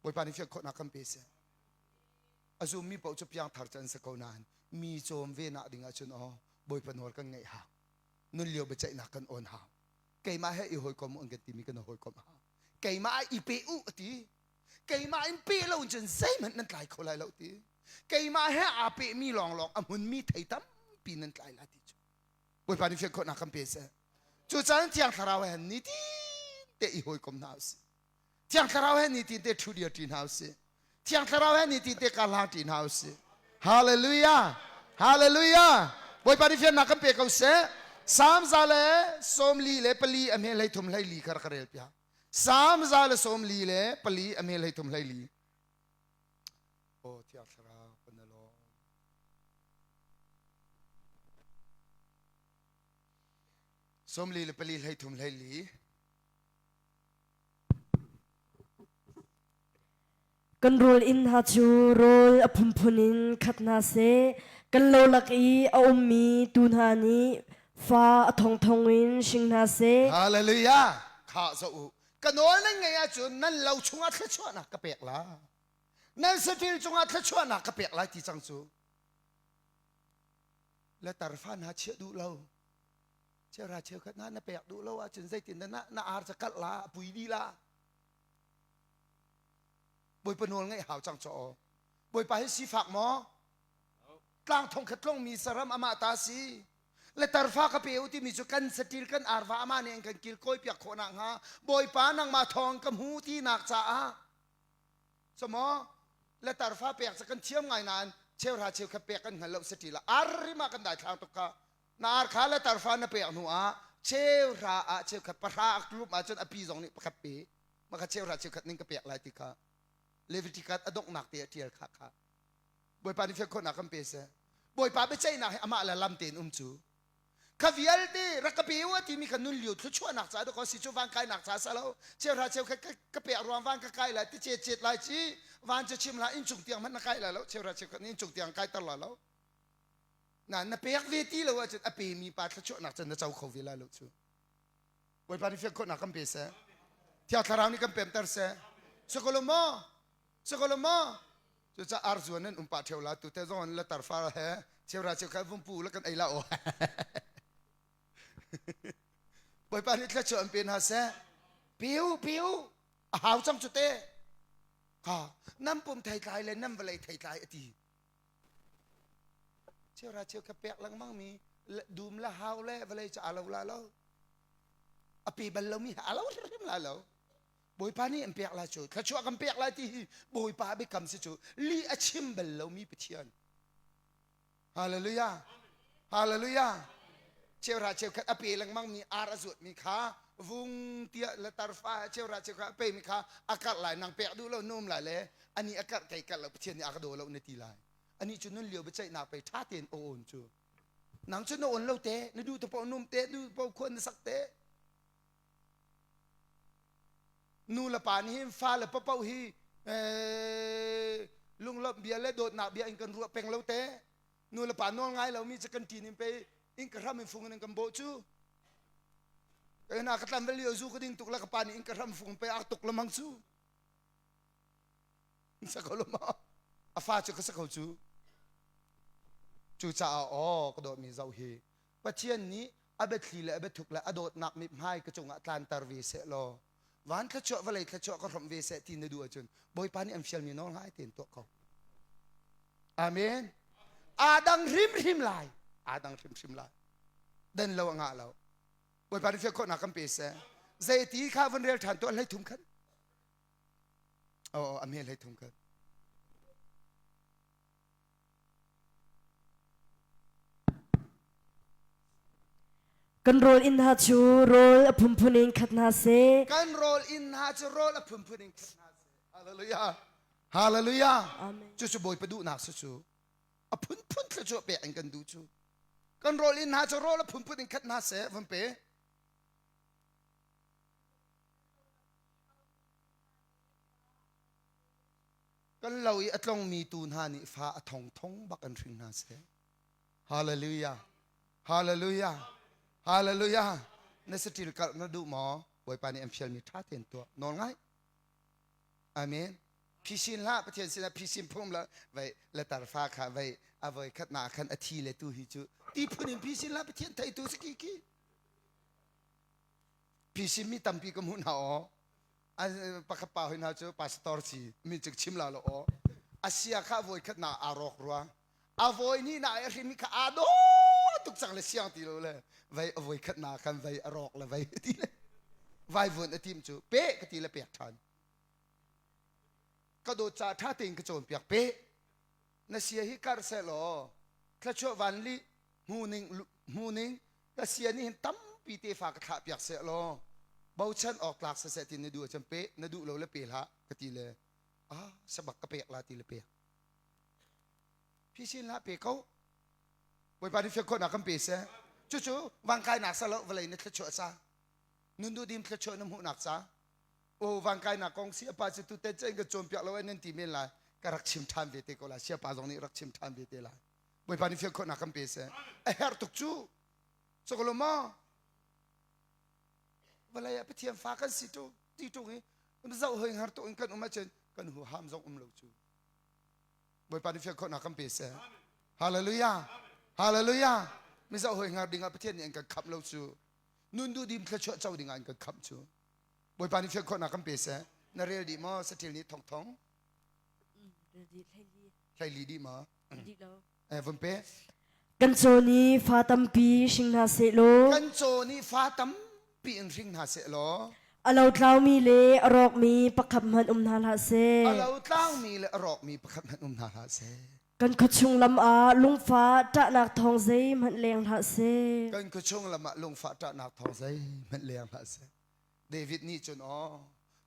Bawipa nih fian khawhnak kan pe seh. A zummi paoh cu piangthar cu an si ko nain mi cawm ve nak ding ahcun aw. Bawipa nawl kan ngaih hau. Nun lio biaceihnak kan awn hau. Keimah he i hawikom u an kan timi kan i hawikom hau. Keimah ah i pe u a ti. Keimah in pe lo cun zeihmanh nan tlai kho lai lo ti. Keimah he aa pehmi lawnglawng a hmunmi thei tampi nan tlai lai ti cu. Bawipa nih fian khawhnak kan pe seh. Cucaah Thiang Thlarau he nitin te i hawikom hna usih. Thiang Thlarau he nitin te ṭhu dir ṭi hna usih. Thiang Thlarau he nitin te karhlang ṭi hna usih. Hallelujah! Hallelujah! Bawipa nih fiannak kan pe ko seh. Salm za le 44 a hme 33 hlei kha rak ka rel piak. Salm za le 44 a hme 33 hlei Aw Thiang Thlarau kan na lawm. 44 33 hlei Kan rawl inn hna cu rawl a phunphun in khat hna seh. Kan lo lak i a ummi tuu hna nih fa a thongthong in hring hna seh. Hallelujah! Kha zoh u. Ka nawl nan ngeih ahcun nan lo chungah thluachuahnak ka pek lai. Nan saṭil cungah thluachuahnak ka pek lai ti cang cu. Le tarfa hna chiah duh lo. Cheuhra cheukhat hna na pek duh lo ahcun zeitin dah na, na ar ca kalh la, a pui dih la. Bawipa nawl ngaih hau cang caw. Bawipa hi sifak maw? Tlang thong khat tlongmi saram amah ta si. Le tarfa ka pe u timi cu kan saṭil kan arva amah nih an kan kilkawi piak khawh nak hnga Bawipa nangmah thawng ka hmu tinak caah Samaw le tarfa pek cu kan thiam ngai nain cheuhra cheukhat pek kan hngal lo saṭil ah ar rim ah kan daithlang tuk kha. Na ar kha le tarfa na pek hnu ah cheuhra ah cheukhat pahra a tlum ahcun a pi zong nih pakhat pe. Mah kha cheuhra cheukhat ning ka pek lai ti kha Leviticus a donghnak te a ṭial kha kha. Bawipa nih fian khawhnak kan pe seh. Bawipa biaceihnak hi amah le lam tein um cu. Kha vialte rak ka pe u a timi kha nun lio thluachuahnak caah dawkaw si cu van kainak caah sa lo. Cheuhra cheukhat ka pek ruang van ka kai lai ti cet cet lai ci van cu chim hlah inncung tiang hmanh na kai lai lo cheuhra cheukhat nih inncung tiang kaiter lai lo. Na na pek ve ti lo ahcun a pemi pa thluachuahnak cun na co kho ve lai lo cu. Bawipa nih fian khawhnak kan pe seh. Thiang Thlarau nih kan pemter seh. Sokolo maw? Sokolo maw? Cucaah arzuan nan um pah ṭheo la tute zong an la tarfar he cheuhra cheukhat vung pu la kan ei la aw. Bawipa nih thluachuah an pe hna seh. Piu piu a hau cang cu te. Ka nan pum theitlai le nan vawlei theitlai a ti. Cheuhra cheukhat pek lengmang mi dum le hau le vawlei cu aa lo la lo. A pe bal lomi a lo hrimhrim la lo. Bawipa nih an pek lai cu thluachuah kan pek lai ti hi Bawipa biakam si cu lih a chim bal lomi Pathian. Hallelujah. Hallelujah. Cheuhra cheukhat a pe lengmang mi ar a zuat mi kha vung tiah le tarfa cheuhra cheukhat a pe mi kha a karh lai nang pek duh lo num lai le ani a karh kei karh lo Pathian nih a ka daw lo na ti lai. Ani cu nun lio biaceihnak pei ṭha tein a awn cu. Nang cu na awn lo te, na duh te paoh num te, duh paoh khuan na sak te. Nu le pa nih hin fa le papoh hi lunglawmh bia le dawtnak bia in kan ruah peng lo te. Nu le pa nawl ngai lomi cu kan ṭin in pei in ka hram in fung in kan bawh cu. Ka ka tlam lio zu ka ding tuk le ka pa nih in ka hram fung pei ak tuk lamang cu. Sa ko lo ma? A fa cu ka sa ko cu. Cucaah aw ka dawtmi zoh hi Pathian nih a biathli le a biathuk le a dawtnak mithmai ka cungah tlanter ve seh law van thluachuah vawlei thluachuah ka hrawmh ve seh ti na duh ahcun Bawipa nih an fialmi nawl ngai tein tuah ko. Amen. Aa dang hrimhrim lai. Aa dang hrimhrim lai. Dan lo a ngah lo. Bawipa nih fial khawhnak kan pe seh. Zei ti kha vun rel ṭhan tuah hlei thum khan. Oh, a hme hlei thum khan. Kan rawl inn hna cu rawl a phunphun in khat hna seh. Kan rawl inn hna cu rawl a phunphun in khat hna seh. Hallelujah. Hallelujah. Amen. Cucu Bawipa duhnak si cu. A phunphun thluachuah pek in kan duh cu. Kan rawl inn hna cu rawl a phunphun in khat hna seh. Van pe. Kan lo i a tlongmi tu hna nih fa a thongthong bak an hring hna seh. Hallelujah. Hallelujah. Hallelujah. Na saṭil karh na duh maw? Bawipa nih an fialmi ṭha tein tuah. Nawl ngai. Amen. Phisin hlah Pathian sinah phisin phung la vei le tarfa kha vei a voi khat na khan a thi le tu hi cu Ti phun in phisin la Pathian theitu si ki ki. Phisin mi tampi ka hmuh hna aw. Pakhat pa hoi hna cu pastor si min cu chim la lo aw. Asia kha voi khat na aa rawk rua. A voi ni na a hrim kha aa do tuk cang le siang ti lo le vei a voi khat na khan vei a rawk le vei ti le vai vun a tim cu pe ka ti le pek ṭhan. Ka dawt ca ṭha tein ka cawnpiak pe. Na sia hi kar seh law thluachuah van li hmu ning hmu ning ka sia nih hin tampi tefa ka thlah piak seh law bochan awk tlak siseh ti na duh ahcun pe na duh lo le pe hlah ka ti le ah sabak ka pek la ti le pek phisin hlah pe ko Bawipa nih fiang khawhnak kan pe seh cucu vangkainak sa lo vawlei na thluachuah ca nun duhdim thluachuah na hmuhnak ca o vangkainak kong siapa cu tuten cen ka cawnpiak lo nan ti men lai ka rak chim ṭhan ve te ko lai siapa zong nih rak chim ṭhan ve te lai Bawipa nih fiang khawhnak kan pe seh a herh tuk cu cokolo maw vawlei ah Pathian fa kan si tu ti ṭung i zoh hoi har tuk in kan um ahcun kan huham zong um lo cu Bawipa nih fiang khawhnak kan pe seh Hallelujah Hallelujah mi zoh hoi hngar ding ah Pathian nih an kan khamh lo cu nun duhdim thluachuah co ding ah an kan khamh cu Bawipa nih fiang khawhnak kan pe seh na rel dih maw saṭil nih thong thong hlei dih maw eh vun pe Kan caw nih fa tampi hring hna seh law kan caw nih fa tampi in hring hna seh law a lo tlaumi le a rawkmi pakhat hmanh um hna hlah seh. A lo tlaumi le a rawkmi pakhat hmanh um hna hlah seh. Kan khuachung lam ah lungfah ṭahnak thawng zeihmanh leng hlah seh. Kan khuachung lam ah lungfah ṭahnak thawng zeihmanh leng hlah seh. David nih cun aw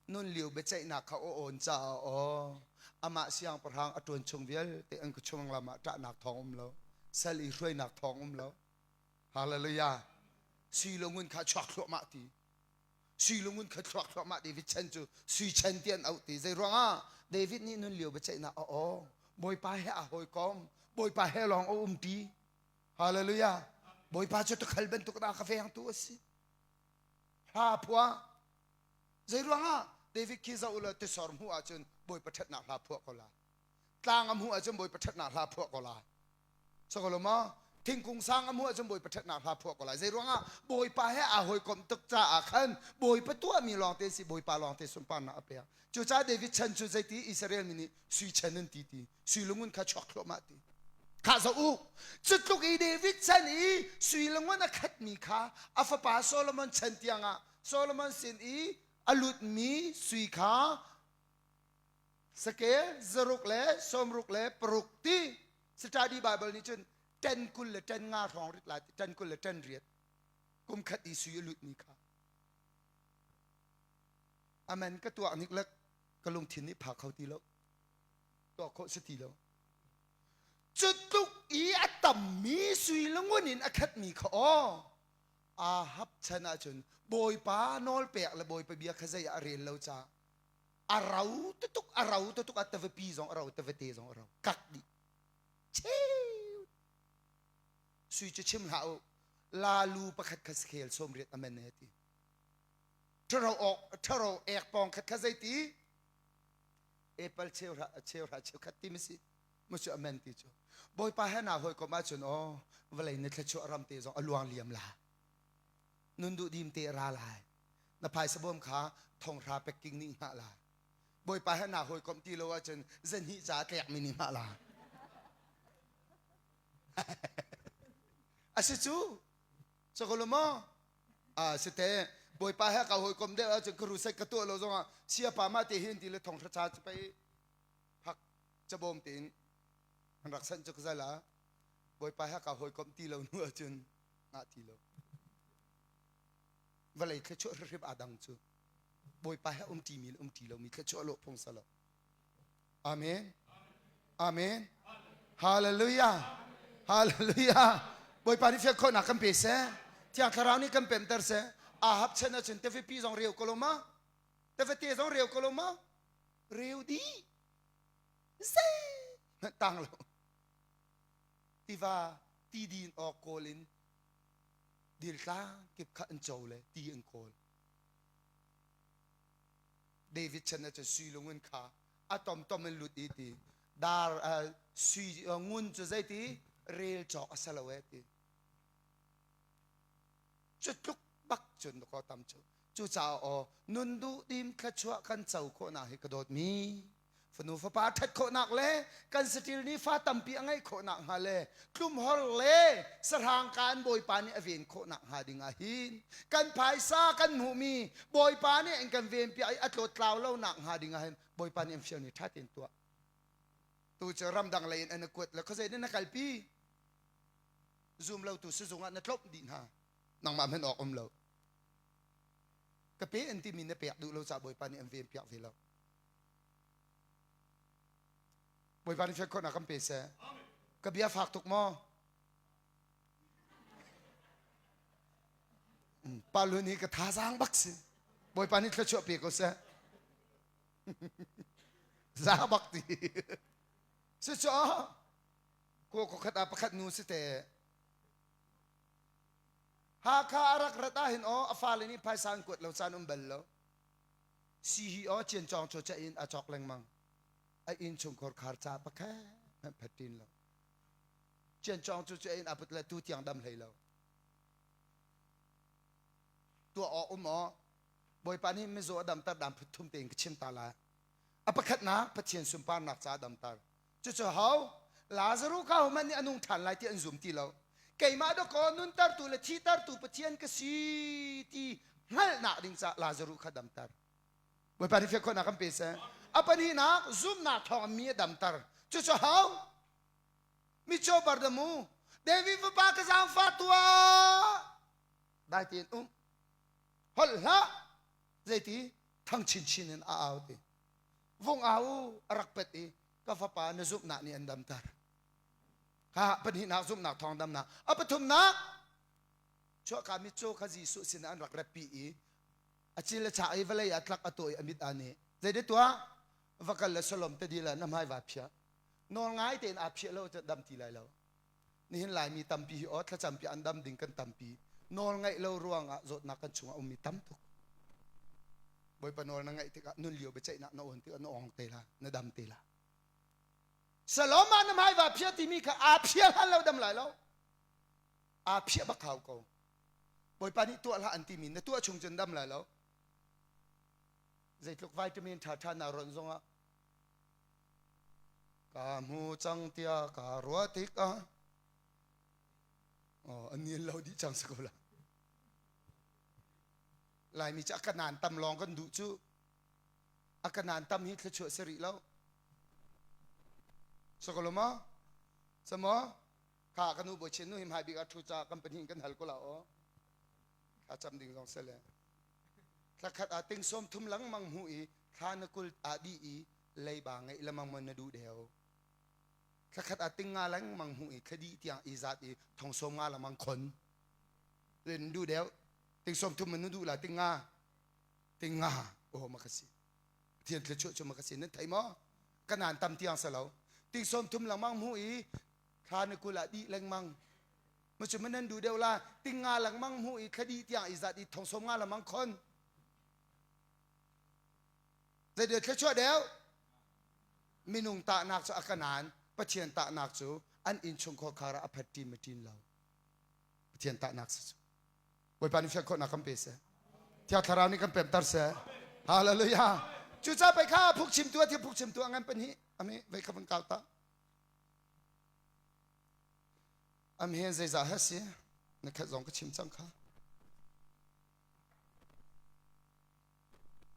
nun lio biaceihnak kha a awn caah aw amah siangpahrang a ṭuan chung vialte an khuachung lam ah ṭahnak thawng um lo sal i hruainak thawng um lo hallelujah sui le ngun kha chuak thluahmah ti sui le ngun kha thluak thluahmah David chan cu sui chan ti an auh ti zei ruangah David nih nun lio biaceihnak a aw Bawipa he a hawikom Bawipa he lawng a umṭi hallelujah Bawipa cu tukhal bantuk dah ka vengtu a si hla phuah zei ruangah David khi zoh ulaw tisor hmuh ahcun Bawipa ṭhatnak hla phuah ko la tlang a hmuh ahcun Bawipa ṭhatnak hla phuah ko la sokolo maw thingkung sang a hmuh ahcun Bawipa ṭhatnak hla phuah ko lai zei ruangah Bawipa he aa hawikomh tuk caah khan Bawipa tuahmi lawngte si Bawipa lawngte sunparnak a pek cucaah David chan cu zeiti Israel mi nih sui chan an ti ti sui lungun kha chuak thluahmah ti kha zoh u cu tluk i David chan i sui lungun a khatmi kha a fapa Solomon chan tiangah Solomon sin i a lutmi sui kha sakel zaruk le sawmruk le paruk ti study Bible nih cun ten 20 le ten nga hrawng rit lai ten 20 le ten riat kum khat i sui a lutmi kha amen ka tuah nik le ka lungthin nih phak kho ti lo tuah khawh si ti lo cu tluk i a tammi sui le ngun in a khatmi kha aw Ahab chan ahcun Bawipa nawl pek le Bawipa bia kha zei ah a rel lo caah a rau tutuk a rau tutuk a tavapi zong a rau tavate zong a rau kak dih cheu sui cu chim hlah u lalu pakhat kha sakhel 80 amen he ti ṭharo ok ṭharo ek pawng khat kha zei ti apple cheuhra cheuhra cheukhat ti masi mu cu amen ti cu bawipa he na hawikom ahcun aw vawlei na thluachuah ram te zong a luang liam la nun duh dim te ra lai na phaisa bawm kha thonghra pekking nih hngah la bawipa he na hawikom ti lo ahcun zanhnih ca tlek mi nih hngah la asi cu Sakolo maw? Ah si te Bawipa he ka hawikom deuh ahcun ka rusai ka tuah lo zongah siapa mah te hin ti le thonghra cha cu pei phak cabawm tein an rak sanh cu ka zal ah Bawipa he ka hawikom ti lo hnu ahcun ngah ti lo. Vawlei thluachuah hrihrip aa dang cu Bawipa he um ṭimi le um ṭi lomi thluachuah lawh phung sa lo. Amen. Amen. Hallelujah. Hallelujah. Bawipa nih fiang khawhnak kan pe seh. Thiang Thlarau nih kan pemter seh. Ahab chan ahcun tefipi zong reu ko lo ma? Tefate zong reu ko lo ma? Reu dih. Zei tang lo. Tiva ti din awk kawl in diltlang kip kha an co le ti an kawl. David chan ahcun sui lungun kha a tomtom in lut i ti dar sui ngun cu zeiti rel cawk a si lo e ti. Cu tluk bak cun ko tam cu. Cucaah aw nun duh dim thluachuah kan co khawhnak hi ka dawtmi fanu fapa ṭhat khawhnak le kan saṭil nih fa tampi a ngeih khawhnak hnga le tlumhor le sahrang ka an bawipa nih a ven khawhnak hnga ding ah hin kan phaisa kan hmuhmi bawipa nih an kan ven piak i a tlawttlau lo nak hnga ding ah hin bawipa nih an fial ni ṭha tein tuah tu cu ramdang lei in an kuat le khuazei nih na kalpi zum lo tu sizung ah na tlawmh dih hna nangmah hman awk um lo ka pe an timi na pek duh lo ca bawipa nih an ven piak ve lo Bawipa nih fian khawhnak kan pe seh. Ka bia fak tuk maw? Pa Lun hi ka thazaang bak si. Bawipa nih thluachuah pe ko seh. Za bak ti. Si cu ko ko khat ah pakhat nu si te. Hakha a rak rat ah hin aw a fale nih phaisa an kuat lo caan um bal lo. Si hi aw ciancawng cu ca in a cawk lengmang. A inn chungkhar khar ca pakhat hmanh phat tin lo. Ciancawng cu cu in a put le tu tiang dam hlei lo. Tuah awk um aw Bawipa nih mizaw a damter dan phut thum tein ka chim ta lai. A pakhatnak Pathian sunparnak ca a damter. Cucu ho? Lazaruh kha hohmanh nih a nung ṭhan lai ti an zum ti lo. Keimah dawkaw nuntertu le thitertu Pathian ka si ti hngalhnak ding caah Lazaruh kha damter. Bawipa nih fian khawhnak kan pe seh. A pahnihnak zumhnak thawng mi a damter. Cucu ho? Micaw Bardamu, David fapa ka zaangfah tuah. Dai tein um. Holh hlah. Zeiti? Thang chinchin in a au ti. Vung au a rak pet i ka fapa na zumhnak nih an damter. Ha pahnihnak zumhnak thawng damnak. A pathumnak chuahka mitcaw kha Jesuh sinah an rak ratpi i a cil le chak i vawlei ah tlak a tuah i a mit aa neh. Zei tuah? Va kal le Solom te dil ah na hmai vaa phiah. Nawl ngai tein aa phiah lo cu dam ti lai lo. Nihin Laimi tampi hi aw thlacam piah an dam ding kan tampi. Nawl ngaih lo ruangah zawtnak kan chungah ummi tam tuk. Bawipa nawl na ngaih tikah nun lio biaceihnak na awn tikah na awng te la, na dam te la. Salom ah na hmai va phiah timi kha aa phiah hlan lo dam lai lo. Aa phiah bak hau ko. Bawipa nih tuah hlah an timi na tuah chung cun dam lai lo. Zeitluk vitamin ṭhaṭha naa ronh zongah ka hmu cang tiah ka ruah tikah oh, an ni lo dih cang si ko la. Laimi cu a kanaan tam lawng kan duh cu. A kanaan tam hi thluachuah si rih lo. Sokolo maw? Samaw? Kha kan u bawi nu hi hmai bik ah ṭhu ca kan pahnih kan hal ko la aw. Thla cam ding zong sele. Thla khat ah ting sawm thum lengmang hmu i thla na kul ah dih i leiba ngeih lengmang mon na duh deu. Thla khat ah ting nga lengmang hmu i thla dih tiang i zat i thong sawm nga lengmang khon. Len duh deu. Ting sawm thum man na duh la ting nga. Ting nga. Oh ma ka si. Pathian thluachuah cu ma ka si nan thei maw? Kanaan tam tiang sa lo. Ting sawm thum lengmang hmu i thla na kul ah dih lengmang. Ma cu nan duh deuh la ting nga lengmang hmu i thla dih tiang i zat i thong sawm nga lengmang khon. Zei thluachuah deuh? Minung tahnak cu a kanaan, Pathian tahnak cu an innchungkhar khar ah a phat ṭin ma ṭin lo. Pathian tahnak si cu. Bawipa nih fian khawhnak kan pe seh. Thiang Thlarau nih kan pemter seh. Hallelujah. Cucaah pei kha phungchimtu a thil phungchimtu a ngan pahnih ami vei kha van kau ta. Am he zeizah he si na khat zong ka chim cang kha.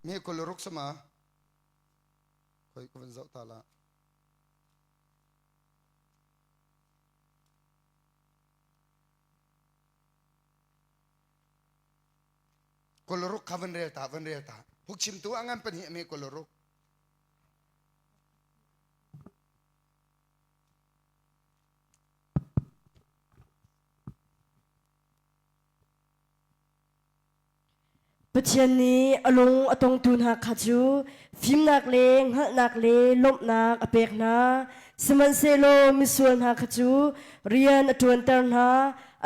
Me kul ruk sama khoi ka van zoh ta la. Kawlruk kha van rel ta van rel ta hukchimtu a ngan pahnih ame kawlruk Pathian nih a lung a tongtu hna kha cu fimnak le hngalhnak le lawmhnak a pek hna. Sihmanhsehlaw misual hna kha cu rian a ṭuanter hna,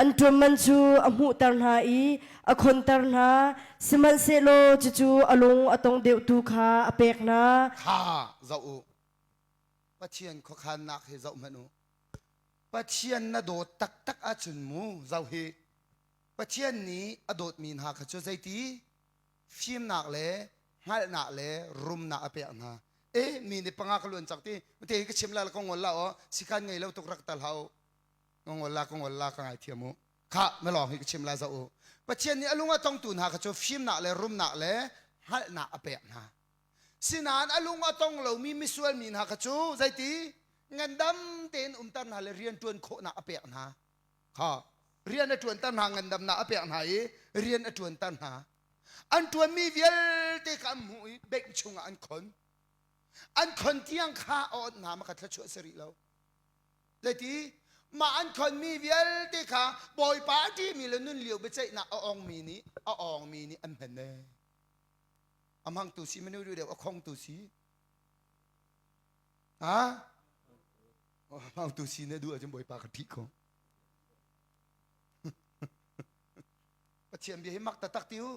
an ṭuan man cu a hmuhter hna i a khonter hna. Sihmanhsehlaw cucu a lung a tong deuhtu kha a pek hna. Kha zoh u. Pathian khuakhannak hi zoh hmanh u. Pathian na dawt taktak ahcun mu zoh hi. Pathian nih a dawtmi hna kha cu zeiti fimnak le hngalhnak le rumnak a pek hna. E mi nih panga ka luan cak ti te ka chim la ka ngol la o sikhan ngei lo tuk rak tal hau ka ngol la ka ngol la ka ngai thiam u kha melong hi ka chim la za u Pathian nih a lung a tongtu hna kha cu fimnak le rumnak le hngalhnak a pek hna Sinain a lung a tong lomi misual mi hna kha cu zeiti ngandam tein umter hna le rian ṭuan khawhnak a pek hna. Kha rian a ṭuanter hna ngandamnak a pek hna i rian a ṭuanter hna. An ṭuanmi vialte kha an hmuh i bank chungah an khon. An khon tiang kha a onh hna ma kha thluachuah si rih lo. Zeiti mah an khonmi vialte kha Bawipa a ṭihmi le nun lio biaceihnak a ongmi nih a awngmi nih an hman ee. A hmangtu si manu deuh a khongtu si. Ha? Hmangtu si na duh ahcun Bawipa ka ṭih ko. Pathian bia hi mak taktak ti u.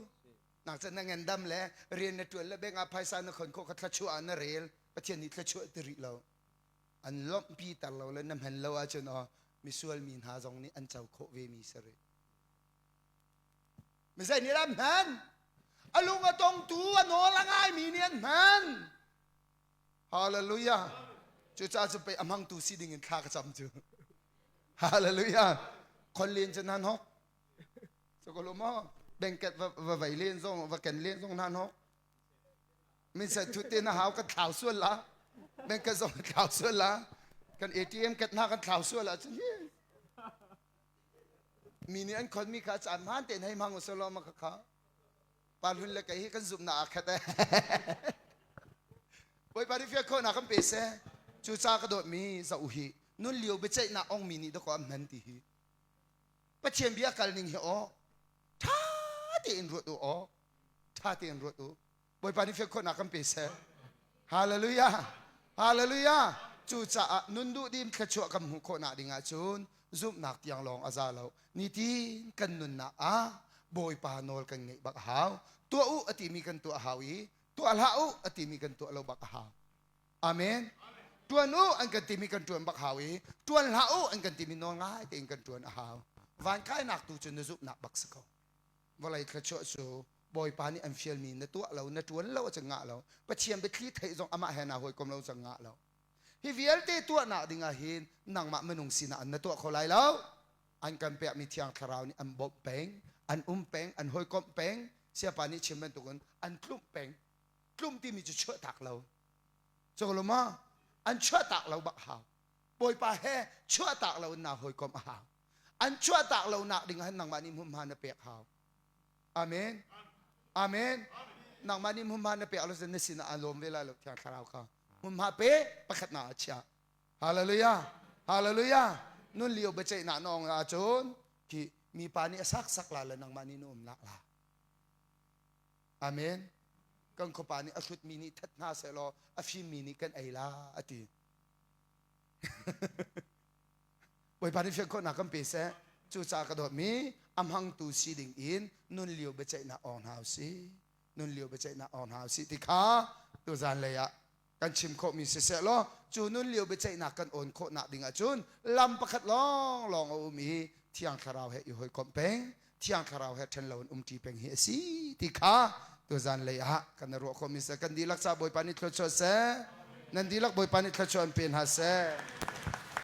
Nak cun na ngandam le rian na ṭuan le beng ah phaisa na khon khawh kha thluachuah ah na rel. Pathian nih thluachuah ti rih lo. An lawmhpi ter lo le na hman lo ahcun aw misual mi hna zong nih an co khawh ve mi si rih. Mizei nih dah hman? A lung a tongtu a nawl a ngaimi nih an hman. Hallelujah. Cucaah cu pei a hmangtu si ding in thla ka cam cu. Hallelujah. Khon len cu nan hok. So ko maw? Banket va va vei len zong va ken len zong nan hok. Min sa thut te na hau kan thlau sual la. Banket zong thlau sual la. Kan ATM ket na kan thlau sual ah cun hi. Mi nih an khonmi kha caan hmaan tein hei hmang usih law ma kha pa hlun le kei hi kan zumhnak aa khat eh. Bawipa nih fial khawhnak kan pe seh. Cu ca ka dawtmi za u hi nun lio biaceihnak ongmi nih dakaw an hman ti hi. Pathian bia kal ning hi aw ṭha tein ruat u aw ṭha tein ruat u. Bawipa nih fial khawhnak kan pe seh. Hallelujah. Hallelujah. Cucaah nun duhdim thluachuah kan hmuh khawhnak ding ahcun zumhnak tiang lawng a za lo. Nitin kan nunnak ah Bawipa nawl kan ngeih bak a hau. Tuah u a timi kan tuah a hau i tuah hlah u a timi kan tuah lo bak a hau. Amen. Tuan u an kan timi kan tuan bak hau i tuan hlah u an kan timi nawl ngai tein kan tuan a hau. Van kainak tu cu na zumhnak bak si ko. Vawlei thluachuah cu Bawipa nih an fialmi na tuah lo, na ṭuan lo ahcun ngah lo. Pathian biathli theih zong amah he naa hawikom lo cang ngah lo. Hi vialte tuahnak ding ah hin nangmah minung sinah an na tuah kho lai lo. An kan pekmi Thiang Thlarau nih an bawmh peng, an um peng, an hawikomh peng. Siapa nih chim bantukin an tlumh peng. Tlumh timi cu chuahtak lo. Cu lo ma? An chuahtak lo bak hau. Bawipa he chuahtak lo in naa hawikomh a hau. An chuahtak lo nak ding ah nangmah nih hmunhma na pek hau. Amen. Amen. Nangmah nih hmunhma na pek lo na sinah aa lawm ve lai lo Thiang Thlarau kha. Hmunhma pe pakhat na ah chia. Hallelujah. Hallelujah. Nun lio biaceihnak na ong ahcun khi mipa nih a sak sak la le nangmah nih na um nak la. Amen. Kan khuapa nih a hrutmi nih that hna seh law a fimmi nih kan ei la a ti. Bawipa nih fian khawhnak kan pe seh. Cucaah ka dawtmi a hmangtu si ding in nun lio biaceihnak awng hna usih. Nun lio biaceihnak awng hna usih ti kha tuzan lei ah kan chim khawhmi siseh law cu nun lio biaceihnak kan awn khawhnak ding ahcun lam pakhat lawnglawng a um i Thiang Thlarau he i hawikomh peng Thiang Thlarau he ṭhen loin umṭi peng hi a si ti kha tuzan lei ah kan i ruah khawhmi seh kan dihlak ca Bawipa nih thluachuah seh nan dihlak Bawipa nih thluachuah an pe hna seh.